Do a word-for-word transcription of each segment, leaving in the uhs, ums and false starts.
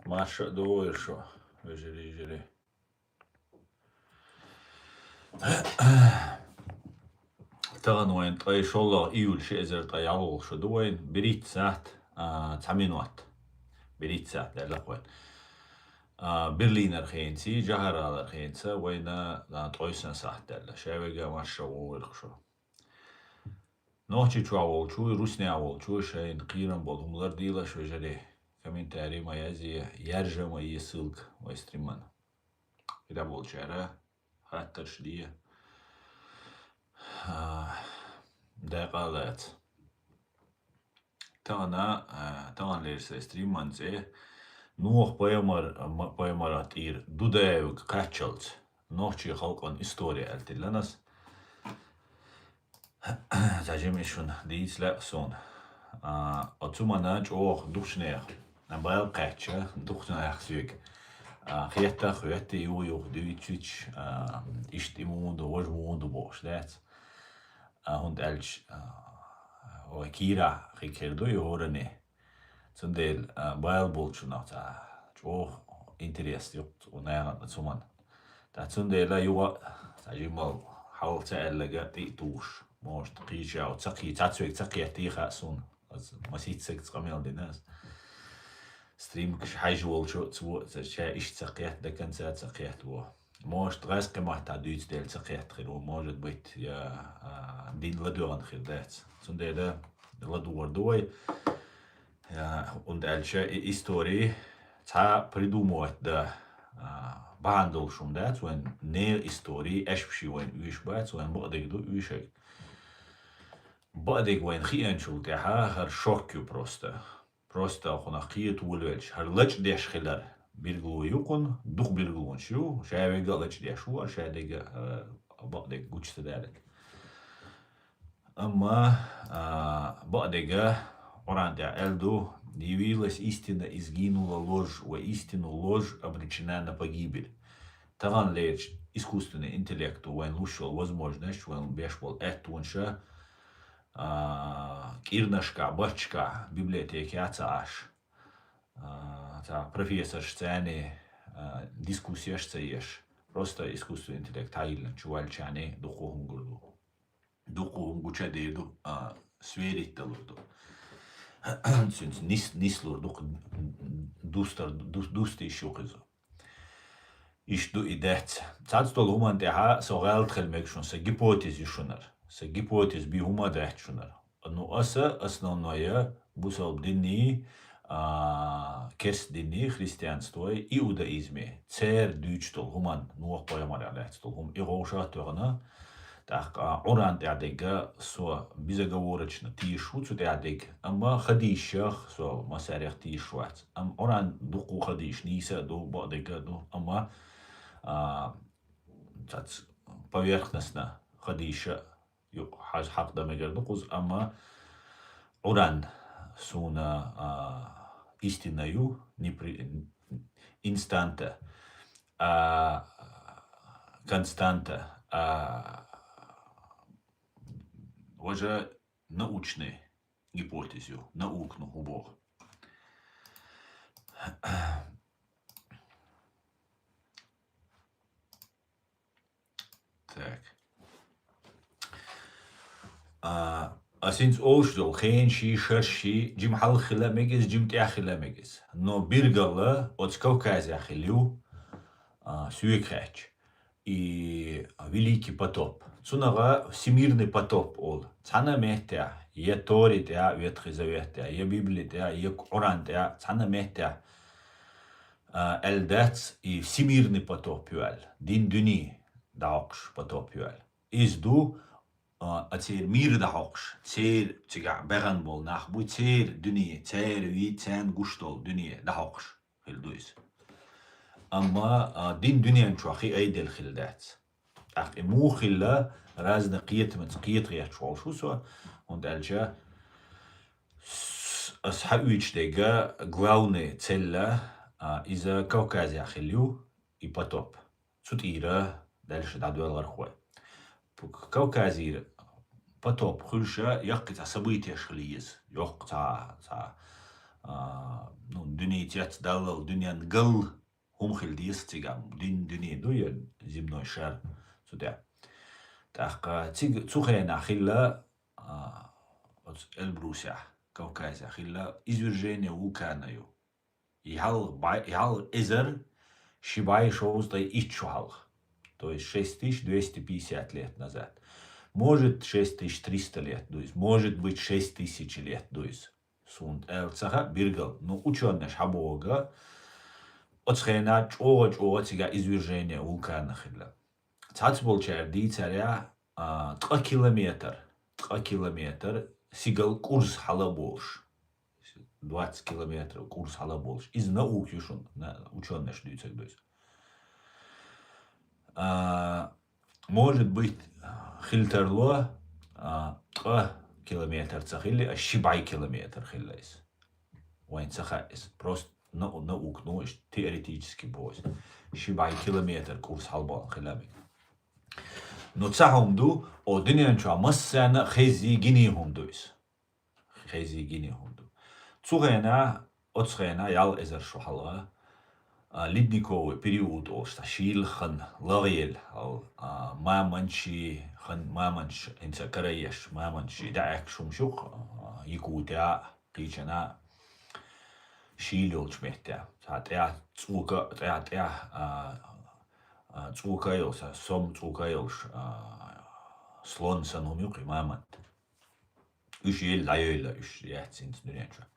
Марша а догӀийла шо, вежарий, йижарий. Тахана вайн ткъе шоллагӀа июль ши эзар ткъе ялхлагӀа шо ду вайн, берхӀитта сахьат, а, цхьа минот. БерхӀитта сахьат даьлла вайн. А, Берлинера хенаци, жахӀар-гӀалара хенаца вайна, а, ткъе йиъ сахьат даьлла. Шаверга марша вогӀийла шо. Нохчийчохь волчо, Руснехь волчо шайн кхерам болу хӀума лардийла аша, вежарий. Комментарий ма язъе, яржа ма е ссылка вай стриман. И дӀаболчара хаттарш де. А, дакъа а лаца. Тахана, а, таханлера сайн стриман цӀе Нухь пайхамар-, ма-, пайхамарах тӀера Дудаевга кхаччалц нохчийн халкъан истори аьлла тилланас. Цхьа жимма шуна дийца лаьа суна. А, оцу мана чӀогӀа дукхачу нехан бала кхаьчча, дукхачу нехан соьга, а, хетта а хетта, юха-юха дуьйцуьйтуш, а, иштта и муха ду, важа муха ду бохуш дац. А, хӀунда аьлча, а, вай кийрахь хи кхер ду и хӀоранна. Цундела, а, бала болчунах цхьа чӀогӀа интерес ю цу нахана цу мана. Ткъа цундела юха а цхьа жимма хьал ца аьлларг тӀе а тухуш, может, кхечу а ца кхе-, цхьацца вега ца кхеттий хаьа суна. Аса масийтта сагца къамел дина аса. Стримкаш хьаьжжа волчу цо а ца, ша иштта ца кхетта, до конца ца кхетта ву. Может, гӀаьскхи маттахь дуьйцу дела ца кхетта хир ву, может быть, я, а, дин ладоьгӀна хир дац. Цундела ладугӀур ду вай. Я, хӀунда аьлча и истори цхьа придумывать дан, а, бахьана долуш хӀума дац, вайн нехан истори, аьшпаший вайна оьшуш бац, вайн бакъдерг ду оьшург. Бакъдерг вайна хиъначул тӀаьхьа хӀара шок ю просто. Просто хӀунах кхета волавелча, хӀара лачкъадеш хилар билгало ю кхунна, дукха билгалонаш ю, ша верг а лачкъадеш ву, ша дерг а, а, бакъдерг гучу ца даларг. Амма, а, бакъдерг а Къуръан тӀехь аьлла ду: «Явилась истина, и сгинула ложь, воистину ложь обречена на погибель». Таханлерчу искусственный интеллекту вайн луш йолу возможносташ, вайн беш болу аьттонаш а, а, кӀирнашкахь, батташкахь, библиотекехь а ца Ӏаш, а, цхьа профессорш царний, а, дискуссеш а ца еш, просто искусственный интеллект хьайиллина чу ваьллачарний дуккха хӀума гур ду. Дуккха хӀума гуча а дер ду, а, сверить далур ду. Цуьнца нис-, нислур ду, дустар, дус-, дустийш ю кхуза. Иштта ду и дац. Цхьацца долу хӀуманна тӀехь со гӀалат хила мега шуна, сан гипотез ю шунара. Сан гипотез бен хӀума а дац шунара. Ну, аса основное бусалба динний, а, керста динний, христианствой, иудаизмий, церан дуьйцуш долу хӀуманна, Нухь-пайхамарах лаьцна долу хӀума, и ховшах а тоьхна, тӀаккха Къуръан тӀехь дерг а со безоговорочно тешаш ву цу тӀехь дерг, амма хадийсах со массарех тешаш вац. Амма Къуръан дуккха хадийсаш нийса а ду, бакъдерг а ду, амма, а, цац поверхностно хадийсаш а юкъа хьаж-, хьакъ дан мегар ду кхуза, амма Къуръан суна, а, истина ю, непри-, инстанта, а, константа, а, важа научный гипотез ю, наукано хӀун боху. Так. А, ас хӀинца олуш долу хенаш, шарш, жима хьалха хила мега иза, жима тӀехь хила мега иза. Но билггала оцу Кавказехь хилла ю, а, соьга хаьттича, и Великий потоп. Цунах всемирный потоп олу. Цхьана меттехь, я Торе тӀехь, Ветхий Завет тӀехь, я Библи тӀехь, я Къуръан тӀехь, цхьана меттехь, а, аьлла дац, и всемирный потоп ю аьлла. Дин дуьне дӀахьокхуш потоп ю аьлла. Иза ду, а, а церан мир дӀахьокхуш, церан цигахь баьхна болу нах бу, церан дуьне, церан вид, царна гуш долу дуьне дӀахьокхуш хилла ду иза. Амма, а, дин дуьнен чохь хи айделла хилла дац. ТӀаккха и муха хилла, разный кхетамца кхетахеташ волуш ву со, хӀунда аьлча с-, ас хьаоьцуш дерг а главный цель а, а, иза Кавказехь хилла ю, и потоп. Цу тӀера дальше дӀадоьлхура хой. П-, Кавказера потоп хуьлуш а яккхий цхьа событияш хила еза. Йоккха цхьа, цхьа, а, ну, дуьне цецдаллал, дуьнен гал хӀума хила деза цига. Дин, дуьне ду я, земной шар, цу тӀа. ТӀаккха цига, цу хенахь хилла, а, оцу Эльбрусехь, Кавказехь хилла извержение вулкана ю. И хьалха бӀе-, и хьалха эзар ши бӀе шовзткъе итт шо хьалха. То есть шесть тысяч двести пятьдесят лет назад. Может, шесть тысяч триста лет ду иза, может быть, шесть тысяч лет ду иза. Суна аьлла ца хаьа биргал, но учёнаш хьабоху, оцу хенахь чӀогӀа-чӀогӀа цигахь извержение вулкана хилла. Цхьацболчара дийцарехь, а, ткъа километр, ткъа километр сигал кӀурс хьала а болуш. Двадцать километров кӀурс хьала а болуш. Иза наука ю шуна, на-, учёнаш дуьйцург ду иза. А, может быть, хила тарло, а, ткъа километр ца хилла, а ши бӀе километр хилла иза. Вайн ца хаьа иза. Просто нау-, наука, ну, иштта теоретически боху иза. Ши бӀе километр кӀурс хьалабаьлла хила мега. Но цхьа хӀума ду, о, дуьнен чохь массарна а хеззий гиний хӀума ду иза. Хеззий гиний хӀума ду. Цу хенахь, оцу хенахь, ялх эзар шо хьалха, а, ледниковый период олуш цхьа шийла хан, лагъаелла, а, мамонтший хан, мамонтш, хӀинца караеш, мамонтший дӀаьхкаш хӀумаш ю-кх, а, Якутехь а, кхечанхьа а шийла йолчу меттехь. Цхьа тӀехь цӀока, тӀехь, тӀехь, а, а, цӀока йолуш, цхьа сом цӀока йолуш, а, слон санна хӀума ю-кх и мамонт. Уьш елла дӀайойла, уьш яц хӀинца дуьнен чохь.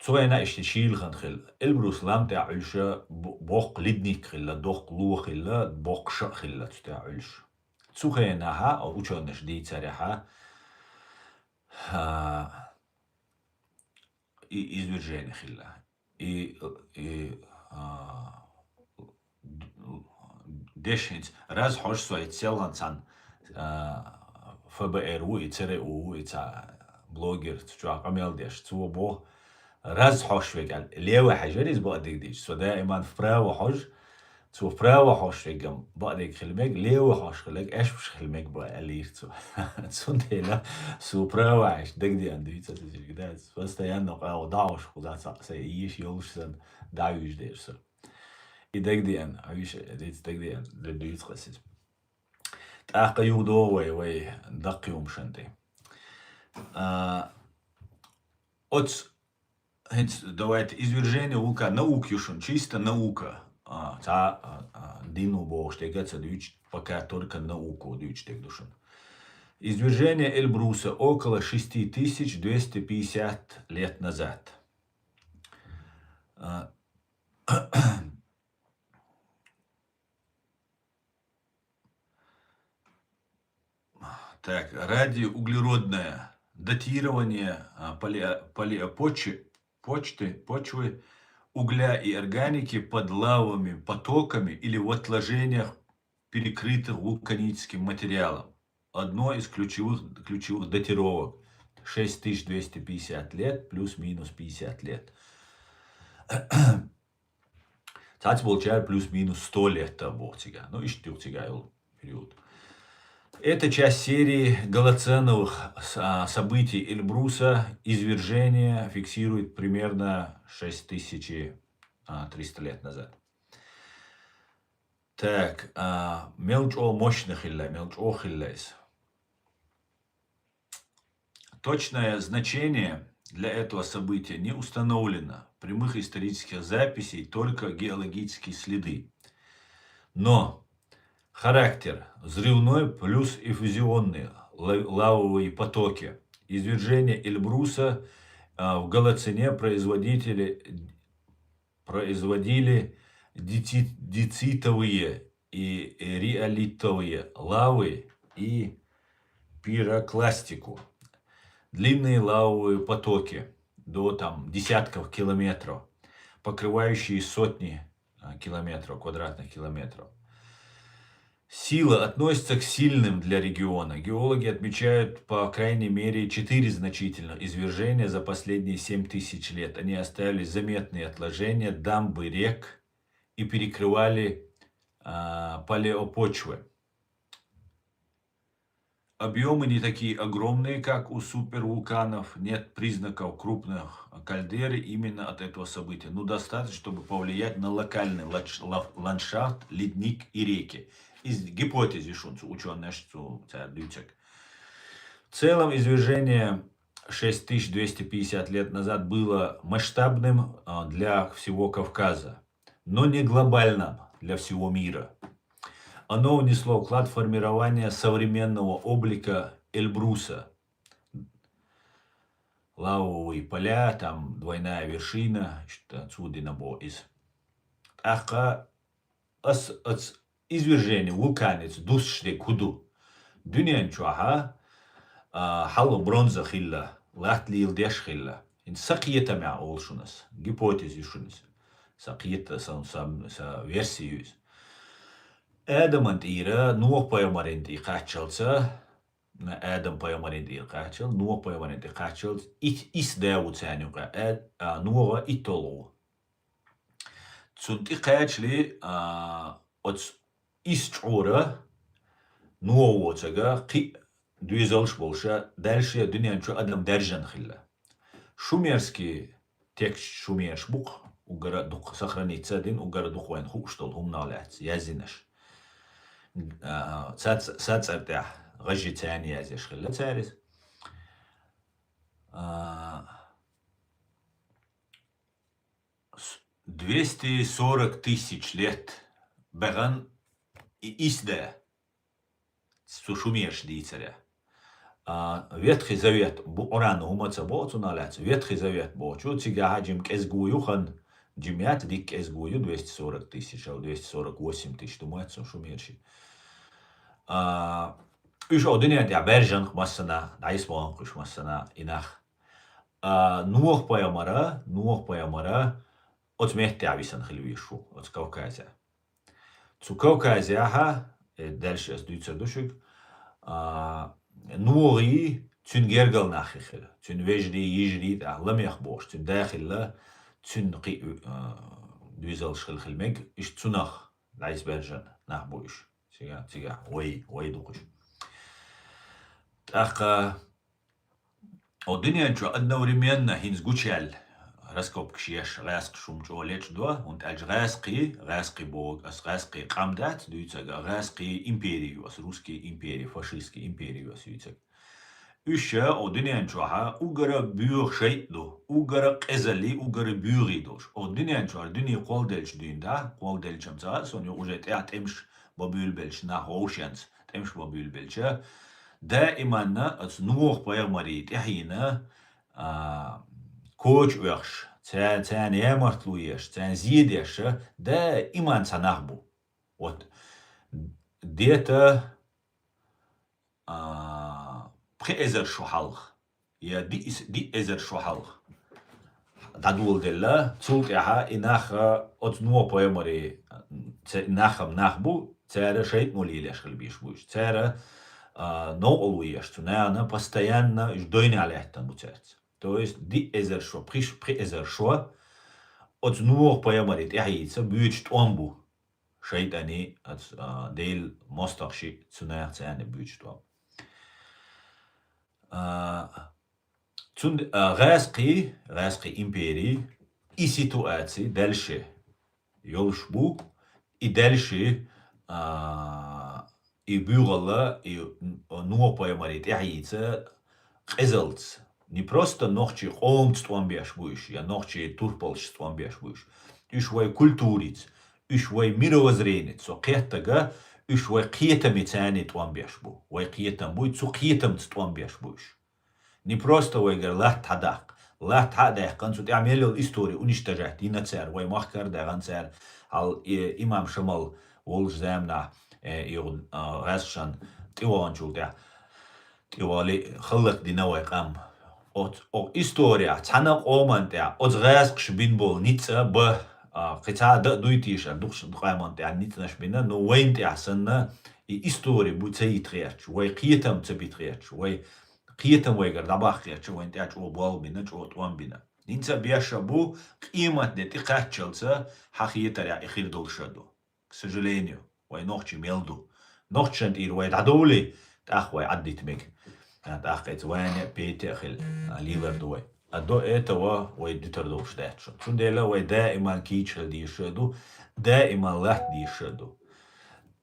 Цу хенахь иштта шийла хан хилла. Эльбрус лам тӀехь Ӏуьллуш бо-, боккха ледник хилла, доккха ло хилла, боккха шо а хилла цу тӀехь Ӏуьллуш. Цу хенахь, а, учёнаш дийцарехь, а, и извержение хилла. И, и, а, д-, деш хӀинца раз хьожуш со, и селхана цхьана, а, Ф Б Р ву, и Ц Р У ву, и цхьа блогер, цу чохь къамел деш. Цо боху, раз хьожуш верг аьлла, лево хьажар иза бакъдерг дийцича. Со даиман вправо хьожу, цо вправо хьожуш верг-м бакъдерг хила мега, лево хьожуш хила мега, аьшпаш хила мега бан аьллера цо. Цундела со вправо хьаьжча дагадеана дуьйцу аса иза, да, постоянно къаьгӀа дӀахьожуш кхузахь цхьаъ сайн йиш йолуш санна дӀавуьйжу дера со. И дагадеана, хьуьйша, диц дагадеана, ду-, дуьйцу аса иза. ТӀаккха юха догӀу вай, вай даккхий хӀуманашна тӀе. А, оцу, хӀинца, давайте, извержение вулкана, наука ю шуна, чисто наука. А, цхьа, а, а, дин ву бохуш дерг а ца дуьйцу, пока только наука дуьйцуш дерг ду шуна. Извержение Эльбруса около шести тысяч двести пятьдесят лет назад. А, Так, радиоуглеродное датирование, а, палео-, палеопочи-, почты, почвы, угля и органики под лавовыми потоками или в отложениях, перекрытых вулканическим материалом. Одно из ключевых, ключевых датировок. Шесть тысяч двести пятьдесят лет, плюс-минус пятьдесят лет. Цхьацболчара плюс-минус сто лет боху цигахь. Ну, иштта ю цигахь йолу период. Это часть серии голоценовых с-, а, событий Эльбруса. Извержение фиксирует примерно шесть тысяч, а, триста лет назад. Так, а, мел чӀогӀа мощный хилла, мел чӀогӀа хилла иза. Точное значение для этого события не установлено. Прямых исторических записей только геологические следы. Но характер: взрывной плюс эффузионные ла-, лавовые потоки. Извержение Эльбруса, а, в Голоцене производители производили деци-, децитовые и риолитовые лавы и пирокластику. Длинные лавовые потоки до, там, десятков километров, покрывающие сотни, а, километров, квадратных километров. Сила относится к сильным для региона. Геологи отмечают, по крайней мере, четыре значительных извержения за последние семь тысяч лет. Они оставили заметные отложения, дамбы рек и перекрывали, а, палеопочвы. Объёмы не такие огромные, как у супервулканов, нет признаков крупных кальдеры именно от этого события. Ну, достаточно, чтобы повлиять на локальный лач- ла- ландшафт, ледник и реки. Из гипотезы шунцу учёные, что царь дюцек. В целом извержение шесть тысяч двести пятьдесят лет назад было масштабным а, для всего Кавказа, но не глобальным для всего мира. Оно внесло вклад в формирование современного облика Эльбруса. Лавовые поля, там двойная вершина, что отсюда на из. ТӀаккха ас, ас извержение вулканица дусш де куду. Дуьнен чохьа а, хьалла бронза хилла, латта лийла деш хилла. Ин са кхетамя олу шунас, гипотеза ю шунас. Са кхета, са, са, са версия ю иза. Адаман тӀера Нух пайхамарин тӀе кхаччалца, Адам пайхамарин тӀе кхаччал, Нух пайхамарин тӀе кхаччалца, ит, ис да ву царна юкъа, а, а, Нуха иттолгӀа ву. Цунна тӀе кхаччале, а, оцу ис чӀора, Нуха воцага, кхин а доьзалш болуша, дальше дуьнен чу адам даьржина хилла. Шумерский текст шумерш бу-кх, уггара дукха сохраниться дина, уггара дукха вайна хууш долу хӀуманах лаьцна яздинарш. А, цац-, сацар тӀехь гӀажи царна яздеш хилла цара иза. А, с-, двести сорок тысяч лет бегӀан и ис да. Цу шумерш дийцаре. А, Ветхий Завет бу, Къуръано хӀума ца боху цунах лаьцна. Ветхий Завет бохучу, цигахьа жима кӀезиг ву ю хан, жима яц, дика кӀезиг ву ю, двести сорок тысяч, а, двести сорок восемь тысяч ду моьтту цунна шумерши. А, уьш о дуьнен тӀехь баьржина массана, дӀайсбахана уьш массана и нах. А, Нух пайхамара, Нух пайхамара оцу меттехь висана хила везаш ву, оцу Кавказе. Цу Кавказехьа, э, дальше ас дуьйцур ду шуьга, а, Нухий, цуьнан гергал наххий хила, цуьнан вежарий, йижарий, тӀаккха Ламех бохуш, цуьнан да хилла, цуьнан кхин а, а, доьзалш хила хила мега, иштта цунах дӀайсбаьржина нах бу уьш. Цигахь, цигахь вай, вай ду-кх уьш. ТӀаккха о дуьнен чу одновременно хӀинца гучуяьлла раскопкаш еш, гӀаьскхаш хӀума чӀогӀа лечкъадо, хӀунда аьлча гӀаьскхий, гӀаьскхий боху ас, гӀаьскхий къам дац дуьйцург, гӀаьскхий импери ю ас, русский импери, фашистский импери ю ас дуьйцург. Уьш о дуьнен чохьа уггара боьха шайтӀа ду, уггара къизаллий, уггара боьхий долуш. О дуьнен чохь дуьне кхолладелча дуьйна, да, кхолладелча-м ца хаьа суна, юха уже тӀехь тӀемаш бан буьйлабелча нах вовшенца, тӀемаш бан буьйлабелча, даиманна оцу Нух пайхамарий тӀаьхьийна, а, коча оьхуш, ца-, царна ямартло еш, царна зе деш, даиман цхьа нах бу. Вот, где-то, а, пхи эзар шо хьалха, я диъ-, диъ эзар шо хьалха дӀадоладелла. Цул тӀаьхьа и нах, а, оцу Нух пайхамарий, ца-, нах-м нах бу, цара шайтӀа мо лелош хила безаш бу уьш. Цара, а, новкъарло еш цу нахана, постоянно уьш дойнехь лаьттина бу цаьрца. То есть диъ эзар шо, пхи ш-, пхи эзар шо оцу Нух пайхамарий тӀаьхьийца боьдуш тӀом бу. ШайтӀаний, ац-, а, Делан мостагӀаший цу наха царна буьйцуш тӀом. А, цун-, а, гӀаьскхий, гӀаьскхий империй и ситуаций дальше йолуш бу, и дальше, а, и буьйгӀалла, и Нух пайхамарий тӀаьхьийца къизалц. Не просто нохчий къомца тӀом беш бу уьш, я нохчий турпалшца тӀом беш бу уьш. Уьш вай культурица, уьш вай мировоззреница, со кхеттага, уьш вай кхетамица царна тӀом беш бу. Вай кхетам буй, цу кхетамца тӀом беш бу уьш. Не просто вайгара латта хьадаккха. Латта хьа а даьккхина, цу тӀехь мел йолу истори уничтожать йина цара, вай махкара а даьхна цара, хьал, э, имам Шамал волчу заманахь, э, и, а, гӀаьскхашна тӀеваханчул тӀаьхьа. ТӀевали халлакдина вай къам. Оц-, о, история, цхьана къоман тӀехь, оцу гӀаьскхаша бина болу ницкъ а бан, а, кхин цхьа а дан а дуй тийша, дукхаш къоман тӀехь ницкъанаш бина, но вайна тӀехь санна, и истори бу ца йита гӀерташ, вай кхетам ца бита гӀерташ, вай кхетам вайгара дӀабаккха гӀерташ, вайна тӀехь чӀогӀа болх бина, чӀогӀа тӀом бина. ХӀинца беш а бу, къематде тӀекхаччалца хьан хетарехь и хир долуш а ду. К сожалению, вай нохчий мел ду. Нохчашна тӀера вай дӀадовлий, ТӀаккха вай Ӏаддита мег. А, тӀаккха эца Ваня, Петя а хила, а, лелар ду вай. А до этого вай дитар долуш дац шуна. Цундела вай даиман кийча хила дезаш а ду, даиман латта дезаш а ду.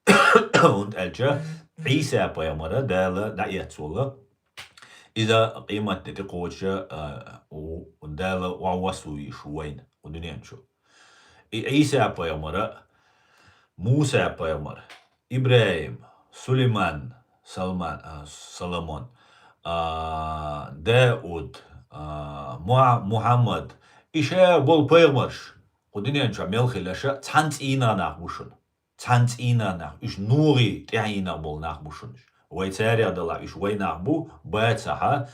ХӀунда аьлча Ӏийса пайхамара Дала дӀаэцволла, иза къематде тӀекхочуш, а, у-, Дала вовза везаш ву вайна, кху дуьнен чу. И Ӏийса пайхамара, Муса пайхамар, ИбрахӀим, Сулайман, Салман, а, Соломон, а, Дауд, а, Муа-, Мухьаммад, и ша болу пайхамарш, кху дуьнен чохь мел хилларш а цхьана цӀийнах нах бу шуна. Цхьана цӀийнах нах, уьш Нухе тӀаьхьенах болу нах бу шуна. Вай царех далахь, уьш вай нах бу, бацахь а,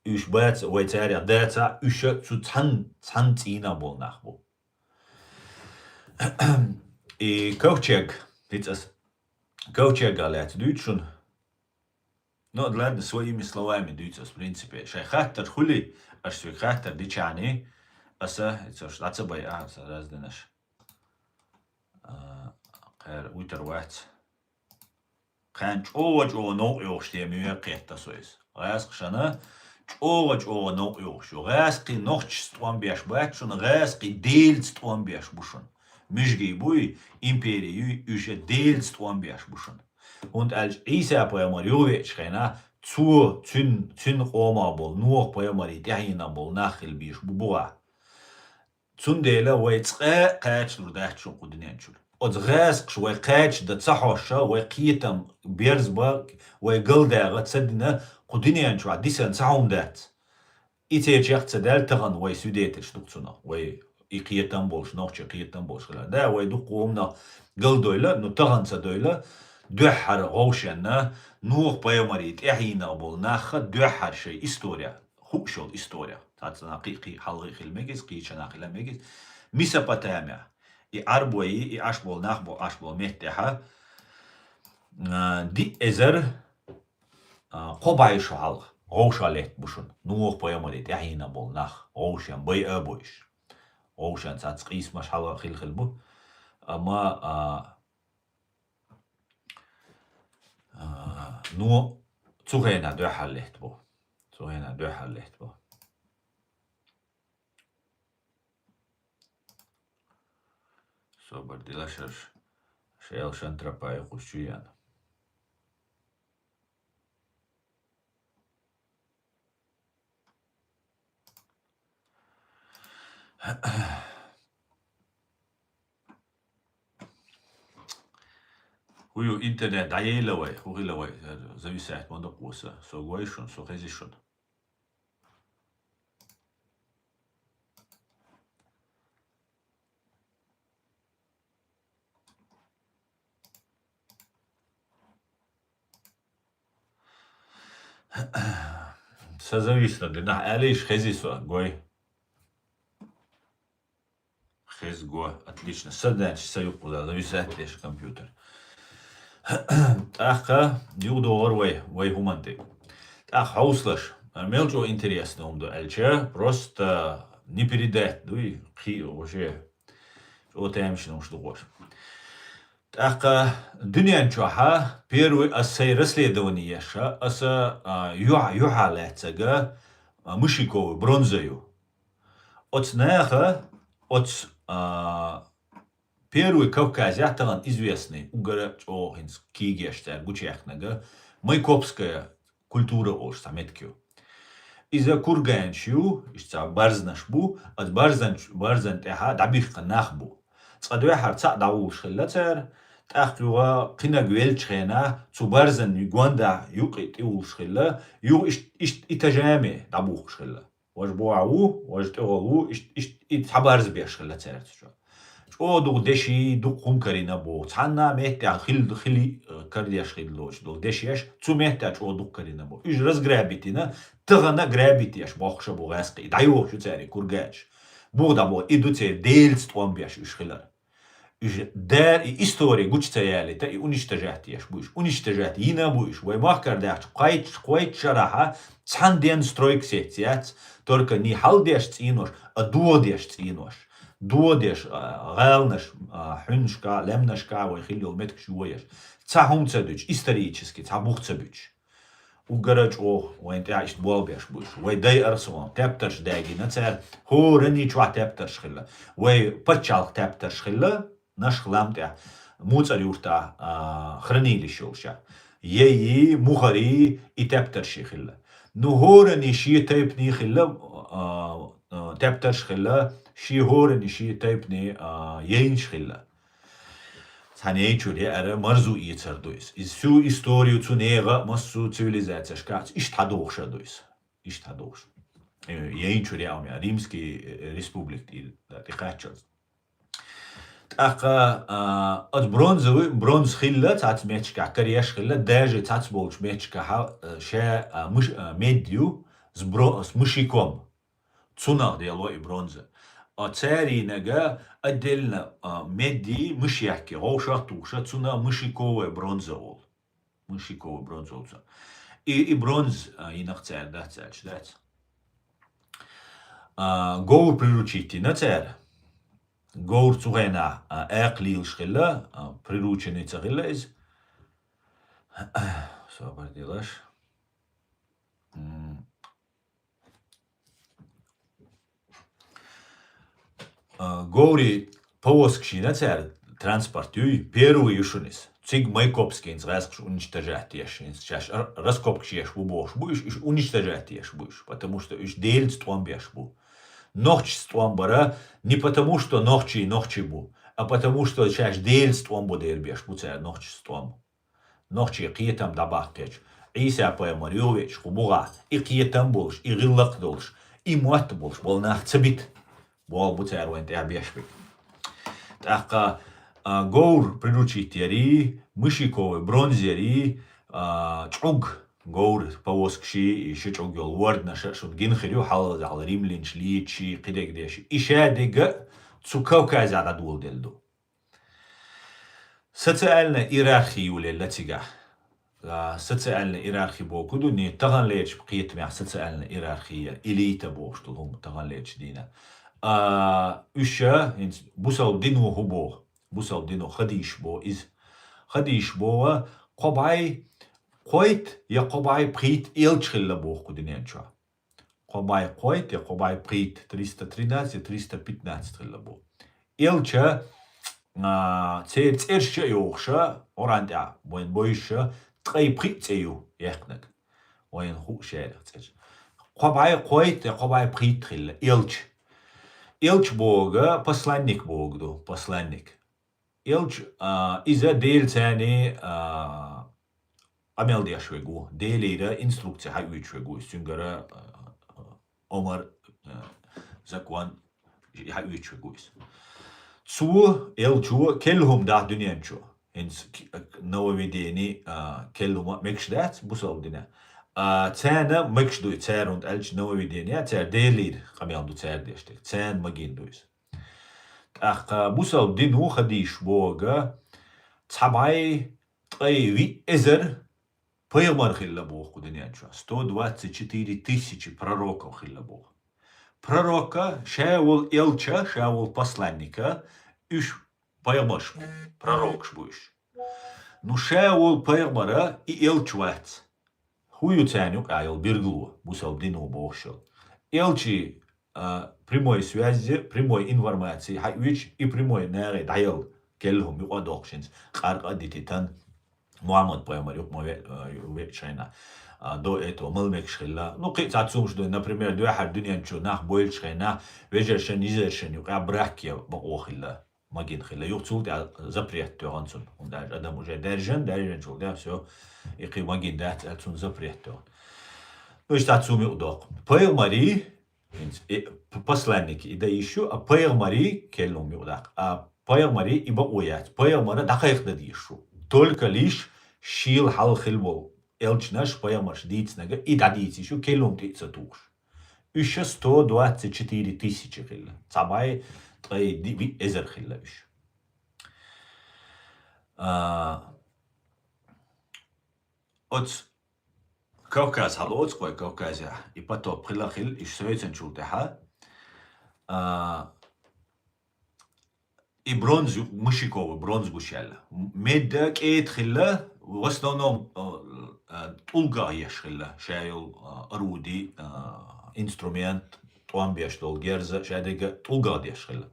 уьш бац-, вай царех дацахь а, уьш а цу цхьана, цхьана цӀийнах болу нах бу. И ковчег, хӀинца ас ковчега лаьцна дуьйцу шуна. Ну, ладно, своими словами дуьйцу ас, в принципе. Шайн хаттар хуьлий, аш соьга хаттар дичахьний, аса, хӀинца аш дӀа ца бай, а, аса раздинаш. А, кхаьра вуьтар вац. Кхаьна чӀогӀа-чӀогӀа новкъа йогӀуш тема ю, кхетта со иза. ГӀаьскхашна чӀогӀа-чӀогӀа новкъа йогӀуш ю. ГӀаьскхий нохчашца тӀом беш бац шуна, гӀаьскхий Делаца тӀом беш бу шуна. Муьжгий буй, импери юй, уьш Делаца тӀом беш бу шуна. ХӀунда аьлча Ӏийса пайхамар юхавеачу хенахь, цо, цуьн-, цуьнан къомах болу, Нухь пайхамаре тӀаьхьенах болу нах хила безаш бу буха. Цундела вай цкъа а кхачалур дац шуна кху дуьнен чуьра. Оцу гӀаьскхаша вай кхача дан ца хьош, вай кхетам берзабан, вай галдаха ца дина, кху дуьнен чохь дисина цхьа хӀума дац. И церан чекх ца даьлла, тахана вай свидетелаш ду-кх цунах, вай и кхетам болуш, нохчийн кхетам болуш хилар. Да, вай дуккха хӀуманах галдойла, ну, тахана ца дойла, дуьххьара гӀовшенна, Нухь пайхамаре тӀаьхьенах болу нах дуьххьара шайн история, хууш йолу история. Цхьацца нах кхин, кхин хьалхе хила мегиз, кхечанхьа хила мегиз. Месопотамия, и Ӏарбой, и Ӏаш болу нах бо-, Ӏаш болу меттехьа, а, диъ эзар, а, кхо бӀе шо хьалха гӀовша летта бу шуна. Нухь пайхамаре тӀаьхьенах болу нах, гӀовшен байа а бу уьш. ГӀовшен цхьацца къийсамаш хьалха хила хила бу. Амма, а, А, ну, цу хенахь дуьххьара летта бу. Цу хенахь дуьххьара летта бу. Собар дила шераш, шел шан тропа юкъуш чу яна. ХӀун ю интернет дӀаелла вай, хӀун хилла вай, зависать ма ду-кх ву сан. Со гой шуна, со хези шуна. Сан зависна динахь аьлла, иштта хези со, гой. Хезго, отлично. Сан, значит, сан юккъе зависать деш компьютер. ТӀаккха юхадогӀур вай, вай хӀуманна тӀе. ТӀаккха хьовсалаш. Мел чӀогӀа интересно хӀума ду аьлча, просто не передать дуй, кхин вообще. ЧӀогӀа тамашийна хӀумнаш ду хӀорш. ТӀаккха дуьнен чохьа первый ас сайн расследование еш, аса, а, юьхь-, юьхьа лаьцнарг, а, мышиковый бронза ю. Оцу наха, оцу, а, первый Кавказехь тахана известный, уггар а чӀогӀа хӀинца кийгаш цара гучуяьккхинарг, Майкопская культура олуш цхьа меттиг ю. Иза курганаш ю, иштта цхьа барзанаш бу, оцу барзан-, барзан тӀехьа дӀабихкина нах бу. Цкъа дуьххьара цхьаъ дӀавуллуш хилла цара, тӀаккха юха кхинарг веллачу хенахь цу барзан гондахь юкъа тӀевуллуш хилла, юха иштта, иштта этажами дӀабухкуш хилла. Важа бохьа ву, важа тӀехула ву, иштта, иштта, и цхьа барз беш хилла цаьрца чохь. ЧӀогӀа дукха деши, дукха хӀума карийна боху. Цхьанна меттехь хила, хили, э, карадеш хила доцуш долу дешеш, цу меттехь чӀогӀа дукха карийна боху. Уьш разграбить йина, тахана грабить еш бохкуш а бу гӀаьскхий. ДӀайохуш ю цаьрга кургача. Буха дӀабоху, и ду церан Делаца тӀом беш уьш хилар. Уьш дер и истори гучу ца ялийта, и уничтожать еш бу уьш. Уничтожать йина бу уьш. Вай махкара даьхча кхойтта, кхойтта шарахьа цхьана денна стройка сеццац, только не хьалдеш цӀенош, а додеш цӀенош. Додеш, а, гӀаланаш, а, хьуьнашка, лаьмнашка вай хила йолу меттигаш йоеш. Цхьа хӀума ца дуьтуш, исторически цхьа бух ца буьтуш. Угара чӀогӀа вайн тӀехь иштта болх беш бу уж. Вай дай арсалан тептарш дагийна цара, хӀоранна чохь тептарш хилла. Вай пачхьалкх тептарш хилла, нашха лам тӀехь, Муцар-Юртахь, а, хранилища йолуш. Яй, мухарий, и тептарш хилла. Ну, хӀоранна шен тайпана хилла, а, а, тептарш хилла, шен хӀоранна шен тайпана, а, яйнаш хилла. Цхьана яй чуьра яра марзо эцар ду иза. Иза всю историю цу нехан а, массо а цивилизацешкахь иштта хьадохуш а ду иза. Иштта хьадохуш. Э, яй чуьра яа, римский, э, республика тӀе-, тӀекхаччалц. ТӀаккха, а, оцу бронзовый, бронза хилла, цхьацца меттигашкахь кареш хилла, даже цхьацца болчу меттигашкахь, а, ша, а, мыш-, а, медь ю, с бро-, с мышьяком. Цунах дело и бронза. А царийнага отдельно, а, медь ю, мышьяк, вовшах а тухуш, цунах мышьяковая бронза олу. Мышьяковая бронза олу цунах. И, и бронза, а, йинарг цара дац аьлча, дац. А, говр приручить йина цара. Говр цу хенахь, а, акха лелаш хилла, а, прирученный ца хилла иза. Собар делаш. М. А, говрийн повозкаш йина цара, транспорт юй, первый ю шуна иза. Цига Майкопскийнца гӀаьскхаша уничтожать еш, хӀинца шаьш р-, раскопкаш еш бу бохуш бу уьш, уьш уничтожать еш бу уьш, потому что уьш Делаца тӀом беш бу. Нохчашца тӀом бара не потому, что нохчий нохчий бу, а потому, что шаьш Делаца тӀом бо дела беш бу цара нохчашца тӀом. Нохчийн кхетам дӀабаккхича, Ӏийса-пайхамар юхавеача кху бухахь, и кхетам болуш, и гӀиллакх долуш, и мотт болуш болу нах ца бита, боху бу цара вайн тӀехь беш берг. ТӀаккха, а, говр приручить ярий, мышьяковый бронза ярий, а, чӀуг, говр повозкаш, и ши чӀуг йолу ворданаш а шуна гина хир ю, хьалха-хьалха римлянаш лийча, кхидерг деш. И шадерг а цу Кавказехь дӀадоладелла ду. Социальная иерархия йолаелла цигахь. А, социальная иерархия бохург ду, не таханлерчу кхетамехь социальная иерархия, элита бохуш долу хӀума таханлерчу дийнахь. А, уьш а, хӀинца бусалба дино хӀун боху? Бусалба дино хадийш боху иза. Хадийш боху кхо бӀе кхойтта я кхо бӀе пхийтта элча хилла боху кху дуьнен чохь. Кхо бӀе кхойтта я кхо бӀе пхийтта, триста тринадцать я триста пятнадцать хилла бу. Элча, а, церан цӀераш а йохуш, Къуръан тӀехь вайн бойуш, ткъе пхиъ цӀе ю яьккхинарг. Вайна хууш яра цӀераш. Кхо бӀе кхойтта я кхо бӀе пхийтта хилла элча. Элча бохург посланник бохург ду, посланник. Элча, а, иза Делаца, а, къамел деш верг ву. Делера инструкция хьаоьцуш верг ву иза. Цуьнгара, а, омар, а, закон хьаоьцуш верг ву иза. Цо, элчо, керла хӀума дахь дуьнен чу. ХӀинца к-, нововведение, а, керла хӀума а мегаш дац бусалба динехь. А, царна мегаш ду и, цара хӀунда аьлча нововведение, цара Делера къамел ду цара деш дерг. Царна магийна ду иза. ТӀаккха бусалба дино хадийш бохург, цхьа бӀе ткъе виъ эзар пайхамар хилла боху кху дуьнен чохь. Сто двадцать четыре тысячи пророков хилла боху. Пророка, ша волу элча, ша волу посланника, уьш пайхамарш бу, пророкаш бу уьш. Ну, ша волу пайхамара и элча вац. ХӀун ю царна юкъахь йолу билгало, бусалба дино бохуш йолу? Элчий, а, прямой связи, прямой информации хьаоьцуш, и прямой нахе дӀаелла, керла хӀума юкъа а доккхуш, хӀинца къаркъа а дитийтан, Мухьаммад-пайхамар юкъа ма ве-, а, веачу хенахь, а, до этого мала мегаш хилла. Ну, кхин а цхьацца хӀумаш ду, например, дуьххьара дуьнен чу нах бойлучу хенахь, вежаршан, йизаршан юкъа брак е бакъо хилла. Магийна хилла. Юха цул тӀаьхьа запрет тоьхна цунна. ХӀунда аьлча адам уже даьржина, даьржинчул тӀаьхьа всё, и кхин магийна дац аьлла, цунна запрет тоьхна. Ну, иштта цу муьтӀа доккху. Пайхамарий, хӀинца, э, п-, посланник и дан йиш ю, а пайхамарий, керла хӀума юкъа даккха, а пайхамарий и бакъо яц. Пайхамара дӀакхайкхадан дезаш ву. Только лиш шийла хьалха хилла болу элчанаш, пайхамарш дийцинарг и дӀадийца йиш ю, керла хӀума тӀе а ца тухуш. Уьш сто двадцать четыре тысячи хилла. Цхьа бӀе ткъе виъ эзар хилла уьш. А, оцу Кавказ хьалоцу кхой Кавказехь, и потоп хилла хилла, уьш сойцанчул тӀаьхьа, а, и бронза, мышьяковый бронза гуш яьлла. Медда кӀеда хилла, в основном, а, а, тӀулгах еш хилла, ша йолу, а, орудие, а, инструмент, тӀом беш долу герза, ша дерриге тӀулгах деш хилла.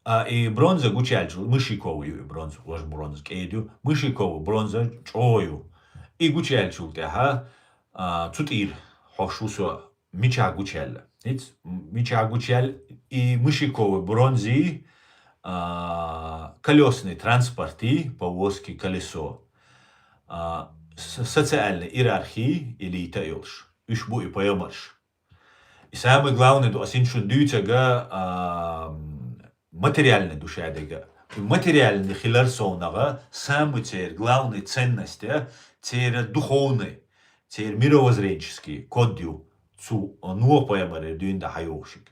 А, и бронза гучуяьллачул, мышиковый ю и бронза, важа бронза кӀеда ю, мышиковый бронза чӀогӀа ю. И гучуяьллачул тӀаьхьа, а, цу тӀера хьош ву со мичахь гучуяьлла. ХӀинца мичахь гучуяьлла и мышиковый бронзий, а, колёсный транспортий, повозки, колесо, а, с-, социальный иерархии, элита а йолуш. Уьш бу и пайхамарш. И самый главный ду, ас хӀинца шуна дуьйцург, а, материальный ду шадерриге. И материальный хилар совнагӀа, самый церан главный ценность, церан духовный, церан мировоззренческий код ю, цу Нохь пайхамарера дуьйна дӀа хьайохуш ерг.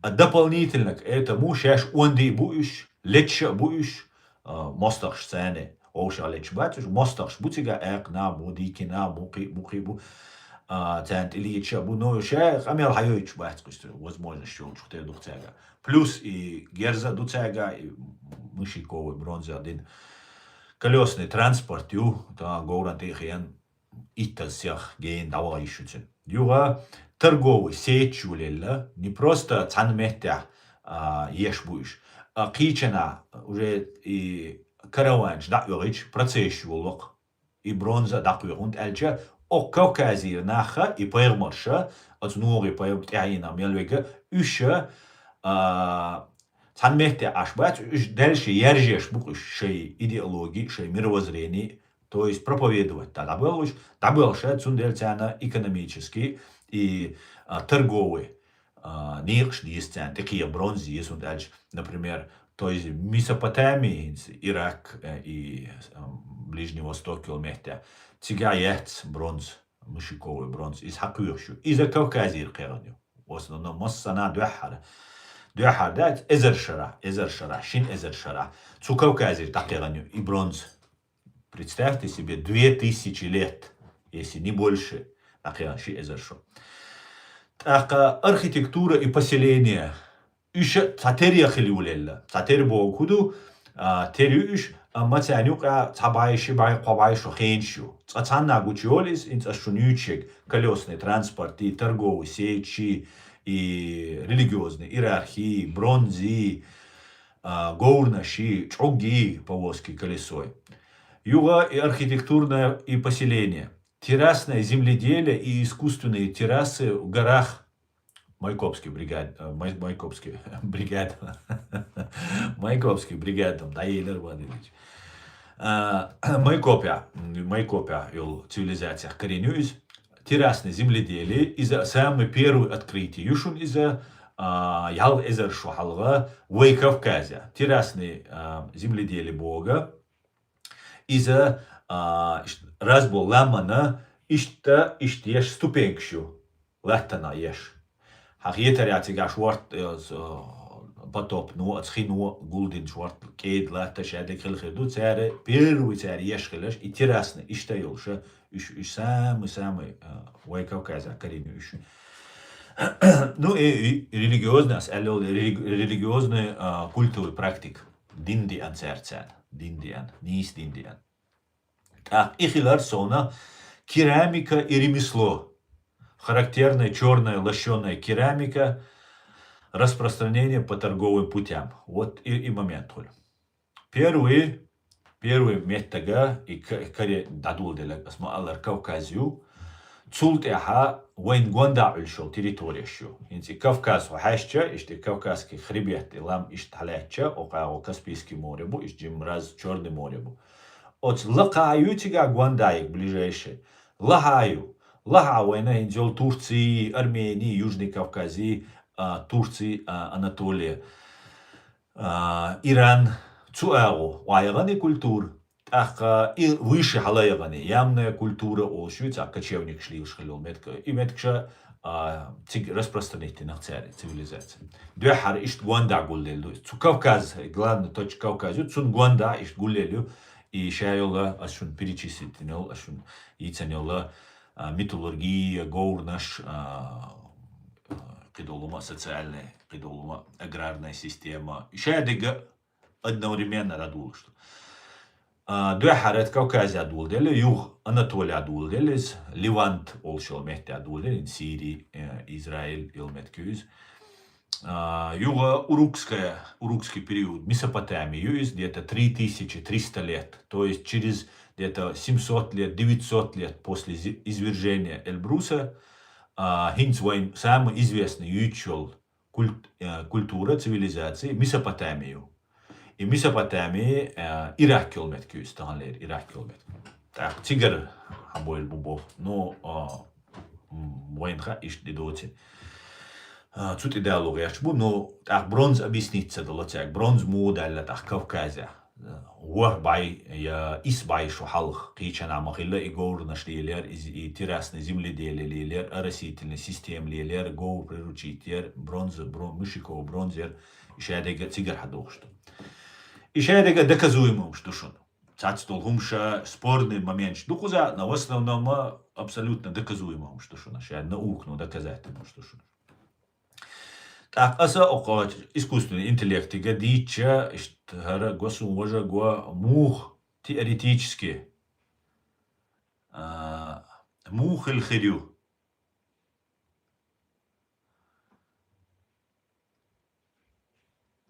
А дополнительно к этому шаьш онда а бу уьш, леташ а бу уьш, а, мостагӀчу царна. Вовшах леташ бац уьш, мостагӀчу бу цигахь, аькха нах бу, дийкина нах бу, кхин а бу, кхин а бу, а, царна тӀе леташ а бу, но ша къамел хьайойтуш бац уьш, возможность йолчух тера ду-кх цаьрга. Плюс и герза а ду цаьрга, и мышиковый бронза дина. Колёсный транспорт ю, тахана говран тӀе а хиъна, иттаза сех гена дӀаваха йиш ю цуьнан. Юха торговый сеть ю лелла, не просто цхьана меттехь, а, еш бу уьш, а кхечанхьа уже и караванаш дӀа а оьхуьйтуш, процесс йолу-кх, и бронза а дӀакхоьхьу, хӀунда аьлча окху Кавказера нахха и пайхамарша, оцу Нохьий пайхамар тӀаьхьенах мел верг, уьш, а, цхьана метте Ӏаш бац, уьш дальше яржеш бу-кх уьш шайн идеологи, шайн мировоззрени, то есть проповедовать дан дӀабоьлхуш, дӀабоьлхуш, цундела царна экономически и, а, торговый, а, некъаш деза царна, тӀекхеха бронза еза, хӀунда аьлча, например, то есть Месопотамия, хӀинца Ирак, э, и, а, Ближний Восток йолу метте, цигахь яц бронза, мышиковый бронза, иза хьакхоьхьуш ю. Иза Кавказера кхоьхьуш ю. В основном массанхьа дуьххьара. Дуьххьара дац, эзар шарахь, эзар шарахь, шина эзар шарахь. Цу Кавказера дӀакхоьхьуш ю и бронза. Представьте себе, две тысячи лет, если не больше, дӀакхоьхьуш ши эзар шо. ТӀаккха архитектура и поселение. Уьш цхьа тера хила ю лелла. Цхьа тера бохург хӀун ду? А, тера ю уьш, амма царна юкъахь цхьа бӀе, ши бӀе, кхо бӀе шо хенаш ю. Цкъа цхьанна гучуйолу иза, хӀинца ас шуна юьйцуш ерг: колёсный транспорт, и торговый сеть, и религиозный иерархии, бронзий, а, говрнаши, чӀуггий, повозки, колесой. Юха и архитектурное и поселение. Террасное земледелие и искусственные террасы в горах. Майкопский бригад, э, Май-, Майкопский бригад. Майкопский бригад, там, дӀаелира ван дилича. А, Майкопе, Майкопе йолу цивилизацех карийна ю иза. Террасное земледелие, иза самый первый открытие ю шуна иза, а, ялх эзар шо хьалха вай Кавказе. Террасное, а, земледелие боху. Иза, а, иш-, разбор ламмана иштта, иштта еш ступенькаш ю, латтанах еш. Хьан хетарехь цигахь шорта, э, с-, э, потопно, оцу хино гулдина шорта кӀеда латташ, шадерг хила хир ду, цара первый цара еш хиларш, и террасный, иштта йолуш, уьш, уьш самый-самый, э, вай Кавказехь карийна уьш. Ну, и, и религиозный, ас аьлла йолу, религи-, религиозный, а, культовый практика. Дин деана цаьрца, дин деана, нийса дин деана. ТӀаккха и хилар совна керамика и ремесло. Характерная чёрная лощёная керамика, распространение по торговым путям. Вот и, и момент хуьлу. Первый, первый меттага и к-, каре дӀадуладелларг, ас ма-аллара, Кавказ ю. Цул тӀаьхьа вайн гондахь Ӏуьллуш йолу территорияш ю. ХӀинца и Кавказ хьо хьаьжча, иштта и Кавказский хребет, и лам иштта хьалаьцча, окхагӀо Каспийский море бу, иштта жимма раз Чёрный море бу. Оцу лакхахь ю цигахь гондахь ерг ближайший? Лахахь ю. Лахахь вайна хӀинца йолу Турций, Армений, Южный Кавказий, а, Турций, а, Анатолия, а, Иран, цу агӀо охьаягӀан и культура. ТӀаккха и выше хьалаягӀан и ямная культура олуш ю, цхьа кочевникаш лелаш хилла йолу меттиг. И меттигаш, а, цига распространить динарг цара цивилизация. Дуьххьара иштта гондахь гулделла ду. Цу Кавказ, главный точка Кавказ ю, цунна гондахь иштта гулделла ю. И ша йолу, ас шуна перечислить дина йолу, ас шуна йийцина йолу, а, металлургия, говрнаш, а, а, кхидолу ма социальная, кхидолу ма аграрная система. Ша дерриге одновременно дӀадолуш ду. А, дуьххьара Кавказе доладелла, юха Анатолия доладелла иза, Левант олуш йолу метте доладелла, Сири, э, Израиль йолу меттиг ю иза. А, юха Урукская, Урукский период, Месопотамия ю иза, где-то три тысячи триста лет, то есть через где-то семьсот лет, девятьсот лет после зи-, извержения Эльбруса, а, хӀинца вайн самый известный юьйцуш йолу культ-, э, культура, цивилизация Месопотамия ю. И Месопотамия, э, Ирак йолу меттиг ю иза, таханлера Ирак йолу меттиг. ТӀаккха цигара хьан бойла бу боху. Ну, а, м, вайна хаьа иштта де доций. А, цу тӀе дало гӀерташ бу, ну, тӀаккха бронза объяснить ца дало цаьрга. Бронза муха даьлла тӀаккха Кавказе? ВорхӀ бӀе я исс бӀе шу хьалха кхечанхьа ма хилла и говраш лелор, и, и террасное земледелие лелор, оросительная система лелор, говр приручить яр, бронза, брон-, мышиковая бронза яр, и шадерг а цигара хьадохуш ду. И шадерг а доказуемый хӀумаш ду шуна. Цхьацца долу хӀумаш, спорный моменташ ду кхуза, но в основном абсолютно доказуемый хӀумаш ду шуна, ша наукано доказательно хӀумаш ду шуна. ТӀаккха аса окхо искусственный интеллектига дийцча, иштта хӀара го суна важа го муха теоретически, а, муха хила хир ю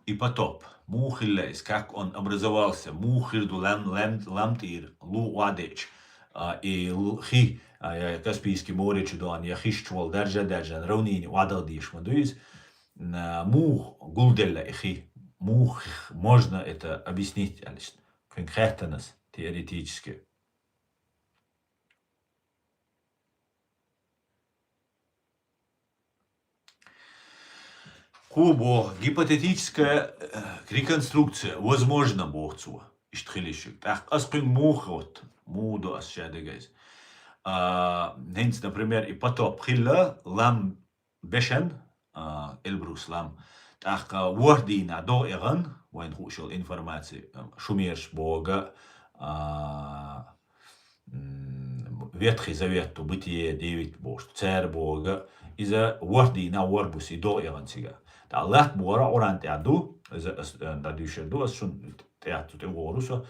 и потоп, муха хилла иза, как он образовался, муха хир ду лам, лам, лам тӀера лу охьадеъча, а, и лу-, хи, а, я Каспийский море чу доьгӀна, я хиш чу волу даржа-даржа, равнина охьадала дезаш ма ду иза. М, а, муха гулделла и хи, муха можно это объяснить аьлла, кхуьнга хаьттанас теоретически. Кхо боху, гипотетическая, э, реконструкция возможна, боху цо. Иштта хила йиш ю. ТӀаккха ас кхуьнга муха хӀотту, муха ду ас шадерг а иза. А, хӀинца, например, и потоп хилла лам бешан, а, Эльбрус лам. ТӀаккха ворхӀ дийнахь догӀа эгӀан, вайна хууш йолу информация, а, шумерш боху, а, м, Ветхий Завет, Бытие девять бохуш, цара боху, иза ворхӀ дийнахь ворхӀ буса и догӀа эгӀан цигахь. ТӀаккха латта бохар Къуръан тӀехь ду, иза ас, а, дӀадуьйшур ду, ас шуна тӀехь цу тӀе вогӀур ву со.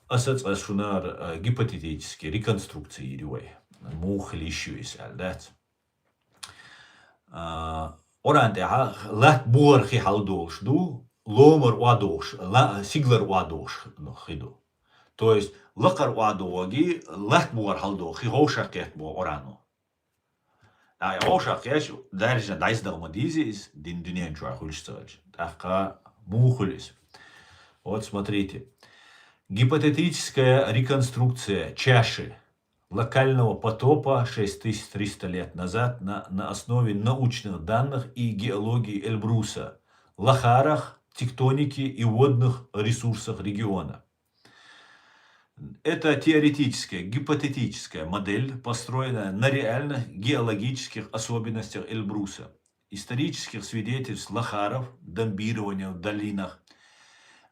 Аса цкъа шуна, а, гипотетически реконструкция йийр ю вай. Муха хила йиш ю иза аьлла дац. А, Къуръан тӀехь латта бухара хи хьалдолуш ду, ломара охьадогӀуш, ла-, сигалара охьадогӀуш хи ду. То есть лакхара охьадогӀу хи, латта бухара хьалдогӀу хи вовшах кхетта боху Къуръано. А, вовшах кхетча, даржана дӀасадала ма деза иза, дин дуьнен чохь хуьлуш ца хилча. ТӀаккха муха хуьлу иза? Вот смотрите. Гипотетическая реконструкция чаши локального потопа шесть тысяч триста лет назад на, на основе научных данных и геологии Эльбруса, лахарах, тектоники и водных ресурсах региона. Это теоретическая, гипотетическая модель, построенная на реальных геологических особенностях Эльбруса, исторических свидетельств лахаров, дамбирования в долинах,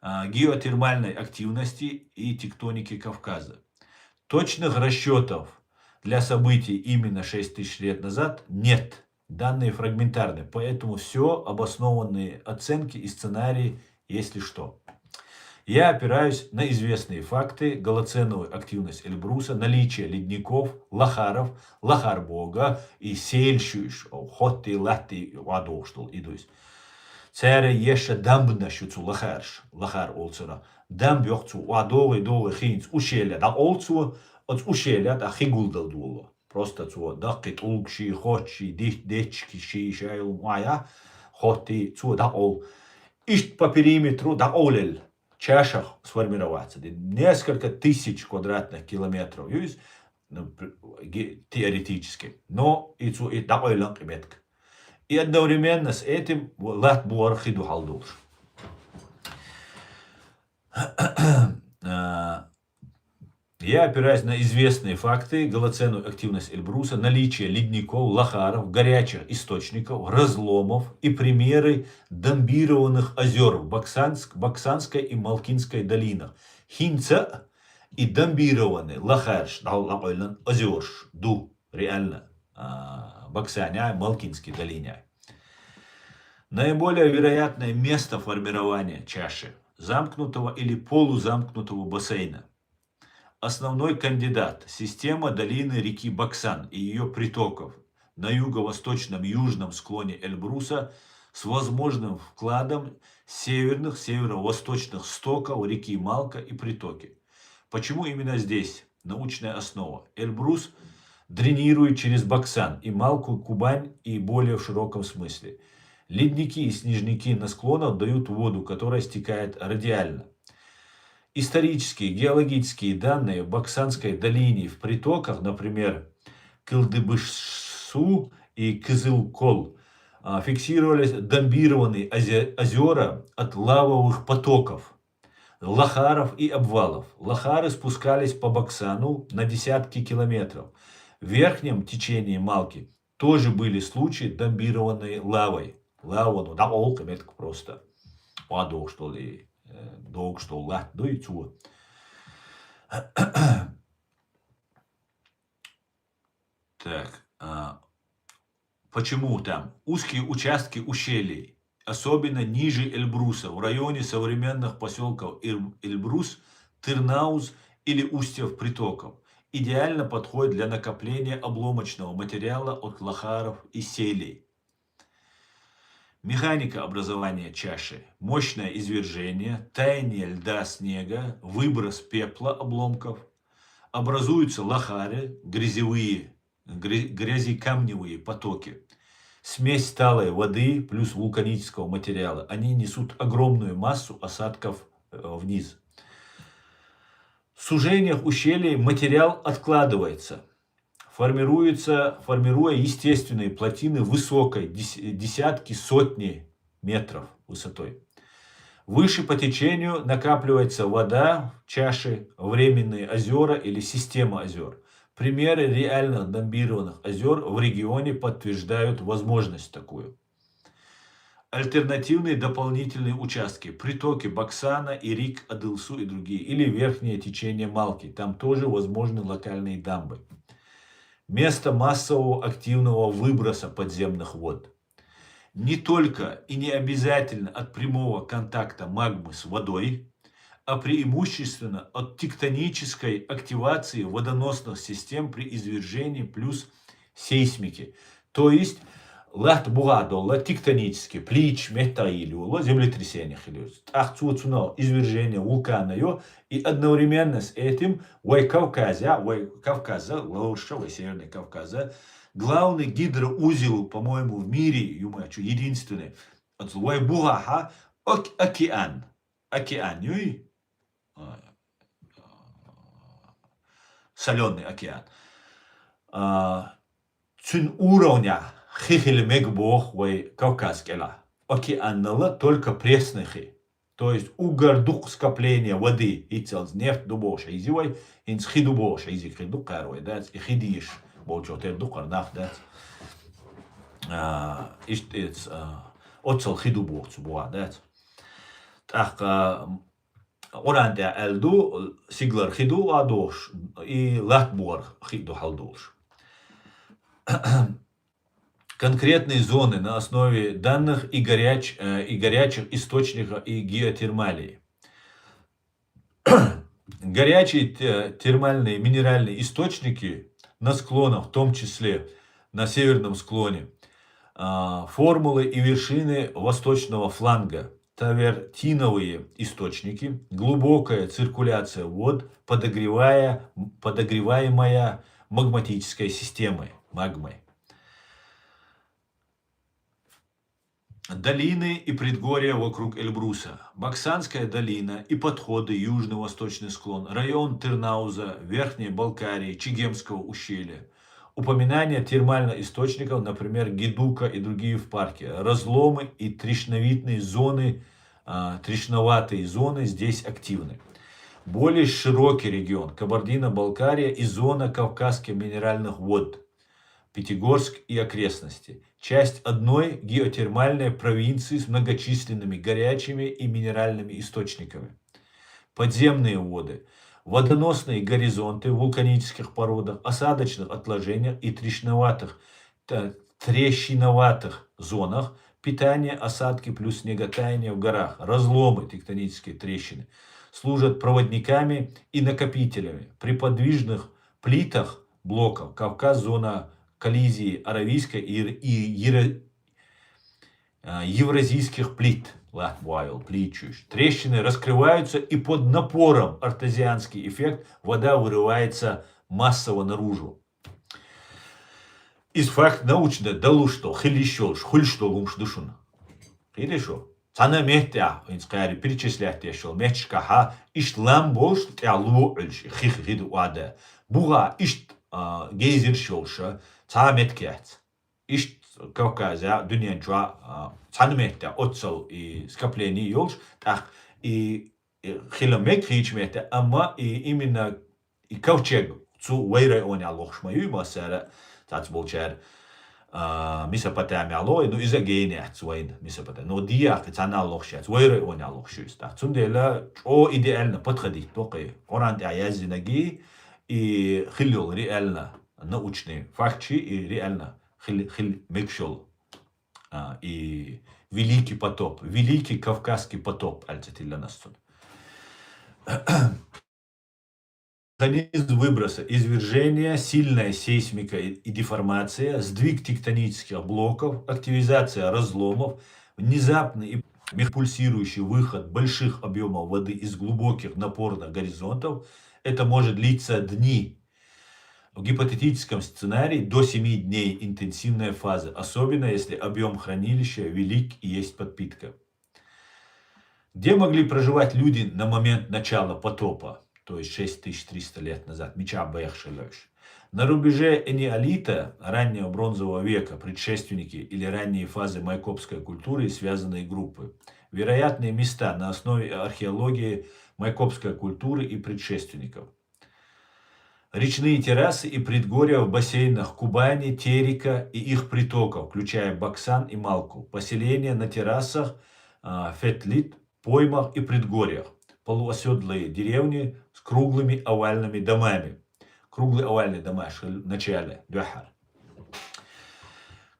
а, геотермальной активности и тектоники Кавказа. Точных расчётов для событий именно шесть тысяч лет назад нет. Данные фрагментарны, поэтому всё обоснованные оценки и сценарии, если что. Я опираюсь на известные факты: голоценовую активность Эльбруса, наличие ледников, лахаров, лахар боху и сельшуьйш, хӀоттий, латтий охьадогӀуш долу и ду иза. Цара ешан дамбанаш ю цу лахарш, лахар олу цунах. Дамба йоккху цо охьадогӀий, догӀий хӀинца ущелье дӀакъовлу цо, оцу ущелье тӀаккха хи гулдала долу. Просто цо даккхий тӀулгаший, хотташий, дит-, дечкаший, шайла ма яхь, хӀоттий, цо дӀакъовлу. Иштта по периметру дӀакъовлаелла чашах сформироваться. Несколько тысяч квадратных километров ю иза, ну, пр-, ге-, теоретически. Но и цо и дӀакъовлу кхин меттиг. И одновременно с этим латта бухара хи ду хьалдолуш. А, я опираюсь на известные факты: голоценовую активность Эльбруса, наличие ледников, лахаров, горячих источников, разломов и примеры дамбированных озёр в Баксанск-, Баксанской и Малкинской долинах. ХӀинца и дамбированный лахарш дӀа-, дӀакъовлу озёраш ду, реально, а, Баксане, Малкинской долине. Наиболее вероятное место формирования чаши замкнутого или полузамкнутого бассейна. Основной кандидат — система долины реки Баксан и ее притоков на юго-восточном южном склоне Эльбруса с возможным вкладом северных, северо-восточных стоков реки Малка и притоки. Почему именно здесь? Научная основа. Эльбрус дренирует через Баксан и Малку Кубань и более в широком смысле. Ледники и снежники на склонах дают воду, которая стекает радиально. Исторические, геологические данные в Баксанской долине в притоках, например, Кылдыбышсу и Кызылкол, а, фиксировались дамбированные озе- озера от лавовых потоков, лахаров и обвалов. Лахары спускались по Баксану на десятки километров. В верхнем течении Малки тоже были случаи дамбированной лавой. Лава, ну, да, олк метк просто. А долг, что ли? Э, долг, что ли? Дуй, цу. Так, а, почему там узкие участки ущелий, особенно ниже Эльбруса, в районе современных поселков Ир- Эльбрус, Тырнауз или устьев притоков, идеально подходят для накопления обломочного материала от лахаров и селей. Механика образования чаши. Мощное извержение, таяние льда, снега, выброс пепла обломков. Образуются лахары, грязевые, гря- грязекамневые потоки. Смесь талой воды плюс вулканического материала. Они несут огромную массу осадков э, вниз. В сужениях ущелий материал откладывается, формируется, формируя естественные плотины высокой, дес- десятки, сотни метров высотой. Выше по течению накапливается вода в чаше, временные озера или система озер. Примеры реальных дамбированных озер в регионе подтверждают возможность такую. Альтернативные дополнительные участки, притоки Баксана и Рик Адылсу и другие, или верхнее течение Малки, там тоже возможны локальные дамбы. Место массового активного выброса подземных вод. Не только и не обязательно от прямого контакта магмы с водой, а преимущественно от тектонической активации водоносных систем при извержении плюс сейсмике. То есть, лат бугадолла тектонически, плич, метаилюла, землетрясение хилюс. Ах, цуцуно, извержение вулкана, и одновременно с этим вай Кавказа, вай Кавказа, лучше вай Северный Кавказа, главный гидроузел, по-моему, в мире, юмачу, единственный, вай бугаха, океан. Океан, юй? Соленый океан. А, цун уровня хихил мег бог вай Кавказ кела. Океаннала только пресный хи. То есть угар дук скопление воды, и целз нефть дубош изи вай, инц хи дубош изи хи дукар вай, да, и хи диш, болчо тер дукар нах, да. А, ишт, ец, а, оцал хи дубош цу буа, да. Так, а, Уран да алду, сиглар хи ду а дош, и лат буар хи ду хал дош. Конкретные зоны на основе данных и, горяч, э, и горячих источников и геотермалии. Горячие те- термальные минеральные источники на склонах, в том числе на северном склоне, а, формулы и вершины восточного фланга, тавертиновые источники, глубокая циркуляция вод, подогревая, подогреваемая магматической системой, магмой. Долины и предгорья вокруг Эльбруса. Баксанская долина и подходы, южный восточный склон, район Тырнауза, Верхней Балкарии, Чегемского ущелья. Упоминание термальных источников, например, Гедука и другие в парке. Разломы и трещновидные зоны, а, трещноватые зоны здесь активны. Более широкий регион — Кабардино-Балкария и зона Кавказских минеральных вод, Пятигорск и окрестности. Часть одной геотермальной провинции с многочисленными горячими и минеральными источниками. Подземные воды. Водоносные горизонты в вулканических породах, осадочных отложениях и трещноватых, т- трещиноватых зонах Питание, осадки плюс снеготаяние в горах, разломы, тектонические трещины, служат проводниками и накопителями. При подвижных плитах блоков Кавказ — зона коллизии аравийской и, и евро- а, евразийских плит. Латвийский плит. Трещины раскрываются, и под напором — артезианский эффект — вода вырывается массово наружу. Из факт научно далуш долу, хила йиш йолуш, хуьлуш долу хӀумаш ду шуна. Хила йиш ю? Цхьана меттехь, хӀинца кхари перечислять деш йолу метташкахьа, иштта лам болуш, тӀехь ло Ӏуьллуш, хих хида вада. Буха иштта, а, гейзерш йолуша, цхьа а меттиг яц. Иштта Кавказехь, дуьнен чохь, а, цхьана меттехь оццал и скопление йолуш, тӀаккха и, и хила мега хийча метте, амма и именно и ковчег цу вай районехь лохуш ма ю, массара цац болчара, а, Месопотамехь лоху, ну, иза генехь цу вайна Месопотами. Ну, дехьа кхин цхьанал лохуш яц, вай районехь лохуш ю иза. ТӀаккха цундела чӀо идеально подходить до кхин. Къуръан тӀехь яздинарг и хила йолу реально научный факт чи и реально хила, хила мегаш йолу. А, и Великий потоп, Великий Кавказский потоп, аьлла ца тиллана ас цунна. Механизм выброса: извержение, сильная сейсмика и, и деформация, сдвиг тектонических блоков, активизация разломов, внезапный и мех- пульсирующий выход больших объёмов воды из глубоких напорных горизонтов. Это может длиться дни. В гипотетическом сценарии до семи дней интенсивная фаза, особенно если объём хранилища велик и есть подпитка. Где могли проживать люди на момент начала потопа, то есть шесть тысяч триста лет назад, мичахь бехаш хилла уьш? На рубеже энеолита, раннего бронзового века, предшественники или ранние фазы майкопской культуры и связанные группы. Вероятные места на основе археологии майкопской культуры и предшественников. Речные террасы и предгорья в бассейнах Кубани, Терека и их притоков, включая Баксан и Малку. Поселения на террасах, а, Фетлит, поймах и предгорьях. Полуосёдлые деревни с круглыми овальными домами. Круглые овальные дома, ш-, в начале, дуьххьара.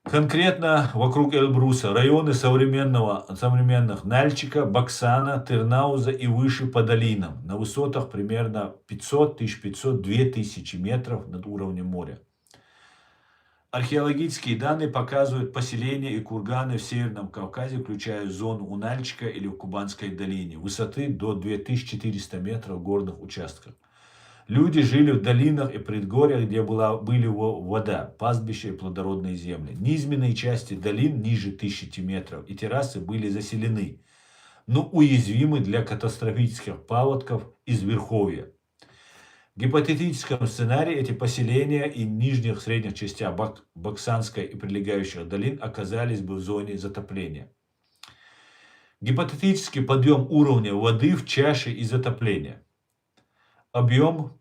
Конкретно вокруг Эльбруса, районы современного, современных Нальчика, Баксана, Тырнауза и выше по долинам, на высотах примерно пятьсот, тысяча пятьсот, две тысячи метров над уровнем моря. Археологические данные показывают поселения и курганы в Северном Кавказе, включая зону у Нальчика или в Кубанской долине, высоты до две тысячи четыреста метров в горных участках. Люди жили в долинах и предгорьях, где была, были во-, вода, пастбища и плодородные земли. Низменные части долин ниже тысячи метров и террасы были заселены, но уязвимы для катастрофических паводков из верховья. В гипотетическом сценарии эти поселения и нижних средних частях Бак-, Баксанской и прилегающих долин оказались бы в зоне затопления. Гипотетический подъём уровня воды в чаше и затопление. Объём,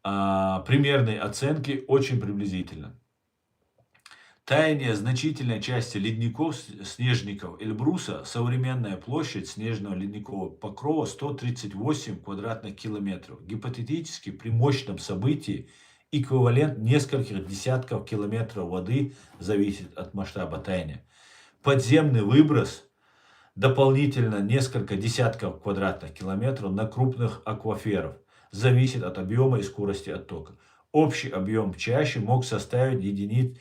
а, примерной оценки очень приблизительно. Таяние значительной части ледников, с-, снежников Эльбруса, современная площадь снежного ледникового покрова сто тридцать восемь квадратных километров. Гипотетически при мощном событии эквивалент нескольких десятков километров воды, зависит от масштаба таяния. Подземный выброс дополнительно несколько десятков квадратных километров на крупных акваферов, зависит от объёма и скорости оттока. Общий объём чаши мог составить единиц-,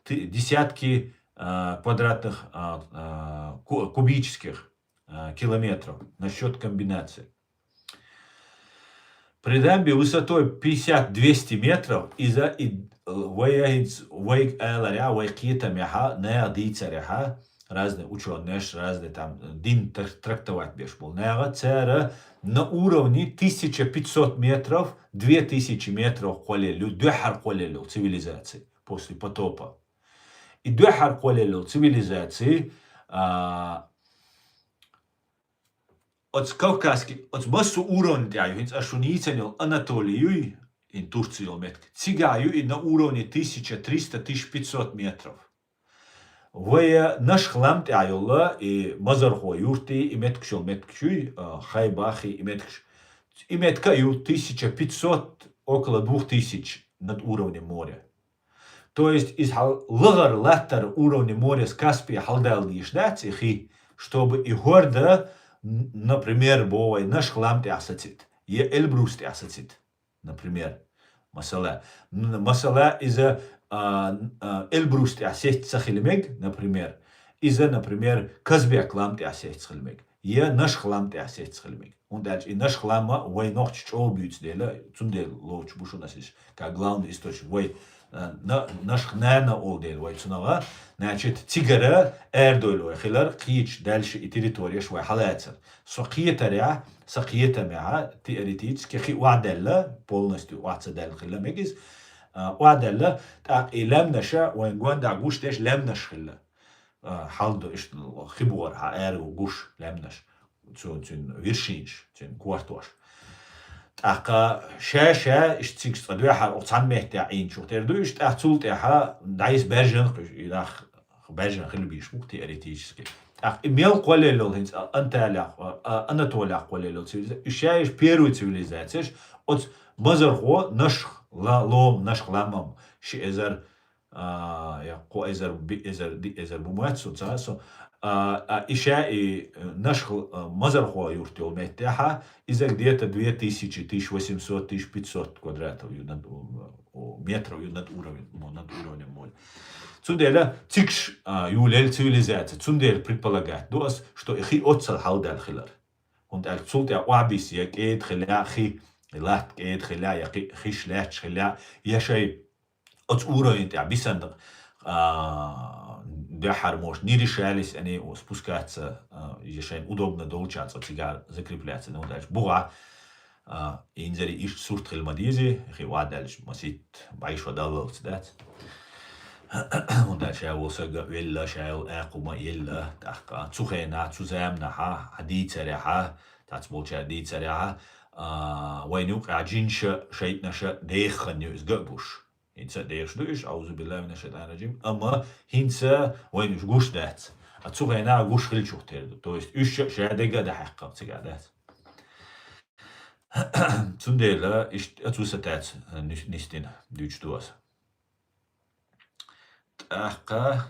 ты-, десятки, а, квадратных, а, а, ку-, кубических, а, километров на счёт комбинации. При дамбе высотой пятьдесят-двести метров и за, и, э, вай, вай аларехь, вай кхетамехь, наха дийцарехь, разные учёные, разные там, э, дин тр-, трактовать беш болу наха, цара на уровне тысяча пятьсот метров, две тысячи метров кхоллаелла ю, дуьххьара кхоллаелла ю цивилизация после потопа. И дуьххьара кхоллаелла ю цивилизация, а, оцу Кавказский, оцу массо уровне тӀехь ю, хӀинца ас шуна йийцина йолу Анатолий юй, хӀинца Турция йолу меттиг. Цигахь ю и на уровне тысяча триста, тысяча пятьсот метров. Вай, э, Нашхлам тӀехь йолу, и Мазархо юрт и, и меттигаш йолу меттигаш юй, э, Хайбах и, и меттигаш. И меттиг а ю тысяча пятьсот, около двух тысяч над уровнем моря. То есть, из хьал-, лахара латтара уровне моря с Каспия хьалдала дийш дац и хи, чтобы и хӀорда, н-, например, бо вай Нашх лам тӀехь сацита, е Эльбрус тӀехь сацита, например. Масала, н-, масала, иза, а, а, Эльбрус тӀехь сетта ца хила мег, например, иза, например, Казбек лам тӀехь сетта ца хила мег, е Нашх лам тӀехь сетта ца хила мег. ХӀунда аьлча и Нашх лама вай нохча чӀогӀа буьйцу дела, цундела лоцуш бу шуна ас иза, как главный источник. Вай, а, на-, Нашх нана олу дела вай цунагӀа, значит, цигара арадойла вай хилар, кхечу дальше и территорияш вай хьалацар. Со кхетарехь, сан кхетамехь, теоретически хи охьадаьлла, полностью охьа ца даьлла хила мега иза, а, охьадаьлла, тӀаккха и лаьмнаша вайн гондахь гуш деш лаьмнаш хилла. А, хьал до иштта хи бухара хьан ара гуш лаьмнаш, цу-, цуьнан вершинаш, цуьнан кортош. ТӀаккха ша-ша иштта цига цкъа дуьххьара оцу цхьана меттехь Ӏийначух тера ду, иштта тӀаккха цул тӀаьхьа дӀайса баьржина кхуьш, и нах баьржина хила бийш бу теоретически. ТӀаккха и мел кхоллаелла йолу хӀинца Анталях, а, Анатолях кхоллаелла йолу цивилиза-, и ша иштта первый цивилизацияш, оцу мазархо Нашх ла-, лом, Нашх ламам ши эзар а, я кхо эзар, би эзар, ди эзар бу моьтту суна, ца со. А, а, и ша и, э, Нашх, э, мазархо юрт йолу меттехьа, иза где-то две тысячи, тысяча восемьсот, тысяча пятьсот квадратов ю над, у, у, метров ю над уровень, ну, над уровнем моря. Цундела цигаш, а, юлел цивилизация, цундела предполагать ду ас, что и хи оццал хьалдал хилар. ХӀунда аьлча цул тӀе охьабисса я кӀеда хила, хи, латта кӀеда хила, я хи-, хиш лаьтташ хила, я шай оцу уровень тӀехь бисанна, а, дуьххьара, может, не решались они спускаться, а, иза шайна удобно долчохь цкъа цигара закрепляться, ну, дальше буха, а, инзаре иштта сурт хила ма дезий, хи охьадаьлча масийтта бӀешо даллалц дац. ХӀунда аьлча ша волу сага велла, ша йолу акху ма елла, тӀаккха цу хенахь, цу заманахьа, хьан дийцарехьа, цхьацца болчара дийцарехьа, а, вайна юкъахь жинша, шайтӀанаша дехна ю иза ган а гуш. ХӀинца а дехаш ду уьш, аузу биллахи мина шайтани раджим. Амма хӀинца вайна уьш гуш дац. А цу хенахь гуш хилчух тера ду. То есть уьш ша дага а дӀахьаькхна цигахь дац. Цундела иштта оцу сатаца нис-, нисдина дуьйцуш ду аса. ТӀаккха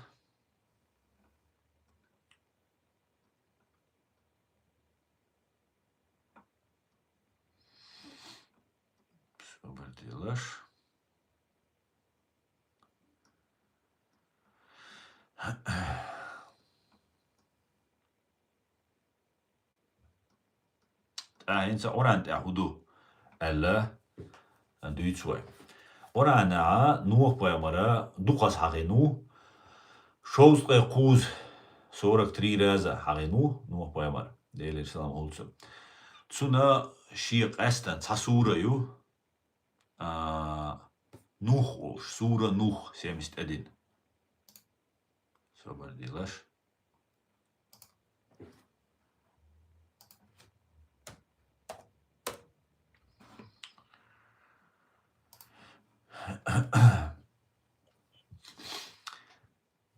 Собар делаш. ТӀаккха хӀинца Къуръан тӀехь хӀун ду аьлла, дуьйцу вай. Къуръанехь Нух-пайхамара дукхаза хьахийна ву, шовзткъе кхуза, сорок три раза хьахийна ву Нух-пайхамар, Делера салам хуьлда цунна. Цуьнан шен къаьстина цхьа сура ю, а, Нух олуш, сура Нух, семьдесят один. Собар делаш.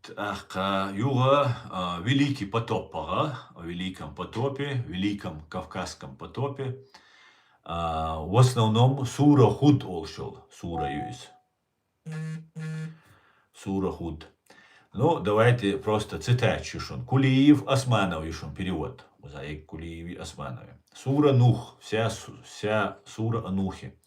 ТӀаккха юха, а, Великий потоп баха, о великом потопе, Великом Кавказском потопе. А, в основном сура Худ олуш йолу сура ю иза. Сура Худ. Ну, давайте просто цитаташ ю шуна. Кулиев, Османов ю шуна перевод. Узаик Кулиеви, Османове. Сура Нух. Вся су-, вся сура о Нухе.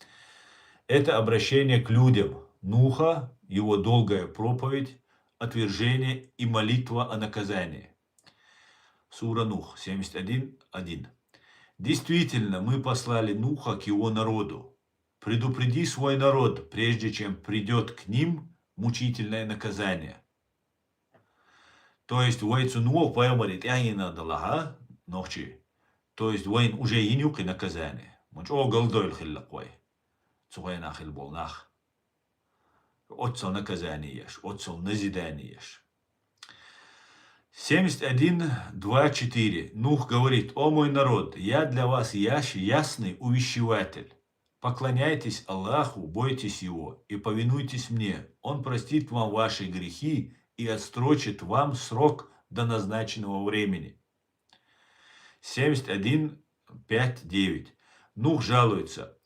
Это обращение к людям Нуха, его долгая проповедь, отвержение и молитва о наказании. Сура Нух, семьдесят один один. Действительно, мы послали Нуха к его народу. Предупреди свой народ, прежде чем придёт к ним мучительное наказание. То есть вай цу Нух-пайхамаре тӀаьхьенна далахьа, нохчий. То есть вайна уже йина ю кхин наказание. Ма чӀогӀа галдойла хилла-кх вай. Цу хенахь хилла болу нах. Оццал наказание еш, оццал назидание еш. Семьдесят один два четыре. Нух говорит: «О мой народ, я для вас ящ-, ясный увещеватель. Поклоняйтесь Аллаху, бойтесь Его и повинуйтесь мне. Он простит вам ваши грехи и отсрочит вам срок до назначенного времени». Семьдесят один пять девять. Нух жалуется: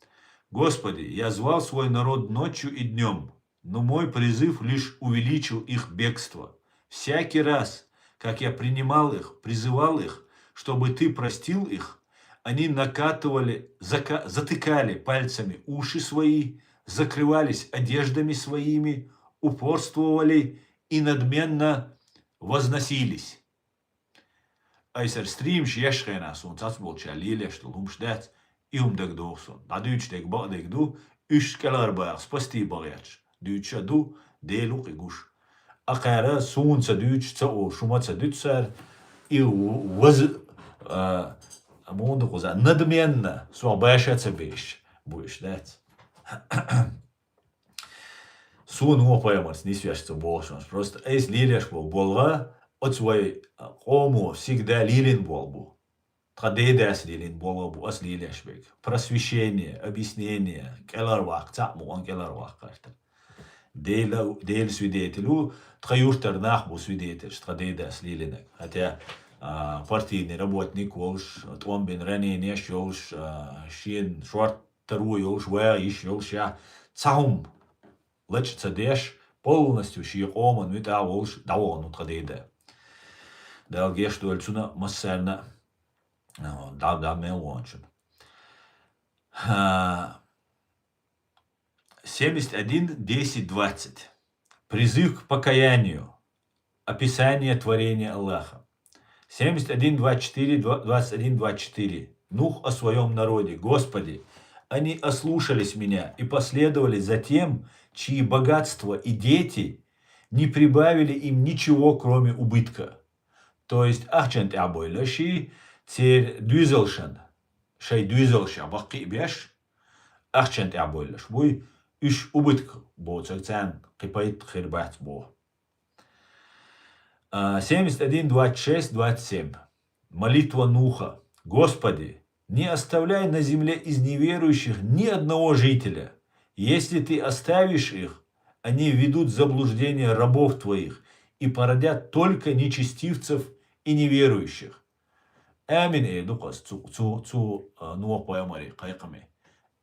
«Господи, я звал свой народ ночью и днём, но мой призыв лишь увеличил их бегство. Всякий раз, как я принимал их, призывал их, чтобы ты простил их, они накатывали, зака- затыкали пальцами уши свои, закрывались одеждами своими, упорствовали и надменно возносились. Айсар стримаш еш хенахь суна цхьацболчара лелаш долу хӀумаш дац, и хӀума дагадогӀу суна. ДӀадуьйцуш дерг бакъдерг ду, уьш кӀелхьарбаха, спасти бан гӀерташ. Дуьйцуш а ду, Дела ву кхин гуш. Акхара суна ца дуьйцуш, ца олуш, хӀума ца дуьту цара, и ваз-, а, муха ду кхуза, надменна, сох баша а ца беш, бу уьш, дац. Суна вон пайхамарца нисвеш ца бохуш ван. Просто айса лелаш бо болга, оцу вай къомо всегда лелин бол бу. Тхан дедас лелин болга бу ас лелаш бег. Просвещение, объяснение, кӀелхьарваккха, цхьаъ мукъан кӀелхьарваккха гӀертар. Дела, Дела свидетель ву, тхан юртара нах бу свидетельш, тхан дедас лелинарг. Хотя, а, партийный работник волуш, тӀом бина ранениеш йолуш, а, шен шорт таро йолуш, ваха йиш йолуш, я цхьа хӀума лачкъа ца деш, полностью шен къоман муьтӀахь а волуш, дӀавахана ву тхан деда. Дала геш дойла цунна массарна, а, дӀа-, дӀа мел вончун. А, семьдесят один десять двадцать. Призыв к покаянию. Описание творения Аллаха. Семьдесят один двадцать четыре, два- двадцать один двадцать четыре. Нух о своём народе. Господи, они ослушались меня и последовали за тем, чьи богатства и дети не прибавили им ничего, кроме убытка. То есть ахчан тӀехь бойла ши, цер дуьзалшан, шай дуьзалша баккхи а беш, ахчан тӀехь бойла ш буй, уьш убытк боцург царна кхин пайда хир бац боху. А, семьдесят один двадцать шесть двадцать семь. Молитва Нуха. Господи, не оставляй на земле из неверующих ни одного жителя. Если ты оставишь их, они введут в заблуждение рабов твоих и породят только нечестивцев и неверующих. Амин, э, дукхас, цу, цу, цу, а, Нух пайхамаре, кхайкхаме.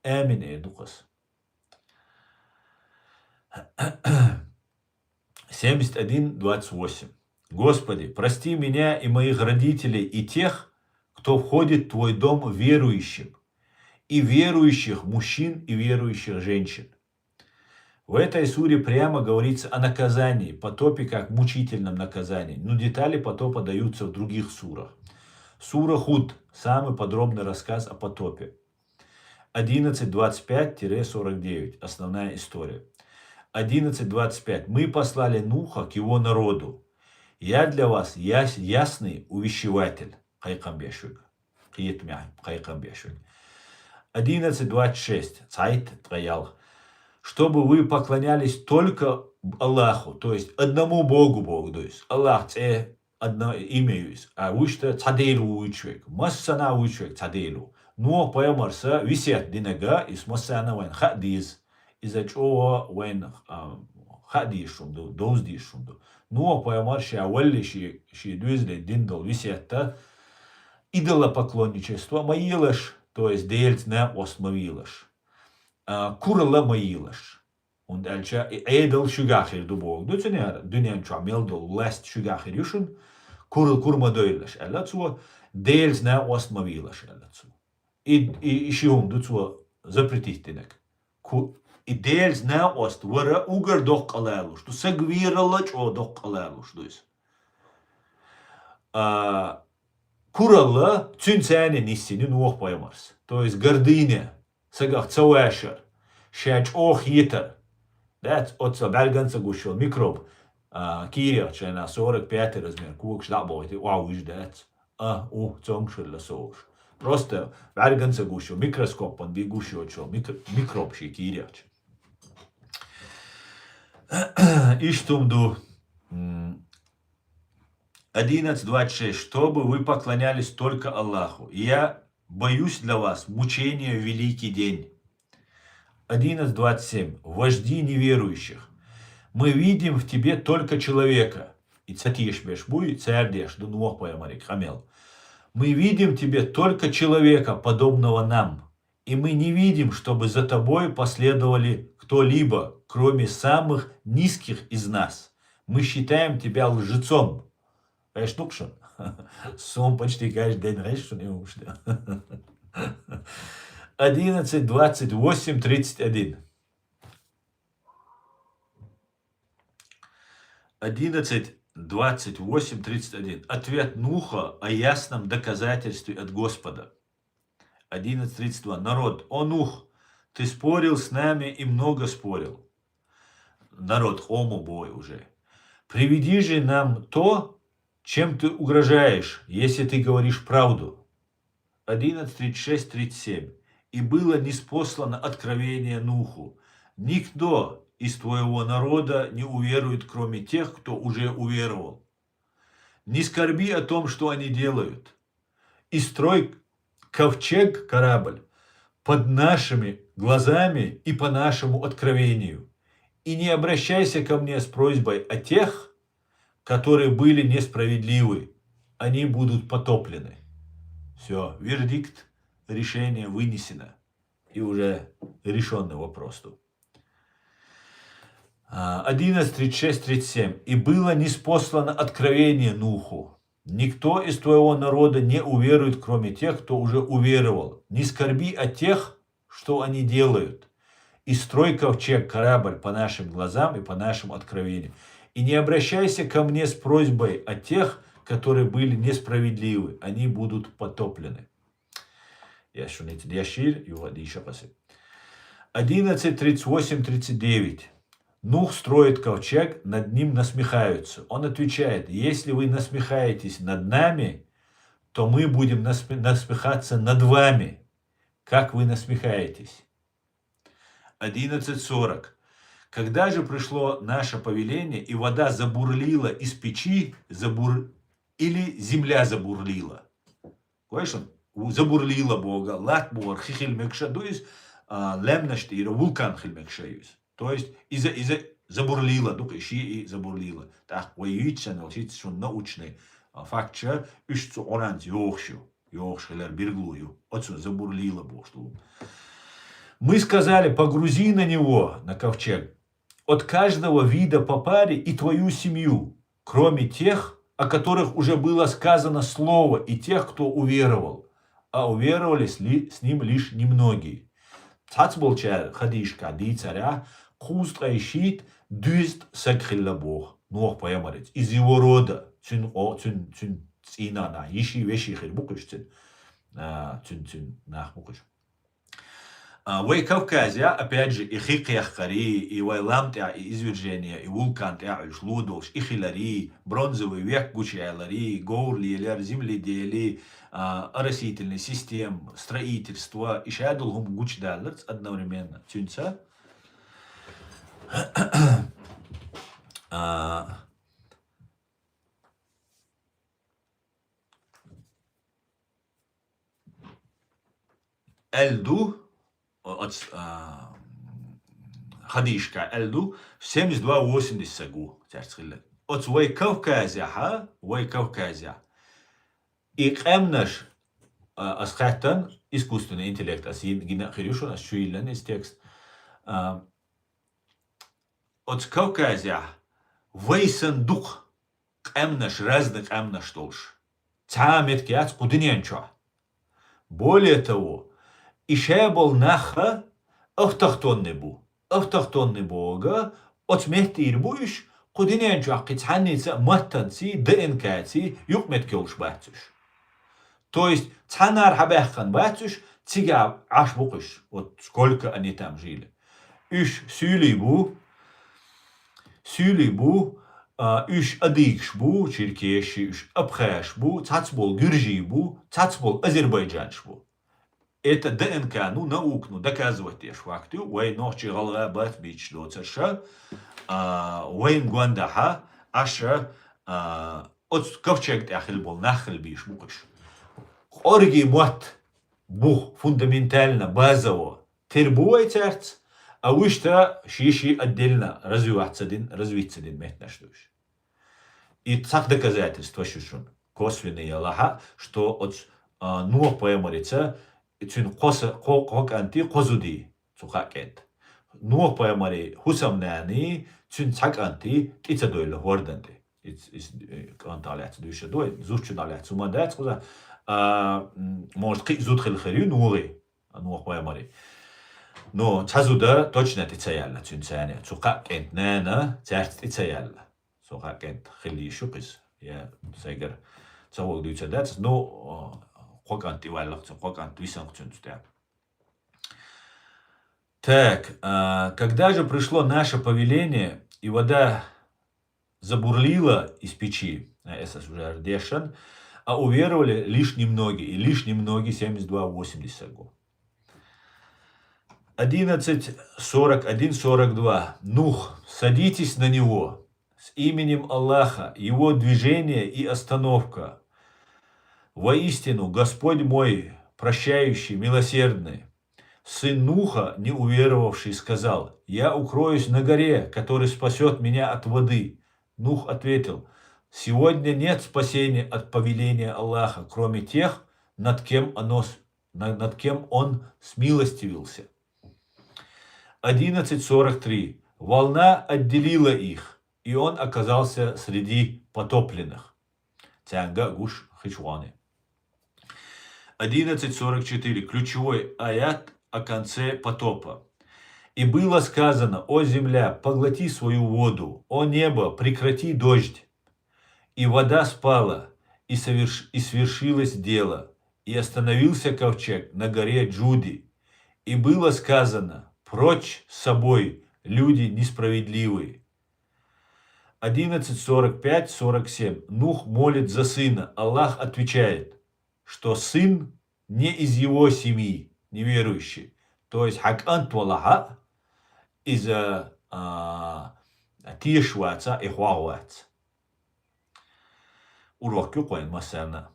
Амин, э, дукхас. Семьдесят один двадцать восемь. Господи, прости меня и моих родителей, и тех, кто входит в Твой дом верующим, и верующих мужчин, и верующих женщин. В этой суре прямо говорится о наказании, потопе как мучительном наказании, но детали потопа даются в других сурах. Сура Худ, самый подробный рассказ о потопе. Одиннадцать двадцать пять сорок девять. Основная история. Одиннадцать двадцать пять. Мы послали Нуха к его народу. Я для вас яс- ясный увещеватель. Кхайкхам беш вег. Кхетамехь кхайкхам беш вег. Одиннадцать двадцать шесть. Цхьайтта ткъе ялх. Чтобы вы поклонялись только Аллаху, то есть одному Богу, Богу, то есть Аллах цӀе одно имя ю иза. А вуьшта цхьа Дела ву вуьйцуш вег. Массана а вуьйцуш вег цхьа Дела ву. Нух пайхамарса висет динага, иза массана а вайн хаа деза. Иза чӀогӀа вайн, а, хаа дезаш хӀума ду, довза дезаш хӀума ду. Нух пайхамар ша валли ши, ши дуьзале дина долу висетта идолопоклонничество ма елаш, то есть Делаца накъост ма вийлаш. А, куралла ма елаш. ХӀунда аьлча и Ӏедал шуьгахь хир ду боху. Ду цуьнан дуьнен чохь мел долу власть шуьгахь хир ю шуна, кура, кура ма дойлалаш, аьлла цо, Делаца накъост ма вийлаш, аьлла цо. И, и, и ши хӀума ду цо запретить динарг. Ку-, и Делаца накъост вара угар доккха къа лалуш ду, саг вералла чӀогӀа доккха къа лалуш ду иза. А, куралла цуьнца цхьаьна нисйина ю Нух пайхамарс. То есть гордыня, сагах ца вашар, ша чӀогӀа хетар. Дац, оццо бӀаьрган ца гуш йолу микроб, а, кийрахь шайна сорок пятый размер когаш дӀа а бохуьйтий, охьа вуьжу дац. А, у, цомгуш хилла со уьш. Просто бӀаьрган ца гуш йолу, микроскопан бен гуш йоцуш йолу микро-, микроб шен кийрахь. Иштта хӀума ду, м, одиннадцать двадцать шесть. Чтобы вы поклонялись только Аллаху. Я боюсь для вас мучения в великий день. Одиннадцать двадцать семь. Вожди неверующих. Мы видим в тебе только человека. И ца тешаш берш буй, цара деш ду Нух пайхамариг къамел. Мы видим в тебе только человека, подобного нам. И мы не видим, чтобы за тобой последовали кто-либо, кроме самых низких из нас. Мы считаем тебя лжецом. Гайш дукшин. Сом почти каждый день гайш шун и уж. Одиннадцать, двадцать восемь, тридцать один. Одиннадцать, двадцать восемь, тридцать один. Ответ Нуха о ясном доказательстве от Господа. Одиннадцать тридцать два. Народ, о Нух, ты спорил с нами и много спорил. Народ, хомо бой уже. Приведи же нам то, чем ты угрожаешь, если ты говоришь правду. Одиннадцать тридцать шесть, тридцать семь. И было ниспослано откровение Нуху. Никто из твоего народа не уверует, кроме тех, кто уже уверовал. Не скорби о том, что они делают. И строй ковчег, корабль, под нашими глазами и по нашему откровению. И не обращайся ко мне с просьбой о тех, которые были несправедливы. Они будут потоплены. Все, вердикт, решение вынесено. И уже решенный вопрос тут. А, одиннадцать тридцать шесть, тридцать семь. И было ниспослано откровение Нуху. Никто из твоего народа не уверует, кроме тех, кто уже уверовал. Не скорби о тех, что они делают. И строй ковчег, корабль по нашим глазам и по нашим откровениям. И не обращайся ко мне с просьбой о тех, которые были несправедливы. Они будут потоплены. Я шунит яшир, юга диша касы. Одиннадцать тридцать восемь, тридцать девять. Нух строит ковчег, над ним насмехаются. Он отвечает: если вы насмехаетесь над нами, то мы будем насме- насмехаться над вами, как вы насмехаетесь. Одиннадцать сорок. Когда же пришло наше повеление, и вода забурлила из печи, забур... или земля забурлила. Гойшун, забурлила бога, лат бугар хихил мекша дуис, лемнаш тира вулкан хил мекша юис. То есть иза, иза забурлила, дук иши и забурлила. Так, вай юитсан, вай шит шун научный факт ша, уш цу оранц йохшу. Йохш хилар бирглу ю. Оцу забурлила бошлу. Мы сказали: погрузи на него, на ковчег, от каждого вида по паре и твою семью, кроме тех, о которых уже было сказано слово, и тех, кто уверовал. А уверовали с, ли, с ним лишь немногие. Цац болчар хадишка дицаря, куст айшит, дюст сакхилла бох. Нух паямарец. Из его рода. Цюн, о, цюн, цюн цинана. Иши веши хир букуш цюн. Цюн, цюн нах букуш. Вай Кавказя, опять же, и хикъяхкъари, и вай ламтя, и извержение, и вулкан тя, и шлудолш, и хилари, бронзовый век гучайлари, гоурлиелер, земледели, оросительный систем, строительство, и шадул хум гучдалларц одновременно. Цюнца. Эльду, оц, хадишка эльду, семьдесят два восемьдесят сагу, царц хиллет. Оц вай Кавказя, ха, вай Кавказя. И къемнаш, ас хаттан, искусственный интеллект, ас гина хирюшун, ас шуиллан из текст. Оц Кавказя, вайсан дук къемнаш, разный къемнаш долш. Ца метк яц кудинянчо. Более того, ишабал наха автохтонный бу. Автохтонный бога, оц меттир бу иш, кудинянчо хи цханница маттанци, ДНК-ци, юк метк йолш бацуш. То есть, цханар хабаххан бацуш, цига аш букуш. Вот сколько они там жили. Уш сюли бу, сюли бу, уш адыгш бу, черкеши, уш абхаш бу, цацбол гюржи бу, цацбол азербайджанш бу. Это ДНК, ну, наук, ну, доказывать еш факт ю, вай нохчи гъалгъа бац бич доцаша, вайн гуандаха, аша, оц ковчег тяхил бол нахил биш букуш. Орги мот бух фундаментально, базово, Тер бу вай царц, а вуьшта ши-ши отдельно развиваться дин, развиться дин меттнаш душ. И цах доказательство шушун, косвенный ялаха, что от Нух паямарица цуьнан кхо са-, кхо, кхо кӀанти, кхо зуди, цу кхаа кӀанта. Нуха пайхамаран хӀусамнанеи цуьнан цхьа кӀанти тӀе ца дойла хӀордан тӀе. Иза, иза, э, кӀантах лаьцна дуьйш ду вай, зудчунах лаьцна хӀума дац кхуза. А, м, может, кхин а зуда хилла хир ю Нухин, Нуха пайхамаран. Но цхьа зуда точно тӀе ца яьлла цуьнан царна. Цу кхаа кӀанта нана цаьрца тӀе ца яьлла. Цу кхаа кӀанта хилла йиш ю-кх иза. Я сайгара ца вала дуьйцур дац. Ну, кхо кӀант тӀе ваьлла-кх цуьнан, кхо кӀант висина-кх цуьнан цу тӀе. Так, а, когда же пришло наше повеление, и вода забурлила из печи, а, это уже дешан, а уверовали лишь немногие, и лишь немногие, семьдесят два восемьдесят го. Одиннадцать сорок один сорок два. Нух, садитесь на него, с именем Аллаха, его движение и остановка. Воистину, Господь мой, прощающий, милосердный. Сын Нуха, не уверовавший, сказал: «Я укроюсь на горе, который спасёт меня от воды». Нух ответил: «Сегодня нет спасения от повеления Аллаха, кроме тех, над кем оно с-, на-, над кем он смилостивился». Одиннадцать сорок три. Волна отделила их, и он оказался среди потопленных. Цаьнга а гуш хиш вани. Одиннадцать сорок четыре. Ключевой аят о конце потопа. «И было сказано: О земля, поглоти свою воду, о небо, прекрати дождь. И вода спала, и соверш-, и свершилось дело, и остановился ковчег на горе Джуди. И было сказано: Прочь с собой, люди несправедливые». Одиннадцать сорок пять сорок семь. Нух молит за сына. Аллах отвечает, что сын не из его семьи, неверующий. То есть хьа кӀант валахь а, иза, а, тешаш вац, и хьоахавац. Урок ю-кх вайн массарна.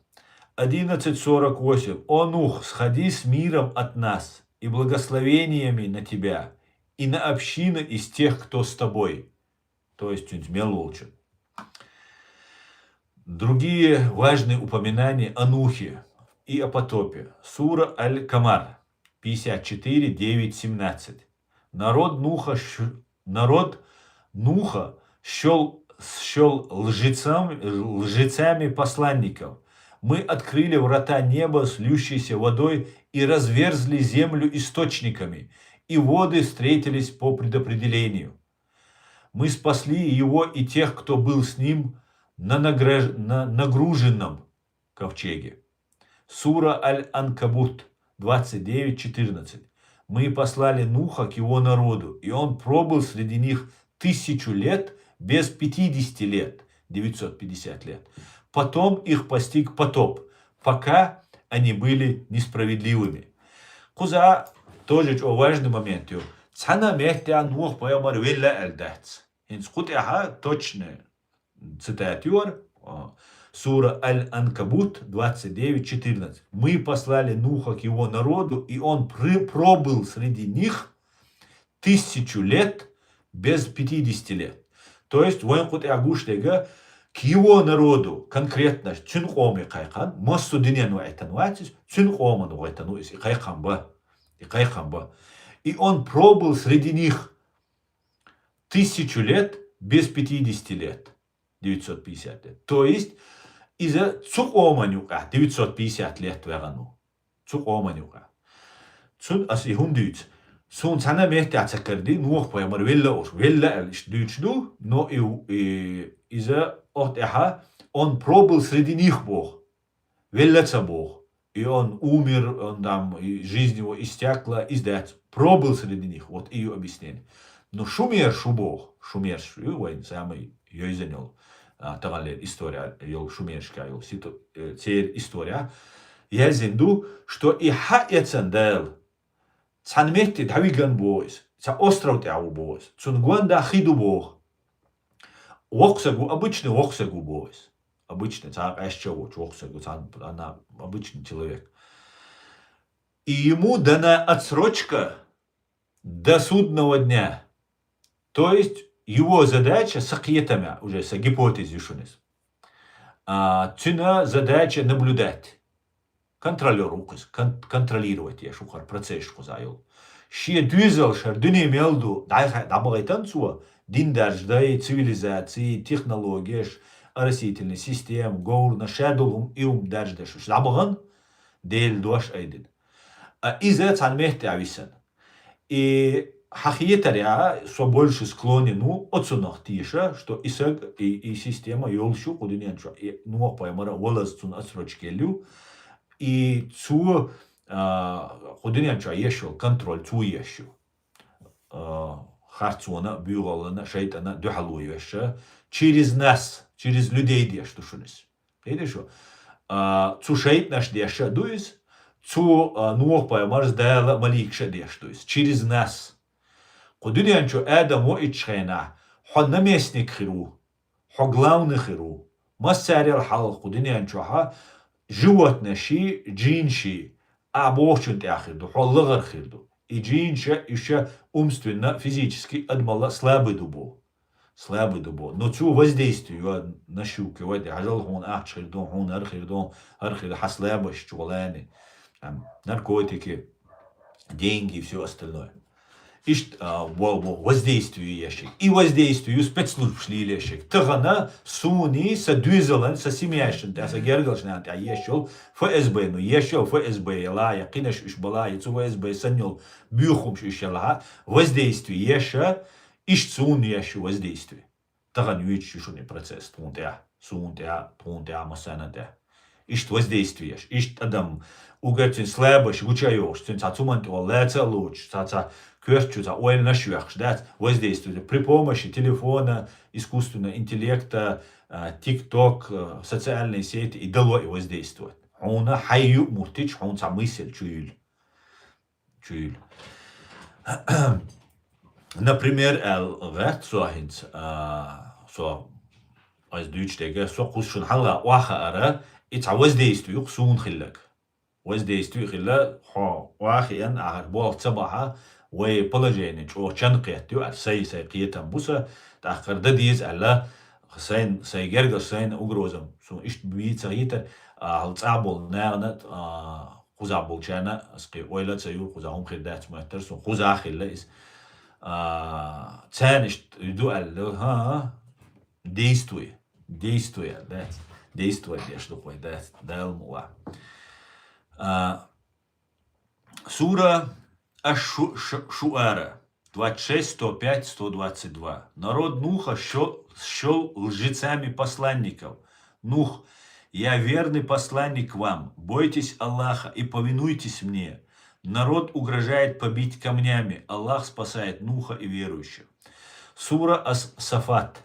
Одиннадцать сорок восемь. О Нух, сходи с миром от нас и благословениями на тебя и на общины из тех, кто с тобой. То есть цуьнца мел волчун. Другие важные упоминания о Нухе и о потопе. Сура Аль-Камар, пятьдесят четыре, девять, семнадцать. Народ Нуха щ-, народ Нуха счёл, счёл лжецам-, лжецами посланников. Мы открыли врата неба с льющейся водой и разверзли землю источниками, и воды встретились по предопределению. Мы спасли его и тех, кто был с ним на награж-, на нагруженном ковчеге. Сура Аль-Анкабут, двадцать девять четырнадцать. Мы послали Нуха к его народу, и он пробыл среди них тысячу лет без пятидесяти лет, девятьсот пятьдесят лет. Потом их постиг потоп, пока они были несправедливыми. Кхуза тоже чӀо важный момент ю. Цхьана меттехь Нух пайхамар велла аьлла дац. ХӀинца кху тӀехьа точно цитата ю хӀара, а, сура Аль-Анкабут, двадцать девять четырнадцать. Мы послали Нуха к его народу, и он пры-, пробыл среди них тысячу лет без пятидесяти лет. То есть, вайн кху тӀехь гуш дерг, к его народу, конкретно цуьнан къоме кхайкхина, массо а динан ваийтина вац иза, цуьнан къоман ваийтина ву иза, и кхайкхам ба, и кхайкхам ба. И он пробыл среди них тысячу лет без пятидесяти лет, девятьсот пятьдесят лет. То есть, иза цу къоман юкъахь девятьсот пятьдесят лет ваьхна ву. Цу къоман юкъахь. Цуьнан аса и хӀунда дуьйцу? Суна цхьана меттехь ца каради, Нух пайхамар велла олуш, велла аьлла иштта дуьйцуш ду, но и, и, иза оха тӀехьа он пробыл среди них боху. Велла ца боху. И он умер, он там, и жизнь его иссякла, иза дац. Пробыл среди них. Вот и ю объяснение. Но шумераш шу боху. Шумераш ю вайн самый йойзанал, а, таханлера история йолу шумерашка йолу ситу-, э, церан история. Яздина ду, что и хьаэцан Дала цхьана метте дӀавиган боху иза. Цхьа остров тӀехь ву боху иза. Цунна гонда хи ду боху. Воккха саг ву, обычный воккха саг ву боху иза. Обычный, цхьа къаьстача воцуш воккха саг ву, цхьана, она обычный человек. И ему дана отсрочка до судного дня. То есть его задача, сан кхетам, уже сан гипотеза ю шуна иза. А, цуьнан задача наблюдать. Контролёр ву кхуьз, кон-, контролировать еш ву хӀара процесс кхуза йолу. Шен доьзалш хӀара дуьне мел ду, дӀай-, дӀабахийтан цо, дин даржадай, цивилизаций, технологеш, оросительный система, говрана, ша долу хӀума, и хӀума даржадеш уьш дӀабахана, Делан дош айдина. А иза цхьана метте а висана. И хьан хетарехь, со больше склонен ву оцунах теша, что и саг, и, и система йолуш ю кху дуьнен чохь, и Нухь-пайхамар а валаза цунна отсрочка елла ю, и цо, а, кху дуьнен чохь еш йолу контроль цо еш ю. А, харцонна а, буьйхаллина а, шайтӀанна а дуьхьало еш а, через нас, через людей деш ду шуна иза. Кхетий шу? А, цу шайтӀанаш деш а ду иза, цу, а, Нухь-пайхамарца Дала маликаш а деш ду иза. Через нас. Кху дуьнен чу Адам ваийтчу хенахь, хьо наместник хир ву, хьо главный хир ву. Массарел хьалха кху дуьнен чохьа животнаши, джинши, а бохучун тӀехь хир ду, хьо лахара хир ду. И джинша, уьш умственно, физически адамалла слабый ду бу. Слабый ду бо. Но цо воздействие йо, нащупывать, хьажал хьуна ахча хир ду, хьуна хӀара хир ду, хӀара хир хьан слабость чу гӀолани. Там, наркотики, деньги и всё остальное. Иштта, а, во, во, воздействие еш. И воздействие ю спецслужбаш лелош. Тахана суна, сан доьзалан, сан семьяшна тӀехь, сан гергарчу нахана тӀехь еш йолу Ф С Б, ну, еш йолу Ф С Б яла, я кхинаш уьш бала, я цу Ф С Б санна йолу буьйхамаш уьш яла, воздействие еш, иштта суна еш ю воздействие. Тахана юьйцуш ю шуна и процесс тхуна тӀехь, суна тӀехь, тхуна тӀехь, массарна тӀехь. Иштта воздействие еш, иштта адам угар цуьнан слабость гуча а йохуш, цуьнан цхьа цуман тӀе вала лаца а лоцуш, цхьа, цхьа коьрта чу цхьа ойланаш а йоьхуш дац, воздействие при помощи телефона, искусственного интеллекта, а, TikTok, а, социальные сети и дало и воздействовать. Хьуна хьайн юкъ муртича, хьуна цхьа мысль чу юьллу. Чуьйла. Например, аьлла гӀерта со хӀинца, а, со, ас дуьйцу дерг, со кхуза шуна хьалха охьахаара, и цхьа воздействие ю-кх суна хилларг. Воздействие хилла, хьо охьахиъна, ахьа болх ца бахьа, вай положение чӀогӀа чан кхетта ю, аьлла, сай, сай кхетам бу сан, тӀаккха дан деза аьлла, сайн, сайн гергарчу, сайн угрозам, суна иштта бийца хетара, а, хьал цӀа болу нахана, а, кхузахь болчарна, ас кхин ойла а ца йора, кхузахь хӀума хир дац моьттара, суна кхузахь а хилла иза. А, царна иштта ду аьлла, хӀа-хӀа, действуй, действуй аьлла, дац, действовать деш ду-кх вай, дац, Дала мукъ лахь. А, сура Аш-Шу-, Ш-, Шуара. Двадцать шесть, сто пять, сто двадцать два. Народ Нуха счёл, счёл лжецами посланников. Нух, я верный посланник к вам. Бойтесь Аллаха и повинуйтесь мне. Народ угрожает побить камнями. Аллах спасает Нуха и верующих. Сура Ас-Сафат.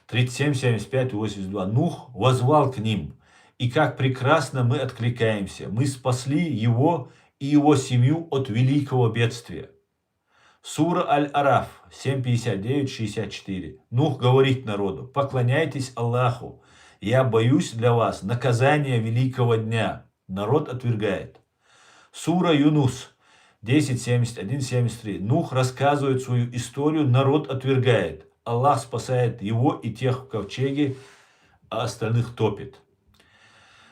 Тридцать семь, семьдесят пять, восемьдесят два. Нух воззвал к ним. И как прекрасно мы откликаемся. Мы спасли его и его семью от великого бедствия. Сура Аль-Араф, семь пятьдесят девять, шестьдесят четыре. Нух говорит народу: «Поклоняйтесь Аллаху. Я боюсь для вас наказания великого дня». Народ отвергает. Сура Юнус, десять семьдесят один, семьдесят три. Нух рассказывает свою историю, народ отвергает. Аллах спасает его и тех в ковчеге, а остальных топит.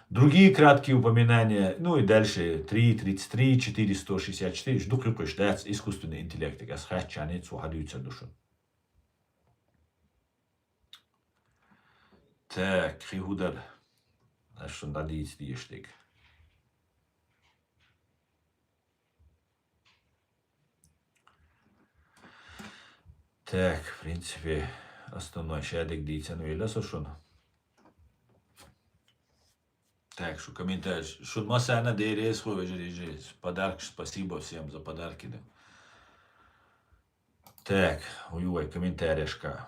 Другие краткие упоминания, ну и дальше три тридцать три, четыре сто шестьдесят четыре, жду кюкуш, да, искусственный интеллект, ас хаччани цу хадуйца душу. Так, хи худал. Аш шун дадийц диештик. Так, в принципе, основной шадик дийцан вела со шуна. Так, шу комментарий. Шун масана дерез хуй вежережез. Подарок, спасибо всем за подарки, да. Так, уювай комментарийшка.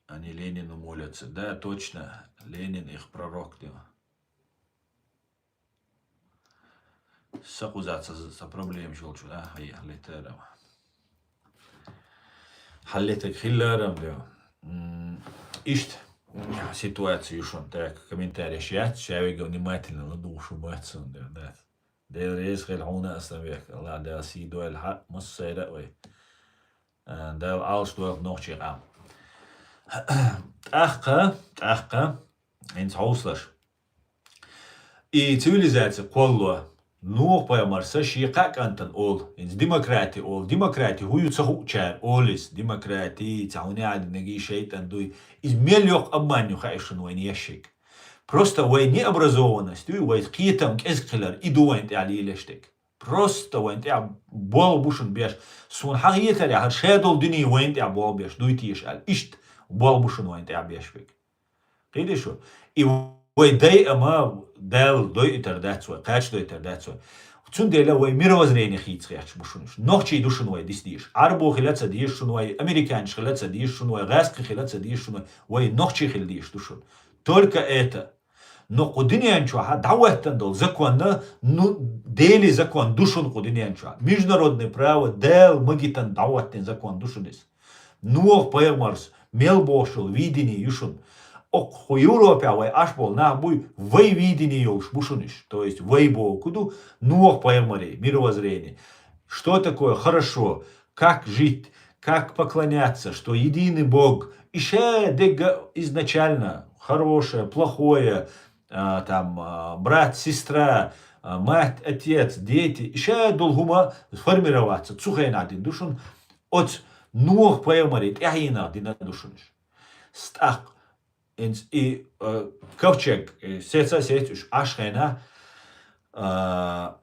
Они Ленину молятся. Да, точно. Ленин их пророк, да. Са кхуза ца, ца проблема шул чу, да? Хай, хьаллетарам. Хьаллетаг хилларам, да. М, ишт ситуация ю шун, так, комментарий шац, шавига внимательно ладугӀуш бац сан, да, да. Дел рез хел хьуна асан век. Аллах Дала сий дойла хьа, массайра вай. А, Дала алш дойла нохчий къам. ТӀаккха, тӀаккха, хӀинца хьовсалаш. И цивилизаци кхолло. Нух пайхамарса ший кхаъ кӀантан олу, хӀинца демократи олу. Демократи хӀу ю ца хуучара олу иза. Демократи, ца хӀуна аьлла, нагий шайтӀан дуй. Иза мел йоккха обман ю хаьа шуна вайна ешшиг. Просто вай необразованность дуй, вай кхетам кӀезиг хилар, и ду вайна тӀехь лелаш дерг. Просто вайн тӀехь болх бу шуна беш. Суна хьан хетарехь, хӀара шадолу дуьне вайн тӀехь болх беш дуй теша аьлла. Иштта болх бу шуна вайн тӀехь беш верг. Кхийдий шу? И вай дайа ма Дала дойуьйтар дац вай, кхача дойтар дац вай. Цундела вай мировоззрение хийца хеташ бу шуна уьш. Нохчий ду шуна вай дис дийш. Ӏарбо хила ца дийш шуна вай, американчу хила ца дийш шуна вай, гӀаскхи хила ца дийш шуна вай, вай нохчий хила дийш ду шуна. Только это. Но кху дуьнен чохь дӀахӀоьттина долу законна, ну, Делан закон ду шуна кху дуьнен чохь. Международное право Дала магийтина дӀахӀоьттина закон ду шуна иза. Нух пайхамарс мел бохуш йолу видение ю шуна. Окху Европехь вай Ӏаш болу нах буй, вай видение йолуш бу шуна уьш. То есть вай боху ду Нух пайхамаре, мировоззрение. Что такое хорошо? Как жить, как поклоняться, что единый Бог. И ша дега изначально хорошее, плохое, а, там, а, брат, сестра, а, мать, отец, дети. И ша долу хӀума формироваться цу хенахь дина ду шуна. Оцу Нух пайхамаре тӀаьхьенах дина ду шуна уьш. СтӀаккха, инц и, а, ковчег, э, сеца сеца уьш Ӏаш хенахь, а,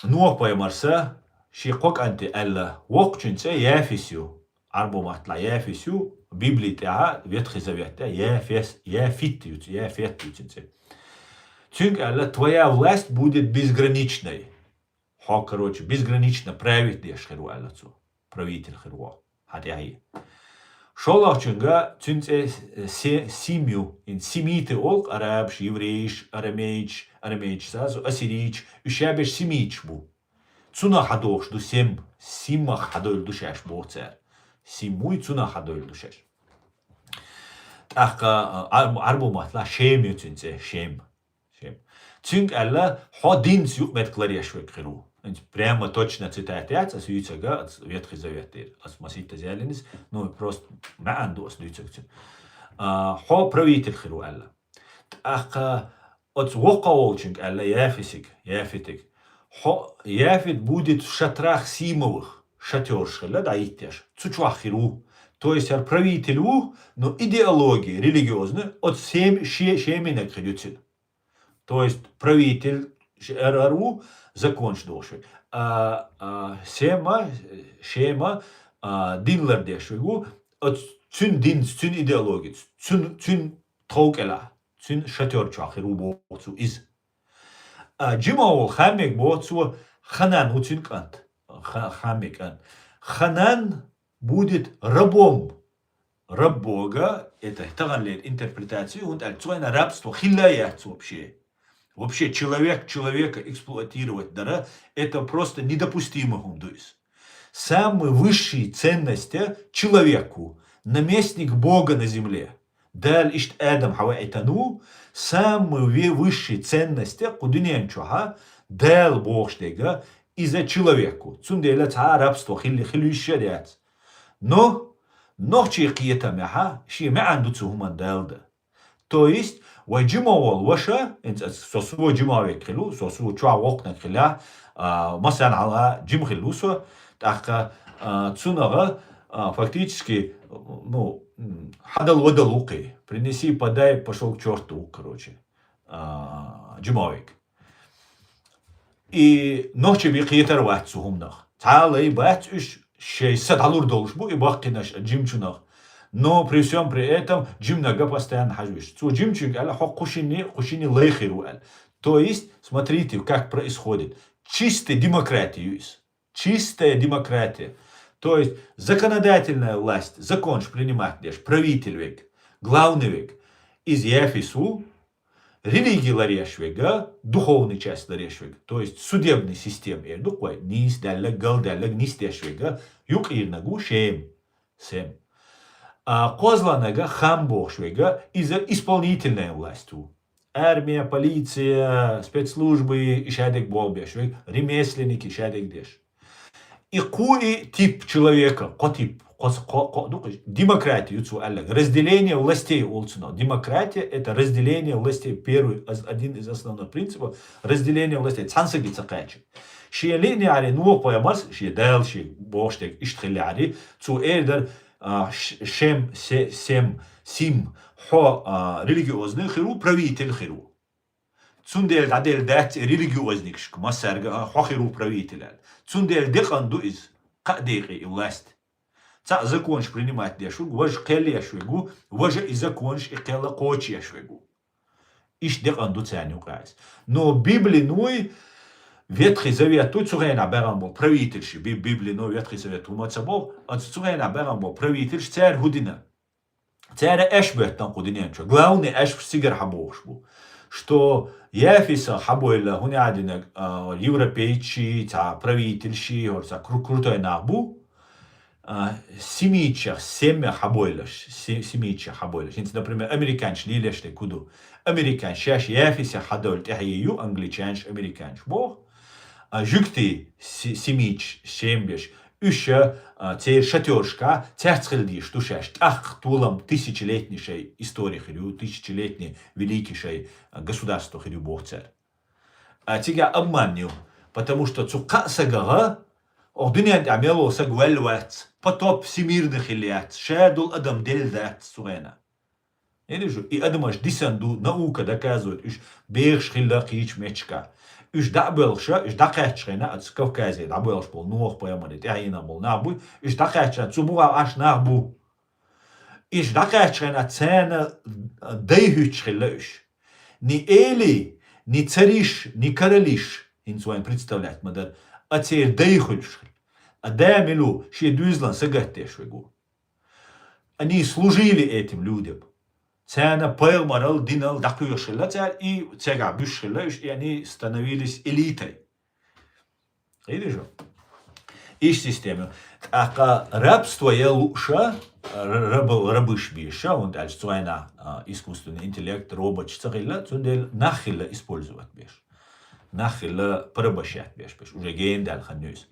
Нух пайхамарса шен кхо кӀанте аьлла, воккхачун цӀе Яфис ю. Ӏарбо маттахь Яфис ю, Библи тӀехь, Ветхий Завет тӀехь, Яфес, Яфит ю цу-, Яфет ю цуьнан цӀе. Цуьнга аьлла: «Твоя власть будет безграничной». Хьо, короче, безгранично править деш хир ву аьлла цо. Правитель хир ву хьан тӀаьхье. ШолгӀачуьнга цуьнан цӀе Се-, Сим ю. Ин симиты олу арабаш, еврейш, арамейч, арамейч, сазу, ассирийч, уьш ша берш симийчаш бу. Цунах хьадохуш ду Сем, Симах хьадойлу ду шаьш боху цара. Сим вуй, цунах хьадойлу ду шаьш. ТӀаккха, а, Ӏар-, Ӏарбо маттахь Шем ю цуьнан цӀе, Шем. Шем. Цуьнга аьлла: «Хьо динца юкъаметтиг ларъеш верг хир ву». Прямо точно цитата яц, ас юьйцург, ас Ветхий Завет дийр, ас масийтта зелинис, ну, просто маьӀна ду ас дуьйцург цуьнан. А, «Хьо правитель хир ву», аьлла. ТӀаккха оцу воккха волчуьнга аьлла Яфисиг, Яфитиг: «Хьо, Яфит будет в шатрах Симовых», шатёрш хилла дӀахӀиттеш, цу чохь хир ву. То есть хӀара правитель ву, но идеология религиозная оцу Сем-, Ше-, Шеминаг хир ю цуьнан. То есть правитель ш-, эр-, эр ву, законаш дохуш верг. А, а, Сема, Шема, а, дин лардеш верг ву, оцу цуьнан динца, цуьнан идеологица, цуьнан, цуьнан тхов кӀелахь, цуьнан шатёр чохь хир ву боху цо иза. А, жима волу Хаммег боху цо, Ханан ву цуьнан кӀант. Ха-, Хаммег кӀант. Ханан будет рабом. Раб бога, это таханлера интерпретация, хӀунда аьлча цу хенахь рабство хилла а яц вообще. Вообще человек человека эксплуатировать дара, это просто недопустимо хӀума ду иза. Самые высшие ценности человеку, наместник Бога на земле. Дала иштта Адам хьаваийтина ву, самые ве-, высшие ценности кху дуьнен чохьа Дала бохуш дерг, иза человеку. Цундела цхьа а рабство хилли, хила йиш яц. Но нохчийн кхетамехьа шен маьӀна ду цу хӀуман Дала дан. То есть, вай жима волу ваша, инца со сво жима век хилу, со сво чохь воккханаг хила, а, масана хьала жима хилу со, тӀаккха, а, цунагӀа, а, фактически, ну, м, хьадал вадал ву кхи. Принеси, подай, пошёл к чёрту ву, короче. А, жима век. И нохчий бен кхетар вац цу хӀуманах. Цхьа а лай бац уьш, шайн са дӀалур долуш бу и баккхийнаш а жимачунах. Но при всём при этом жимнага постоянно хьажа веш. Цо жимачуьнга аьлла, хьо кхушинни, кхушинни лай хир ву аьлла. То есть, смотрите, как происходит. Чистая демократия ю иза. Чистая демократия. То есть, законодательная власть, законаш принимать деш, правитель век, главный век, иза Яфис ву, религи ларъеш вега, духовный часть ларъеш вега, то есть судебный система эр ду-кх вай, нийса даьллаг, гал даьллаг, нисдеш вега, юкъ ийрнаг ву Шем, Сем. А, кхозлагӀнага Хам бохуш вега, иза исполнительная власть ву. Армия, полиция, спецслужбы, и шадерг болх беш вега, ремесленники, и шадерг деш. И кхо и тип человека, кхо тип, кхо, кхо, кхо, ну, демократия ю цо аьлларг. Разделение властей олу цунах. Демократия — это разделение властей. Первый, аз-, один из основных принципов — разделение властей. Цхьана сага ца кхаьча. Шен лиънехьара Нухь-пайхамарс, шен Дала шен бохуш дерг иштта хиллехьара, цо эр дара, а, Ш-, Шем, Се-, Сем, Сим, хьо, а, религиозный хир ву, правитель хир ву. Цундела дӀаделла дац и религиозникашка, массаьрга а хьо хир ву правитель аьлла. Цундела декъан ду иза, кхаа декъе и власть. Цхьаъ законаш принимать деш ву, важа кхел еш вегу, важа и законаш, и кхел кхочуш еш вегу. Иштта декъан ду царна юкъа иза. Но Библи нуй, Ветхий Завет ву, цу хенахь баьгӀан болу правительш, Би-, Библи нуй, Ветхий Завет хӀума ца боху, аса цу хенахь баьгӀан болу правительш, цара хӀу дина? Цара аьшпаш беттан кху дуьнен чу. Главный аьшпаш цигара хьабохуш бу, что Яфиса хьабойла, хӀун а динарг, а, европейчий, цхьа правительший, хӀора цхьа кру-, крутой нах бу, а, семитчех, семех хьабойлаш, се-, семитчех хьабойлаш. ХӀинца, например, американчаш лелаш дерг хӀу ду? Американчаш шаьш Яфиса хьадойла тӀаьхье ю англичанаш, американчаш боху. А, жуьгтий, се-, семитчаш, сембеш, уьш, а, церан шатёршка, цаьрца хила дийш ду шаьш, тӀаккха толам тысячелетний шайн история хир ю, тысячелетний великий шайн, а, государство хир ю боху цара. А цига обман ю, потому что цу кхаа сагагӀа оха дуьнен тӀехь мел волу саг ваьлла вац, потоп всемирный хилла яц, ша долу адам делла дац цу хенахь. Или же, и адамаш дисан ду, наука доказывает, уьш бехаш хилла кхечу метташка. Уьш дӀа а боьлхуша, уьш дӀакхаьччахьана, аса Кавказе дӀабоьлхуш болу Нухь-пайхамаре тӀаьхьенах болу нах бу, уьш дӀакхаьччахьана, цу бухахь Ӏаш нах бу. Иштта дӀакхаьччахьана царна дай хӀуьттуш хилла уьш. Ни элий, ни цариш, ни каралиш, хӀинца вайн представлять ма дара, а церан дай хуьлуш хилла. А да мила ву, шен дуьйзалан сагатдеш вегу. Они служили этим людям. Царна пайхамарал, динал дӀакхоьхуш хилла цара, и цигахь буьсуш хилла уьш, и они становились элитой. Видишь? Иштта система. ТӀаккха рабство я лууша, р-, раб-, рабыш бийша, хӀунда аьлча цу хенахь, а, искусственный интеллект, роботаш ца хилла, цундела нах хилла использовать беш. Нах хилла порабощать беш, беш. Уже гена даьлла хан ю иза.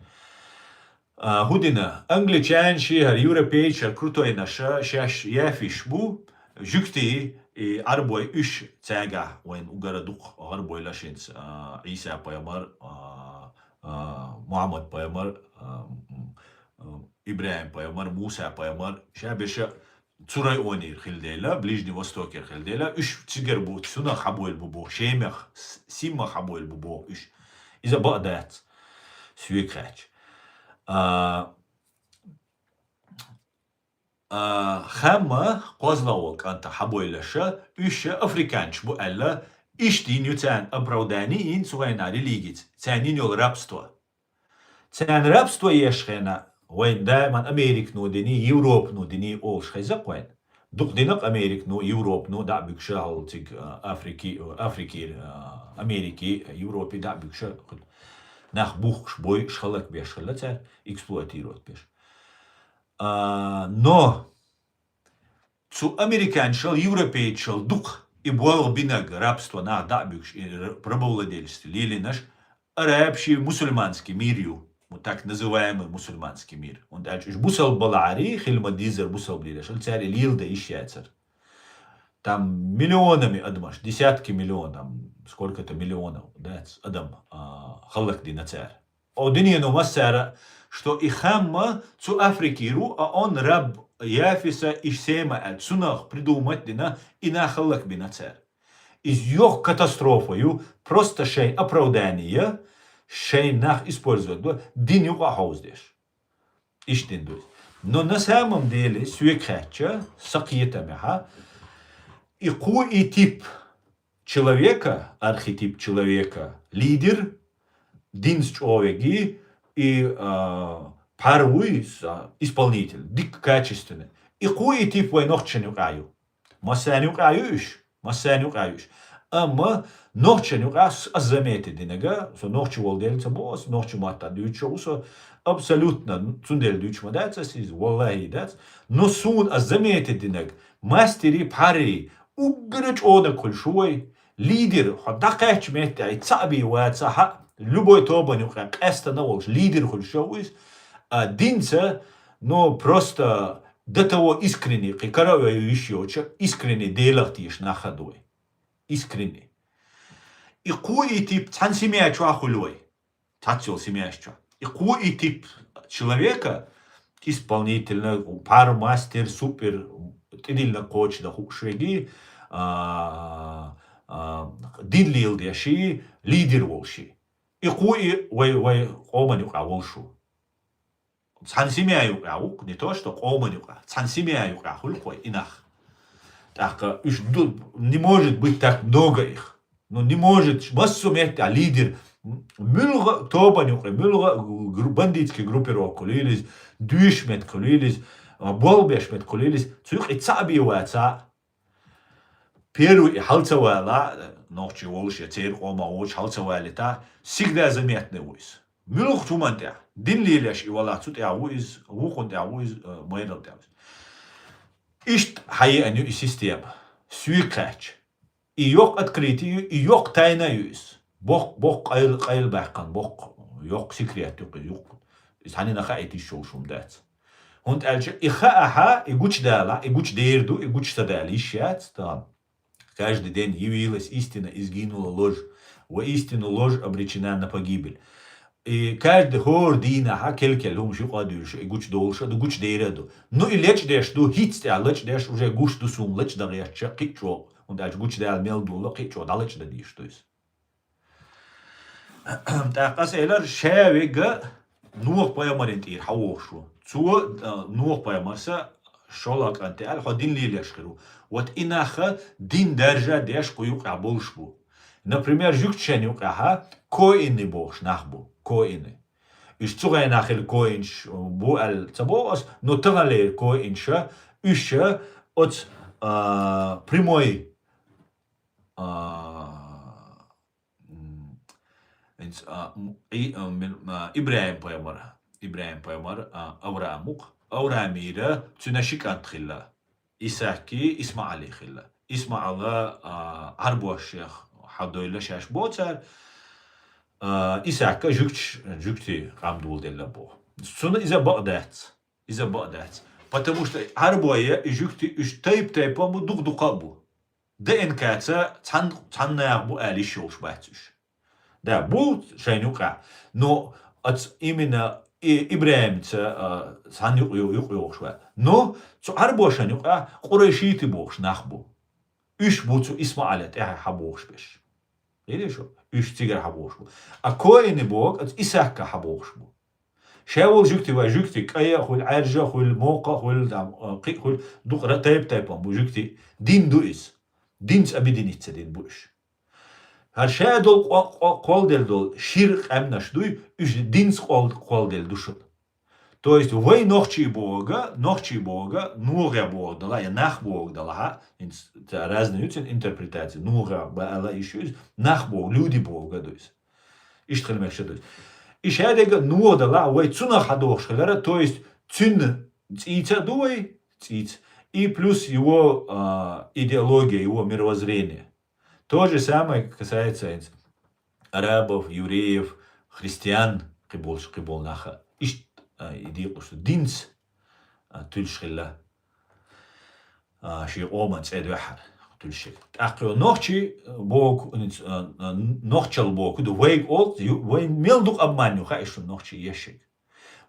А, хӀу дина, англичанаш, хӀара европейчара крутойнаша, шаьш яфиш бу, жуьгтий, и Ӏарбой уьш цаьргахь вайн угара дукха гӀарбой лашинца, а, Ӏийса пайхамар, а, а, Мухьаммад пайхамар, а, м, а, ИбрахӀим пайхамар, Муса пайхамар, ша беша цу районера хила дела, Ближний Востокера хила дела, уьш цигара бу, цунах хьабойла бу боху, Шемах, С-, Симмах хьабойла бу боху уьш. Иза бакъ дац, соьга хаьттича. А, а, хамма кхозлагӀа волу кӀанта хьабойлаша, уьш африканчаш бу аьлла, иштта йина ю царна оправдание йина цу вайна религица, царна йина йолу рабство. Царна рабство еш хенахь, вайн даиман Американо дини, Европано дини олуш хеза-кх вайн. Дукха дина-кх Американо, Европано дӀа а буьгуша хьал цига, а, Африки, Африки, а, Америки, Европе дӀа а буьгуша, нах бухкуш, бойуш, хӀаллакбеш хилла цара, эксплуатировать беш. А, но цу американчал, европейчал дукха и болх бинарг, рабство нах дӀа а буьгуш, и р-, рабовладельчество лелийнарш, арабаш, мусульманский мир ю, м, так называемый мусульманский мир. ХӀунда аьлча уьш бусалба балахьара, хила ма дезара бусалба лелаш, цара и леладан йиш яцара. Там миллионами адамаш, десятки миллион, там сколько-то миллионов, да, адам, а, хӀаллакдина цара. О, дуьнено массара, что и хамма цу Африкера ву, а он раб Яфиса и Сема аьлла, цунах придумать дина, и нах хӀаллакбина цара. Иза йоккха катастрофа ю, просто шайн оправдание, шайн нах использовать ду, дин юкъа а хьовзадеш. Иштта дин ду иза. Но на самом деле, соьга хаьттича, сан кхетамехьа, и кхо и тип человека, архетип человека, лидер, динца чӀогӀа веги, и, а, пхьар вуй, с-, а, исполнитель, дикка качественный. И кхо и тип вай нохчашна юкъа ю. Массарна юкъа ю уьш, массарна юкъа ю уьш. Амма нохчашна юкъа с-, ас заметить динарг, со нохча волу дела ца боху, ас нохча матта дуьйцуш ву со, абсолютно, цундела дуьйцуш ма дац ас иза, валлахӀи дац. Но суна ас заметить динарг, мастерий, пхьаррий, уггара чӀогӀа хуьлуш ву вай. Лидер, хьо дӀакхаьчча метте, ай цхьаъ бен ваца хьа, любой тобан юкъа къаьстина волуш, лидер хуьлуш ву иза. А динца, ну, просто до того искренне, кхы кара а вай йиш йоцуш, искренне Делах теша нах а ду вай. Искренне. И кхо и тип цхьан семья чохь хуьлу вай. Цхьацца йолу семьяш чохь. И кхо и тип человека, исполнительно, пар, мастер, супер, тӀедиллина кхочушдан хууш верг, а, а, дин леладеш, лидер волуш. И кхо и вай, вай къоман юкъахь волуш ву. Цхьана семья юкъахь ву-кх, не то что къоман юкъахь, цхьана семья юкъахь хуьлу-кх вай и нах. ТӀаккха уьш ду-, не может быть так много их. Ну, не может, массо а меттехь лидер, муьлха а тобан юкъа, муьлха а гру-, бандитский группировка хуьлийла иза, дуьйш меттиг хуьлийла иза, а, болх беш меттиг хуьлийла иза, цу юкъа и цхьаъ бен вацахь, первый и хьала ца валахь, нохчий волуш я церан къомах воцуш хьала ца валийтахь, всегда заметный ву иза. Муьлхха хӀуманна тӀехь, дин лелош и валахь, цу тӀехь ву иза, вукхунна тӀехь ву иза, э, майралла тӀехь ву иза. Иштта хьаеана ю и система. Соьга хаьттича. И йоккха открытие ю, и йоккха тайна ю иза. Боккха, боккха къайла, къайла баьккхина, боккха, йоккха секрет ю-кх иза, юккъе. Иза хьанна а хаийта йиш йолуш хӀума дац. ХӀунда аьлча и хаахь, и гучудалахь, и гучудер ду, и гучу ца дала йиш яц, тахана. Каждый день явилась истина и сгинула ложь. Воистину ложь обречена на погибель. И каждый хӀора дийнахь кел-кел хӀумаш юкъа а дуьйлуш, и гучудолуш а ду, гучудер а ду. Ну, и лечдеш ду, хӀинцца тӀехь лечдеш, уже гуш ду суна лечдан гӀерташ кхин а чӀогӀа. ХӀунда аьлча гучудаьлла мел дола кхин а чӀогӀа дӀалечдан дийш ду иза. ТӀаккха аса элира, ша вега Нух-пайхамаран тӀера хьан вохуш ву? Цо, а, Нух-пайхамарса шолгӀа кӀанте аьлла, хьо дин лелош хир ву. Вот и нах дин даржа деш кху юкъахь болуш бу. Например, жуьгташна юкъахь коины бохуш нах бу. Коины. Уьш цу хенахь хилла коинаш бу аьлла ца боху ас, но таханлера коинаша, уьш оцу, а, прямой, а, м, хӀинца, а, м, и, а, мин, а, ИбрахӀим-пайхамар, ИбрахӀим-пайхамар, а, Авраам ву-кх. Авраамера цуьнан ши кӀант хилла. Исаки, ИсмаӀали хилла. ИсмаӀала, а, Ӏарбоша шех хьадойла шаьш боху цара, а, Исака жуьгташ, жуьгти къам доладелла боху. Цунна иза бакъ дац. Иза бакъ дац. Потому что Ӏарбой и жуьгти уьш тайп-тайпана бу, дукха-дукха а бу. ДНК-ца цхьанна, цхьанна наха бу аьлла йиш йолуш бац уьш. Да, бу шайна юкъахь. Но оцу именно и-, ИбрахӀимца, а, цхьанна юкъ-, ю-, юкъа йогӀуш вац. Но цу Ӏарбошна юкъахь къурайшиты бохуш нах бу. Уьш бу цу ИсмаӀала тӀаьхьа хьан бохуш берш. Хиъний шу? Уьш цигара хьан бохуш бу. А коины боху оцу Исака хьан бохуш бу. Ша волу жуьгти вай, жуьгти кӀай а хуьлу, Ӏаьржа а хуьлу, мокха а хуьлу, там, а, кхин а хуьлу, дукха ра-, тайп-тайпана бу жуьгти. Дин ду иза. Динца объединиться дина бу уьш. ХӀара ша долу къо-, къо-, кхолладелла долу шира къаьмнаш дуй, уьш динца къол-, кхолладелла ду шуна. То есть вай нохчий боху, нохчий боху, нохчий боху дала, я нах боху дала, хӀа, ин-, ца-, разные ю цуьнан интерпретации, нохчий ба ала йиш ю иза, нах боху, люди боху ду иза. Иштта хила мегаш ду иза. И ша дерг а нохчий дала, вай цунах хьадохуш хилара, то есть цуьнан цӀийца а ду вай, цӀийца. И плюс его, а, идеология, его мировоззрение. То же самое касается, хӀинца, арабов, евреев, христиан, кхин болуш, кхин болу наха. Иштта, а, и дийкъуш ду динца, а, туьлуш хилла. А, шен къоман цӀе дуьххьара туьлуш хилла. ТӀаккха йо нохчий, а, боху, а, а, нохчалла боху ду, вайга олу, ю-, вай мел дукха обман ю, хаьа шуна нохчий ешшиг.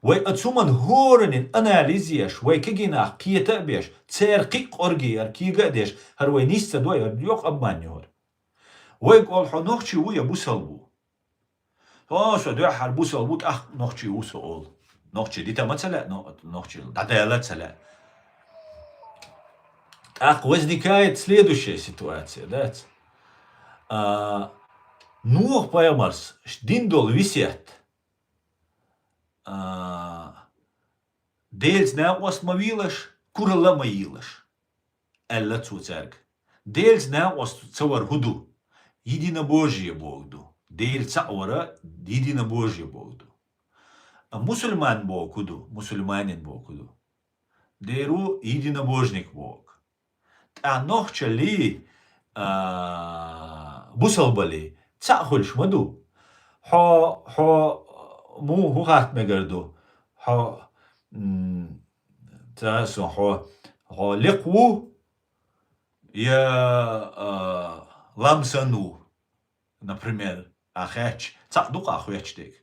Вай оцу хӀуманна хӀоранийн анализ еш, вай кегий нах кхета а беш, церан кхин а къоргий яра кега а деш, хӀара вай нисса ца дой, хӀара йоккха обман ю хӀара. Вайга олу хьо нохчий ву я бусалба ву? Хьо, со дуьххьара бусалба ву, тӀаккха нохчий ву со олу. Нохчий дита ма ца лаьа, но-, нохчий дӀадала а ца лаьа. ТӀаккха возникает следующая ситуация, дац? А, Нух-пайхамарс дина долу весет. А, Делаца накъост ма вийлаш, куралла а ма йийлаш, аьлла цо цаьрга. Делаца накъост ца вар хӀун ду? Единобожие боху ду. Дела цхьаъ вара единобожие боху ду. А мусульман боху ду, мусульманин боху ду. Дера ву единобожник боху. Ткъа нохчаллий, а, бусалбаллий цхьаъ хуьлуш ма ду. Хьо, хьо, муха хӀун хатта мегар ду? хьо, м, ца со хьо, хьо лекх ву, я, а, ламсан ву, например, а хаьч, цхьаъ ду-кх а хоьттуш дерг.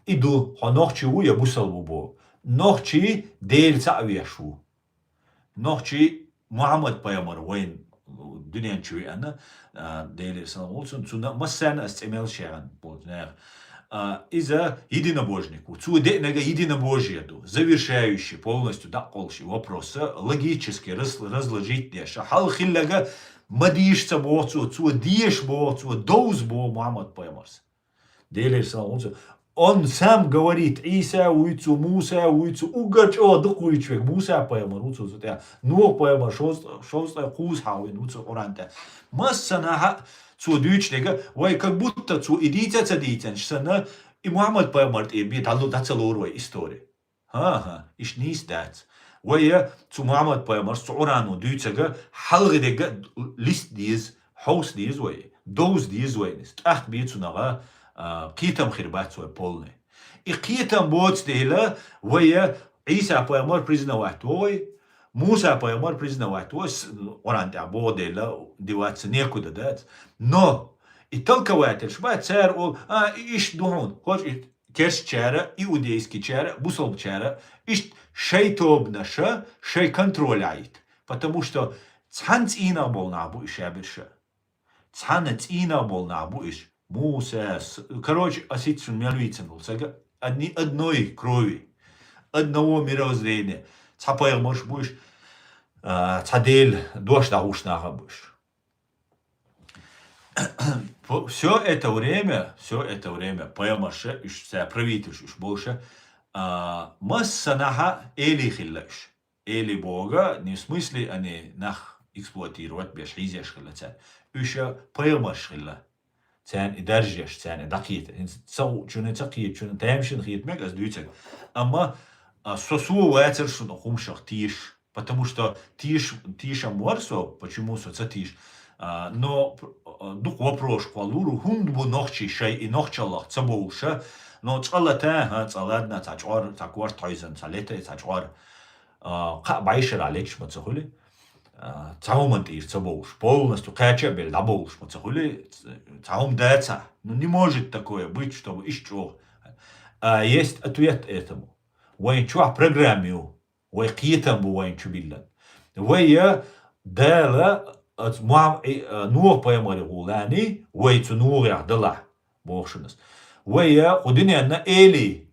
И ду, хьо нохчи ву я бусалба ву бо. Нохчи Дела цхьаъ веш ву. Нохчи Мухьаммад пайхамар вайна дуьнен чу веана, а, Делера салам хуьлда цунна, цунна массарна ас цӀе мел шегӀан болчу наха. А, иза единобожник ву. Цо деънарг единобожие ду. Завершающий, полностью дӀакъовлуш и вопрос, логически раз-, разложить деш. Хьалха хилларг ма дийша ца боху цо, цо деша боху, цо довза боху Мухьаммад пайхамарс. Делера салам хуьлда цунна. Он сам говорит, Ӏийса вуй цо, Муса вуй цо, уггар чӀогӀа дукха вуьйцуш верг Муса пайхамар ву цо, цу тӀехь. Нух пайхамар шовзткъа, шовзткъе кхузткъа хьахийна ву цо Къуръан тӀехь. Массанхьа цо дуьйцуш дерг, вай как будто цо и дийца а ца дийцинчу санна, и Мухьаммад пайхамар тӀе бен дӀа-, дӀа ца лору вай истори. ХӀан-хӀа, иштта нийса дац. Вай я цу Мухьаммад пайхамарс, цу Къуръано дуьйцург хьалхарниг листа деза, хьовса деза вай, довза деза вайна иза. ТӀаккха бен цунах, а, кхетам хир бац вай полный. И кхетам боцу дела, вай я Ӏийса пайхамар признавать во вай, Муса пайхамар признавать во, с-, Къуръан тӀехь боху дела, деваться некуда дац. Но и толковательш бац, цара олу, а, и иштта ду хьуна, хӀорш и керстачара, иудейскийчара, бусалбачара, иштта шайн тобанаша шайн контроль Ӏийта. Потому что цхьана цӀийнах болу нах бу и шаберша. Цхьана цӀийнах болу нах бу иш. Муса, с-, короче, ас иштта шуна мел вийцина волу сага, одни, одной крови, одного мировоззрения. Цхьа пайхамарш бу иш, а, цхьа Дела дош дӀахьуш нах а бу иш. Всё это время, всё это время пайхамарша, уьш, цара правительш уьш болуша, а, массанхьа эли хилла уьш. Эли бохург, не в смысле они нах эксплуатировать беш, хьийзеш хилла цара. Уьш пайхамарш хилла. Царна и даржеш, царна и дӀакхета. ХӀинца ца хуучунна, ца кхетачунна, тамашийна хета мега ас дуьйцург. Амма, а, со, со вацара шуна хӀуманах тешаш. Потому что теш-, тешам вара со, почему со ца теш. А, но, а, дукха вопросаш кхоллур, хӀунда бу нохчий шайн и нохчаллах ца бовлуша, но цкъа лата, хӀа, цкъа ладна, цхьа чкъор, цхьа корта хьойзан, цхьа лета, цхьа чкъор, а, кхаа бӀешарахь леташ ма ца хуьлий, а, цхьа хӀуманна тӀера ца бовлуш, полностью кхача а белла дӀабовлуш ма ца хуьлий, цхьа хӀума дацахь. Ну, не может такое быть, чтобы иштта чӀогӀа. А есть ответ этому. Вайн чохь программа ю. Вай кхетам бу вайн чу биллан. Вай я Дала аца Мухьам-, и, а, Нух-пайхамарехула лаьний, вай цу Нухех далахь, боху шуна ас. Вай я кху дуьненна эли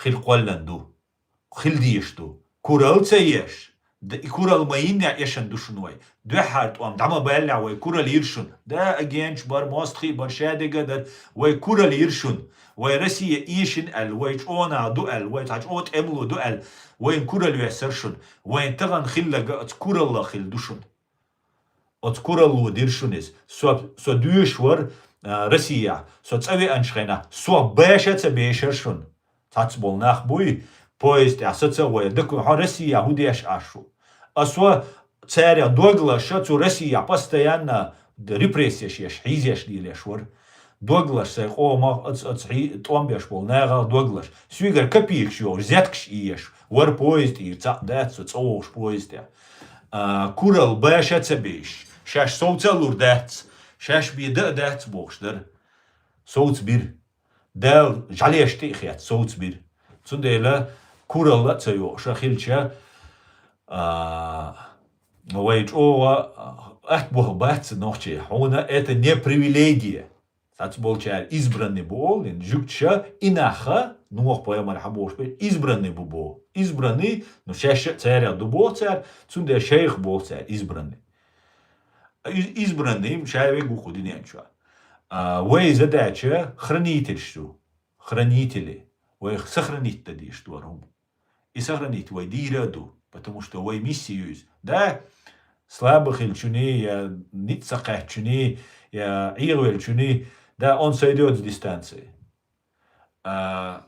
хир кхоьллан ду, хила дезаш ду. Куралла ца еш, д-, и куралла ма йиннехь эшан ду шуна вай. Дуьххьара тӀом дӀа ма баьллехь вай куралла йира шуна. Да, агенча бара, мостагӀий бара, шадерг а дара, вай куралла йира шуна. Вай Россия эшина аьлла, вай чӀогӀа нах ду аьлла, вай цхьа чӀогӀа тӀемало ду аьлла, вайна куралла йоьссира шуна. Вайна тахана хилларг аца кураллах хила ду шуна. Аца куралло дира шуна иза. Со, со доьшуш вара, а, Россияхь. Со цӀа веанчу хенахь, со баша а ца бешара шуна. Цхьацца болу нах буй, поезд тӀехь саца а вай, даккха хьо Россияхь хӀун деш Ӏаш ву? А со царех доглаша цу Россияхь постоянно репрессеш еш, хьийзеш лелеш вара. Доглаш сайн къомах, аца, аца хьий-, тӀом беш болу нахах доглаш. Соьгара копейкаш йохуш, зеткаш ийеш вара поезд тӀера, цхьаъ дац со цӀа вогӀуш поезд тӀехь. А, куралла баша а ца беш, шаьш совца а лур дац, шаьш бен дан а дац бохуш дара. Совца бира. Дала жӀалеш тӀе а хетта, совца бира. Цундела куралла а ца йохуш хилча, а, вай чӀогӀа атта боху бац нохчий. Хьуна это не привилегия. Цхьацца болчара избранный бу олу, жуьгташа и нахха, Нух-пайхамар хьан бохуш бен, избранный бу боху. Избранный, ну, шаьш а царех ду боху цара, цундела шайх боху цара избранный. Из-, избранный ша верг ву кху дуьнен чохь. А, вай задача хранительш ду. Хранители. Вай сохранить дан дезаш ду хӀума. И сохранить вай дийр а ду, потому что вай миссия ю иза. Да, слабый хиллачуьний, я ницкъ ца кхаьччуьний, я Ӏехавеллачуьний, да, он сойдёт с дистанции. А,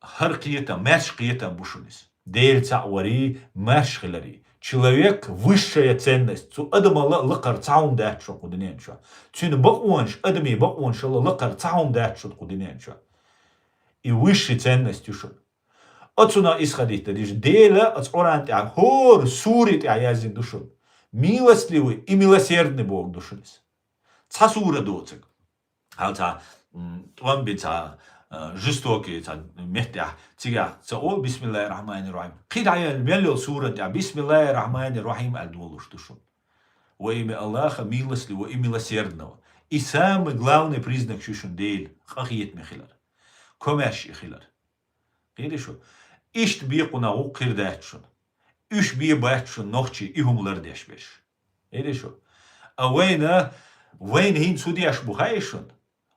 хӀара кхетам, маьрша кхетам бу шуна иза. Дела цхьаъ варий, маьрша хиларий. Человек — высшая ценность. Цу адамалла а лакхара цхьа хӀума дац шуна кху дуьнен чохь. Цуьнан бакъонаш, адамийн бакъонашалла а лакхара цхьа хӀума дац шуна кху дуьнен чохь. И высший ценность ю шуна. Оцунах исхадийтта диш Дела, оцу Къуръан тӀехь хӀора сури тӀехь яздина ду шуна. Милостливый и милосердный Бог ду шуна иза. Цхьа сура доцург. Хьал цхьа, м, тӀом бина цхьа, а, жестокий цхьа меттехь, цигахь ца олу: «Бисмиллахир-рахманир-рахим». Кхин дӀаяьлла мел йолу суран тӀехь «Бисмиллахир-рахманир-рахим» аьлла долуш ду шуна. «Во имя Аллаха, милостливого и милосердного». И самый главный признак шу шуна Дела, къахетаме хилар. Комаьрша и хилар. Кхийтий шу? Иштта бекъунах ву кхир дац шуна. Уьш бен бац шуна нохчий и хӀума лардеш берш. Кхийтий шу? А вайна, вайна хӀинца хӀун деш бу хаьий шуна?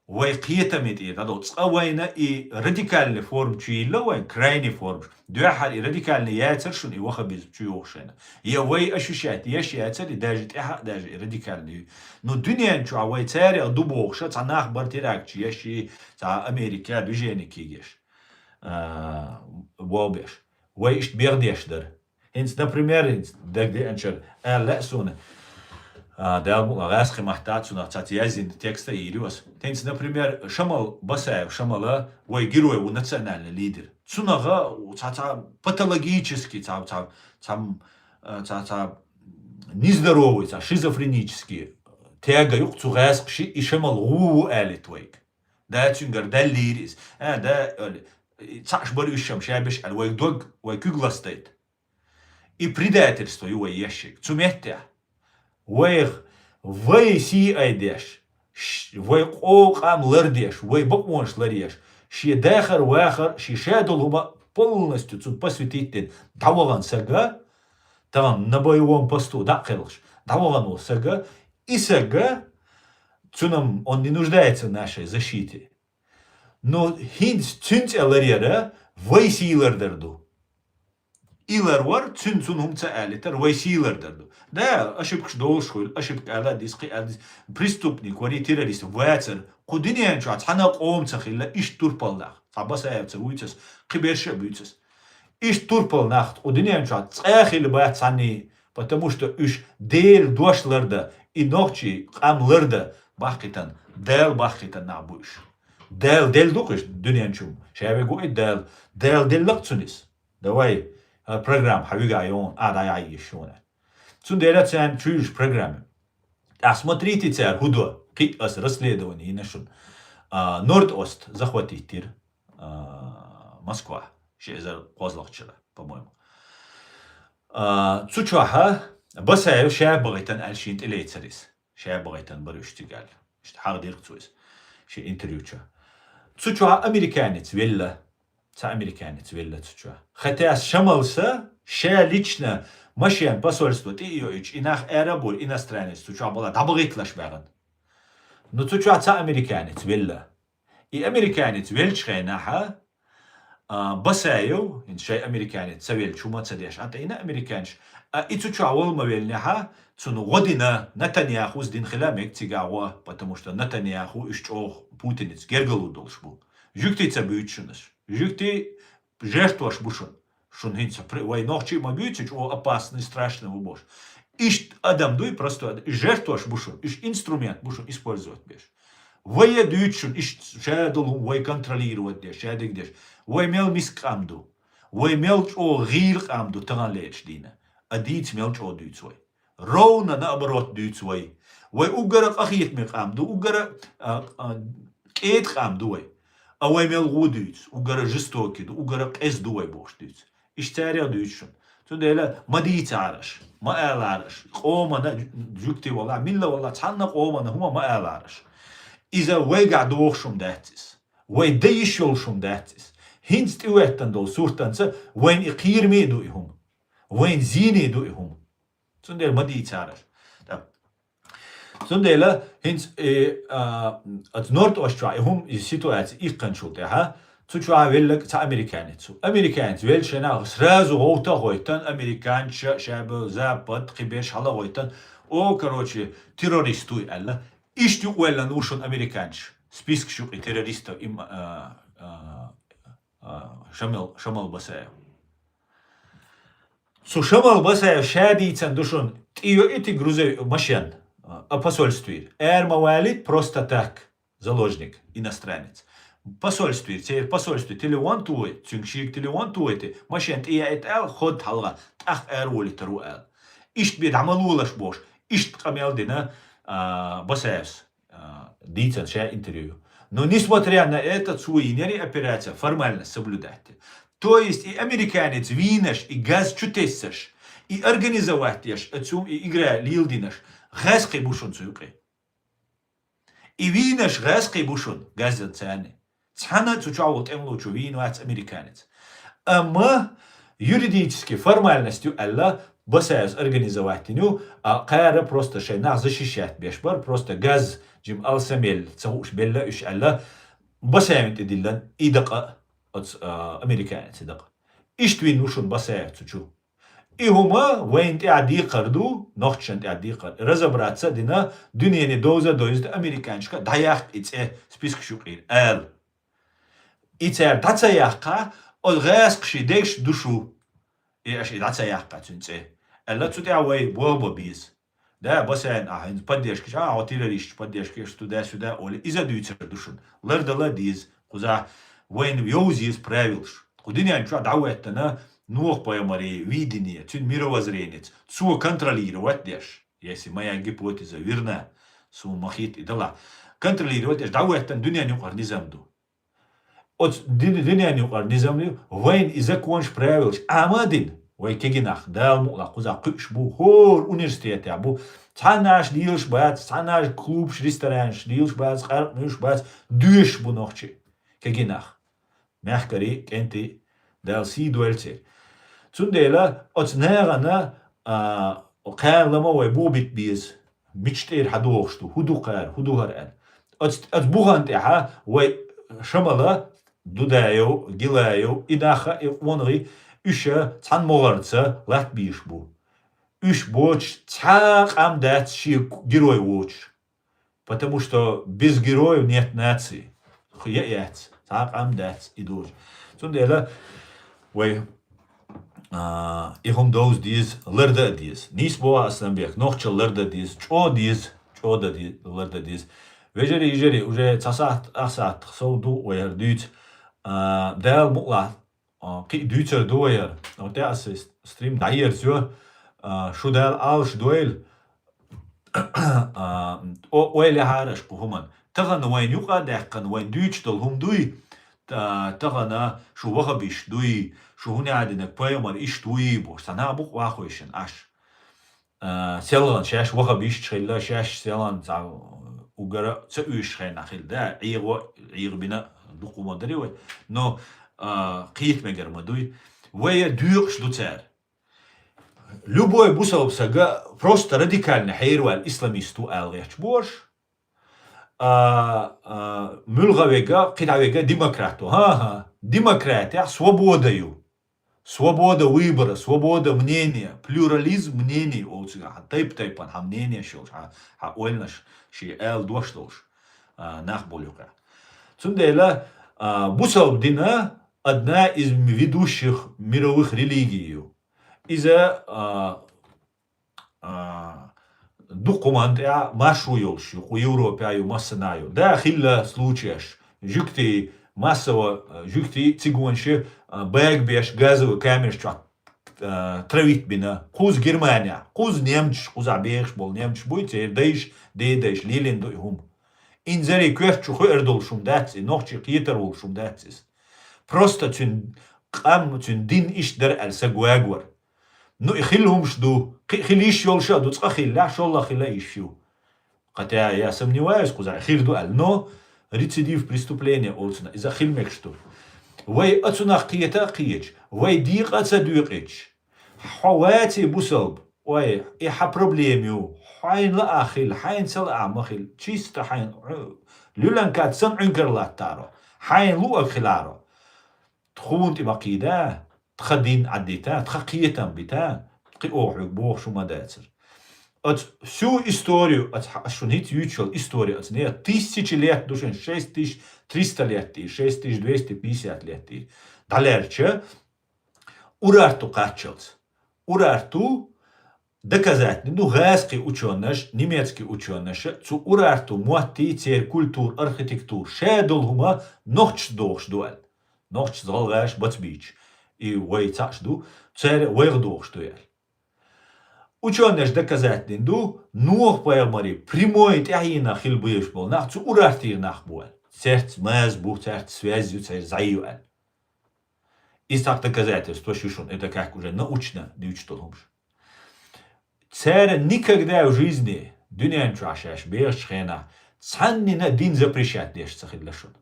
Вай кхетаме тӀера дӀадо. Цкъа вайна и радикальный форма чу йилла вайн, крайний форма. Дуьххьара и радикальный яцара шуна и ваххабизм чу йогӀуш шайна. Я вай ощущать еш яцара и даже тӀаьхьа а даже и радикальный. Ну, дуьнен чохь вай царех ду бохуша, цхьа нах бара теракташ еш и, цхьа Америка движение кегеш. А, бобеш. Вай иштта бегӀдеш дара. ХӀинца, например, хӀинца дагадеанчара аьлла лаьа суна, а, Дала мукъ лахь, гӀаьскхи матта цунах цаца яздина текста а йийр ю ас. ХӀинца, например, Шамал Басаев, Шамала вай герой ву, национальный лидер. Цунах цхьа, цхьа патологический, цхьа, цхьа, цхьа, а, цхьа, цхьа нездоровый, цхьа шизофренический тяга юкъа цу гӀаьскхи ши и Шамал гӀу ву алийта вайга. Да, цуьнгара даьллийра иза. А, да, али, цхьаъш бара уьш шам шабеш аьлла, вай дог, вай куьг ластайта. И предательство ю вай ешшиг. Цу меттехь. Вайх, вай сий айдеш, ш-, вай къо-, къам лардеш, вай бакъонаш ларъеш, шен дахар-вахар, шен шадолу хӀума полностью цунна посвятить дина, дӀавахана сага, тахана на боевом посту дӀа а кхелхаш, дӀавахана волу сага, и сага, цунам он не нуждается в нашей защите. Но хӀинца цуьнан цӀе ларъяра вай сий лардар ду. И ларвар, цуьнан цунна хӀума ца алийтар вай сий лардар ду. Да, ошибкаш долуш хуьлу, ошибка ала дис, кхин ала дис. Преступник вари, террорист вацар. Кху дуьнен чохь цхьана а къома ца хилла иштта турпал нах. Цхьа Басаев ца вуьйцас, кхин берш а буьйцас. Иштта турпал нах кху дуьнен чохь цкъа а хилла бац цхьанний, потому что уьш Делан дош ларда, и нохчий къам ларда бахкийтина, Дала бахкийтина нах бу уьш. Дала делла ду-кх уьш дуьнен чу, ша вегу и Дала. Дала делла-кх цунна иза. Давай, а, программа хьан вигахь йогӀун, а, дӀаяхьа йиш йогӀун. Цундела царна чуьйраш программа. ТӀаккха смотрите цара хӀун до, кхин а аса расследование йина шуна. А, Норд-Ост захватить дира, а, Москва, ши эзар кхозлагӀчара, по-моему. А, цу чохьа Басаев ша бахийтина аьлла шена тӀелецар иза. Ша бахийтина бара уьш цигахь. Иштта хьахдира-кх цо иза шен интервью чохь. Цу чохь американец велла. Цхьа американец велла цу чохь. Хотя Шамалса ша лично машен посольство тӀе а йоуьйтуш, и нах ара а бу, иностранец цу чохь бала дӀабахийталаш баьхна. Ну, цу чохь цхьа американец велла. И американец веллачу хенахьа, а, Басаев, хӀинца шайн американец ца веллачу хӀума ца деш, а тӀаьхьа американец, а, и цу чохь вала ма веллинехьа, цунна гӀо дина, Натаньяхус дина хила мега цигахь гӀо, потому что Натаньяху уьш чӀогӀа Путинца гергарло долуш бу. Жуьгтий ца буьйцу шуна уьш. Жуьгтий жертваш бу шуна. Шуна хӀинца пр-, вай нохчий ма буьйцу, чӀогӀа опасный, страшный ву бохуш. Иштта адам дуй, простой адам. И жертваш бу шуна. Уьш инструмент бу шуна использовать беш. Вай а дуьйцу шуна, иштта ша долу хӀума вай контролировать деш, ша дегдеш. Вай мел миска къам ду. Вай мел чӀогӀа гӀийла къам ду таханлерчу дийна. А дийца мел чӀогӀа дуьйцу вай. Ровно наоборот дуьйцу вай. Вай уггара къахетаме къам ду, уггара, а, а, кӀеда къам ду вай. А вай мел гӀу дуьйцу, уггара жестокий ду, уггара къеза ду вай бохуш дуьйцу. Иштта царех дуьйцу шуна. Цундела ма дийцараш, ма алараш. Къомана, жуьгти валла, милла валла, цхьанна къомана хӀума ма алараш. Иза вайгахь дохуш хӀума дац иза. Вай дан йиш йолуш хӀума дац иза. ХӀинца тӀехӀоьттина долу суртанца вайна и кхераме а ду и хӀума. Вайна зене а ду и хӀума. Цундела ма дийцараш. Так. Цундела хӀинца, э, а, оцу Норд-Ост чохь и хӀума, и ситуаци иккханчул тӀаьхьа, цу чохь велларг цхьа американец ву. Американец веллачу хенахь сразу гӀовта а гӀойтан, американча, шаьба, запад, кхин берш хьала а гӀойтан, о, короче, террорист вуй аьлла. Иштта юкъавеллан ву шуна американча. Спискаш юкъа террористов им, а, а, а, Шамал, Шамал Басаев. Цу Шамал Басаев ша дийцан ду шуна, тӀе йоуьйту грузовик машен, а, посольствера. Ара ма валийта просто так, заложник, иностранец. посольстве, церан посольстве телефон тохийта, цуьнга шега телефон тохийта, машен тӀе яийта аьлла, ход хьалха, тӀаккха ара волийтар ву аьлла. Иштта бен дӀа ма лолаш бохуш, иштта къамел дина, а, Басаевс, а, дийцина ша интервью. Но несмотря на это, цо йинера и операция формально соблюдать. То есть и американец вийнаш, и газ чу тессаш, и организовать еш, а цу и игра леладинаш, гӀаьскхий бу шуна цу юкъе. И вийнаш гӀаьскхий бу шуна, газзан царна. Цхьана а цу чохь волу тӀемалочо вийна вац американец. Амма юридически формальность ю аьлла, Басаевс организовать дина ю, а кхара просто шайн нах защищать беш бара, просто газ, жима алсамел, ца хууш белла уьш аьлла, Басаевн тӀе диллина и дакъа а, оцу, а, американец и дакъа. Иштта вийна ву шуна Басаев цу чу. И хӀума вайна тӀехь декхар ду, нохчашна тӀехь декхар. Разобраться а дина, дуьнене довза а довзийта, американчашка дӀаяккха и цӀе спискаш юкъера, ала. И цара дӀа ца яккхахь, оцу гӀаьскхашна дегаш ду шу, и аша и дӀа ца яккхахь цуьнан цӀе, аьлла, цу тӀехь вай болх бан беза. Да, Басаевн, ахьа хӀинца поддержка еш, а, хьо террористаш поддержка еш, туда-сюда олий, иза дуьйцур ду шуна. Лардала а деза, кхузахь вайна йовза еза правилаш. Кху дуьнен чохь дӀахӀоьттина Нохь-пайхамаран видение, цуьнан мировоззренец, цо контролировать деш, если моя гипотеза верна, суна ма хетта и далахь, контролировать деш дӀахӀоьттина дуьнен юкъара низам ду. Оцу ди-, дуьнен юкъара низам ю, вайна и законаш, правилаш Ӏама а дина, вай кегий нах, Дала мукъалахь, кхузахь кхуьуш бу, хӀора университетехь бу, цхьаннаш лелаш бац, цхьаннаш клубаш, ресторанаш лелаш бац, къаркъа муьйлуш бац, доьшуш бу нохчий, кегий нах. Мехкарий, кӀентий, Дала сий дойла церан. Цундела оцу нахана, а, кхана лама вай бухабита беза, мича тӀера хьадогӀуш ду, хӀун ду кхара, хӀун ду хӀара аьлла. Оцу, оцу бухана тӀехьа вай Шамала, Дудаев, Гилаев, и нах а, и къонахий, уьш а цхьана могӀарца латта безаш бу. Уьш боцуш цхьа а къам дац шен герой воцуш. Потому что без героев нет нации. Хи я яц, цхьа а къам дац и доцуш. Цундела вай, а, и хӀума довза деза, ларда а деза. Нийса боху Асланбек, нохчалла ларда а деза, чӀогӀа деза, чӀогӀа дан де-, ларда а деза. Вежарий, йижарий, уже цхьа сахьт, ах сахьт сов ду вай хӀара дуьйцу. А, Дала мукъалахь, а, кхин а дуьйцур ду вай хӀара. Вот тӀе аса стрим дӀаерзайо, а, шу Дала Ӏалаш дойла. А, о-, ойла яхьара аша кху хӀуманна. Тахана вайна юкъа а даьккхина, вайна дуьйцуш долу хӀума дуй, та-, тахана шу вахабисташ дуй, шу хӀун а динарг пайхамар иштта вуй бохуш, цхьа нах бу-кх вахойшина Ӏаш. А, селхана шаьш вахабисташ хилла, шаьш селхана цхьа угара ца оьшуш хенахь хилла, да, ӀегӀо, ӀегӀо бина дукха хӀума дарий вай, но, а, кхета мегар ма дуй. Вай доькъуш ду цара. Любой бусалба сага просто радикально хьераваьлла исламист ву ала гӀерташ бу аша. А, а, муьлхха вега, кхидӀа вега демократ ву. ХӀан-хӀа, демократехь свобода ю. Свобода выбора, свобода мнения, плюрализм мнений олу цигахь, хьан тайп-тайпана хьан мненеш йолуш, хьан, хьан ойланаш, шен ала дош долуш, а, нах болу юкъахь. Цундела, а, бусалба дин одна из ведущих мировых религий ю. Иза, а, а, дукха хӀуманна тӀехь маршо йолуш ю, кху Европехь ю, массанхьа ю. Да, хилла случаеш, жуьгтий, массово, а, жуьгтий, цигонаш, а, бага беш, газовый камераш чохь, а, травить бина. Кхуза Германехь, кхуза немцаш, кхузахь бехаш болу немцаш буй, церан дайша, дедайша лелийна ду и хӀума. Инзаре коьрта чу хуур долуш хӀума дац и, нохчий кхетар волуш хӀума дац иза. Просто цуьнан къам, цуьнан дин иштта дара аьлла саг вагавар. Ну, и хилла хӀумаш ду, кхин а хила йиш йолуш а ду, цкъа хилла, шолгӀа хила йиш ю. Хотя я сомневаюсь, кхузахь хир ду аьлла, но рецидив преступления олу цунах, иза хила мегаш ду. Вай оцунах кхета а кхеташ, вай декъа а ца доькъуьйтуш, хьо ваций бусалба, ой, и хьан проблема ю, хьайна лаахь хила, хьайна ца лаахь ма хила, чисто хьайна, луьланкаца санна Ӏуьнкар латтаро, хьайна луъаг хиларо. Тхуна тӀе ма кхийда, тхан дин Ӏаддита, тхан кхетам бита, кхин оха хьоьга бохуш хӀума дацара. Оцу всю историю, оцу хьа-, ас шуна хӀинца юьйцуш йолу история оцу нехан тысячи лет ду шуна, шесть тысяч триста лет и, шесть тысяч двести пятьдесят лет и. ДӀалаьрча, Урарту кхаччалц. Урарту доказательно ду гӀазкхий учёныш, немецкий учёныш, цу Урарту моттий, церан культура, архитектура, ша долу хӀума нохчашца дохуш ду аьлла. Нохчашца гӀалгӀаша бац бийча, и вай цхьаъш ду, цара вайх дохуш ду аьлла. Учёныш доказательно ду, Нухь-пайхамарий прямой тӀаьхьенах хила безаш болу нах цу Урартера нах бу аьлла. Цаьрца маза бу, цаьрца связь ю, цаьрца зӀе ю аьлла. Иза цхьа доказательство ю шуна, это как уже научно дуьйцуш долу хӀумаш. Цара никогда в жизни дуьнен чохь шаьш бехачу хенахь цхьаннина дин запрещать деш ца хилла шуна.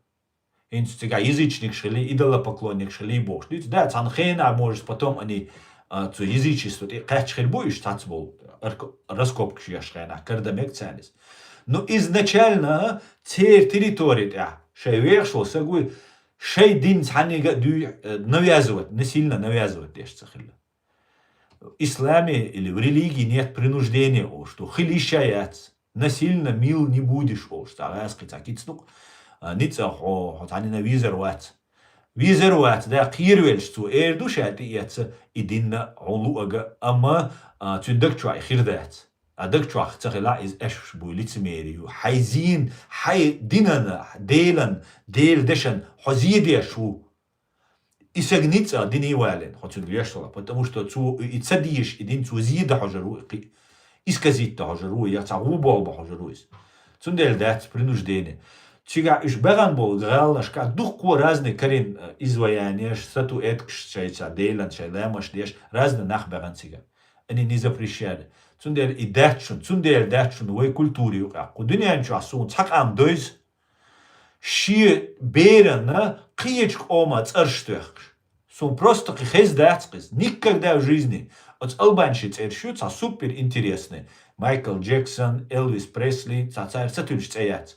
ХӀинца цигахь язычникаш хили, идолопоклонникаш хили бохуш дуьйцу. Да, цхьана хенахь, может, потом они, а, цу язычество тӀе кхаьчна хир бу уьш цхьацца болу, арк-, раскопкаш еш хенахь, кара дан мега царна иза. Но изначально церан территори тӀехь шайн вехаш волу саг вуй, шайн дин цхьаннига а дуй, э, навязывать, насильно навязывать деш ца хилла. Исламе или в религии нет принуждения олуш ду. Хила йиш а яц. Насильно мил не будешь олуш. Цхьа гӀазкхий цхьа кицнук, а, ницкъ хьо, хьо цхьаннина везар вац. Везар вац, да, кхеравелча цо эр ду ша тӀеэцна, и динна хьо луъага, амма, а, цуьнан даг чохь и хир дац. А даг чохь ца хилахь, иза аьшпаш буй, лицемерие ю. Хьайн зен, хьайн динан, Делан, Делан дешан хьо зе деш ву. И саг ницкъ а диний валийна, хьо цуьнга леш вала, потому что цо и ца дезаш, и дин цо зе дан хьожур ву, и кхин исказить дан хьожур ву, я цхьа гӀо болбан хьожур ву иза. Цундела дац принуждение. Цигахь уьш баьхна болу гӀаланашкахь дуккха разный карийна, э, изваянеш, статуэткаш шайца, Делан, шайн ламаш деш, разный нах баьхна цигахь. Они не запрещали. Цундела и дац шуна, цундела дац шуна вай культура юкъахь. Кху дуьнен чохь суна цхьа къам дойза, шен берана кхечу къоман цӀераш тоьхкаш. Суна просто кхин хезна дац кхиза. Никогда в жизни. Оцу албанчийн цӀераш ю, цхьа супер интересный. Майкл Джексон, Элвис Пресли, цхьа цара ца туьллуш цӀе яц.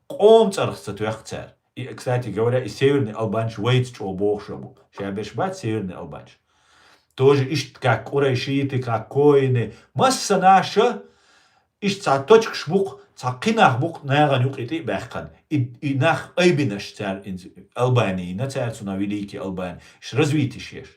Къоман цӀарах ца тоьхна цара. И, кстати говоря, и северный албанчаш вайца чӀогӀа бохуш а бу. Ша берш бац северный албанчаш. Тоже иштта как курайшиты, как коины. Массанхьа ша Иштта цхьа точкаш бу-кх, цхьа кхин нах бу-кх нахана юкъа тӀе а баьккхина. И, и нах айбинарш цара, и Албани йина цара, цунах великий Албани, иштта развитие еш.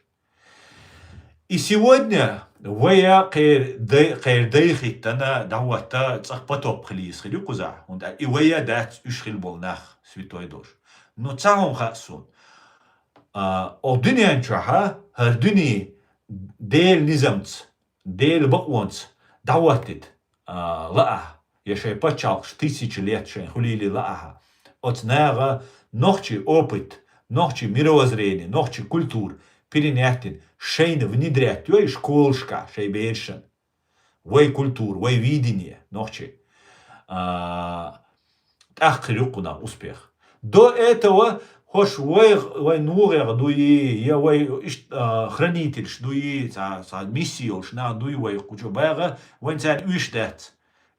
И сегодня вай кхеран дай, кхеран дай хӀиттина, дӀахӀотта, цӀаккха потоп хила еза хир ю кхузахь. ХӀунда аьлча и вай дац уьш хила болу нах, святой долуш. Ну, цхьа хӀума хаьа суна. А, оха дуьнен чохьа, хӀара дуьне Делан низамца, Делан бакъонца дӀахӀоттийта, а, лаахь, я шайн пачхьалкхаш тысячи лет шайн хуьлийла лаахьа, оцу наха нохчийн опыт, нохчийн мировоззрение, нохчийн культура перенять йина, шайна внедрять йой школашкахь шайн берашна. Вай культура, вай видение, нохчийн. А, тӀаккха хир ю кхунах успех. До этого хӀорш вай, вай ногӀех дуй, я вай иш-, а, хранительш дуй, цхьа, цхьа миссия йолуш нах дуй вай кху чу багӀа, вайн царна уьш дац.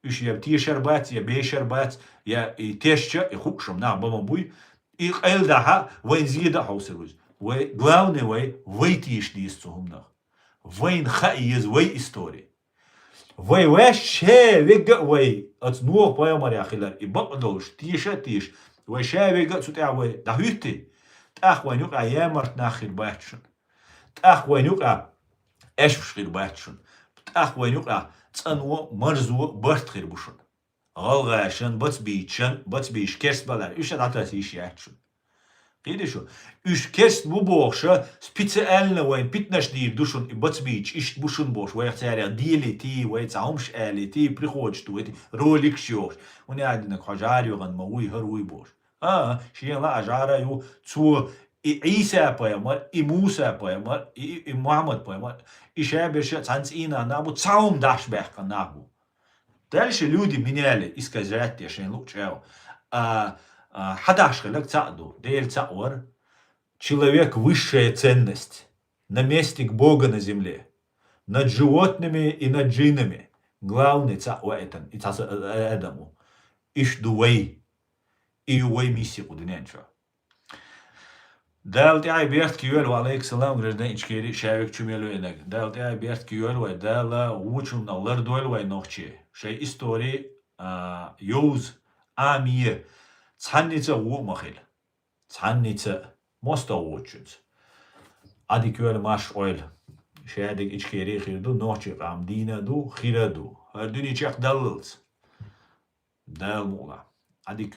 Уьш я тешар бац, я бешар бац, я и тешча, и хууш-м нах бан ма буй. И къайладахьа, вайн зеда а хьовсур ву иза. Вай, главное, вай, вай теша деза цу хӀуманах. Вайна хаа еза вай истори. Вай ваьш ша вега а вай, оцу Нохьа пайхамарехь хилар и бакъдолуш, теша а теша, вай ша вега а цу тӀехь вай дӀахӀуьттий, тӀаккха вайн юкъахь ямарт нах хир бац шуна. ТӀаккха вайн юкъахь аьшпаш хир бац шуна. ТӀаккха вайн юкъахь цӀано, марзо, барт хир бу шуна. ГӀалгӀашан, бацбийчан, бацбийш керст балар, уьш а дӀатаса йиш яц шуна. Кхийди шу? Уьш керст бу бохуша, специально вайн питнаш дийр ду шуна, и бацбийча иштта бу шуна бохуш, вайх царех делитий, вай цхьа хӀумаш алитий, приходит вайти, роликаш йохуш. ХӀуна аьлла динарг хьо жӀара йогӀан ма вуй, хӀара вуй бохуш. А, шен лаа жӀара ю, цо и Ӏийса пайхамар, и Муса пайхамар, и, и, и Мухьаммад пайхамар, и шаберша цхьана цӀийнан нах бу, цхьа хӀума даш баьккхина нах бу. Дальше люди меняли, искажать я шайн луъу чӀагӀо. А, а, хьадаш хилаг цхьаъ ду, Дела цхьаъ вар. Человек — высшая ценность. Наместник Бога на земле. Над животными и над джинами. Главный цхьаъ ваитан, и цхьа са-, а, а, адам ву. Иш ду вай. И ю вай миссия кху дуьнен чу. Дала тӀаьхье бертка йойла, ва алейкум салам, граждан Ичкери, шавек чу мел вайнаг. Дала тӀаьхье бертка йойла вай, Дала вучунна лардойла вай нохчи. Шай истори, а, йовз, амие, цхьанница а ву ма хила. Цхьанница а, мостагӀ вочунца. Ӏадика йойла, марш Ӏойла. Шадерг Ичкери хир ду, нохчий къам дийна ду, хира ду. ХӀара дуьне чекхдаллалц. Дала мукъла. Ӏадика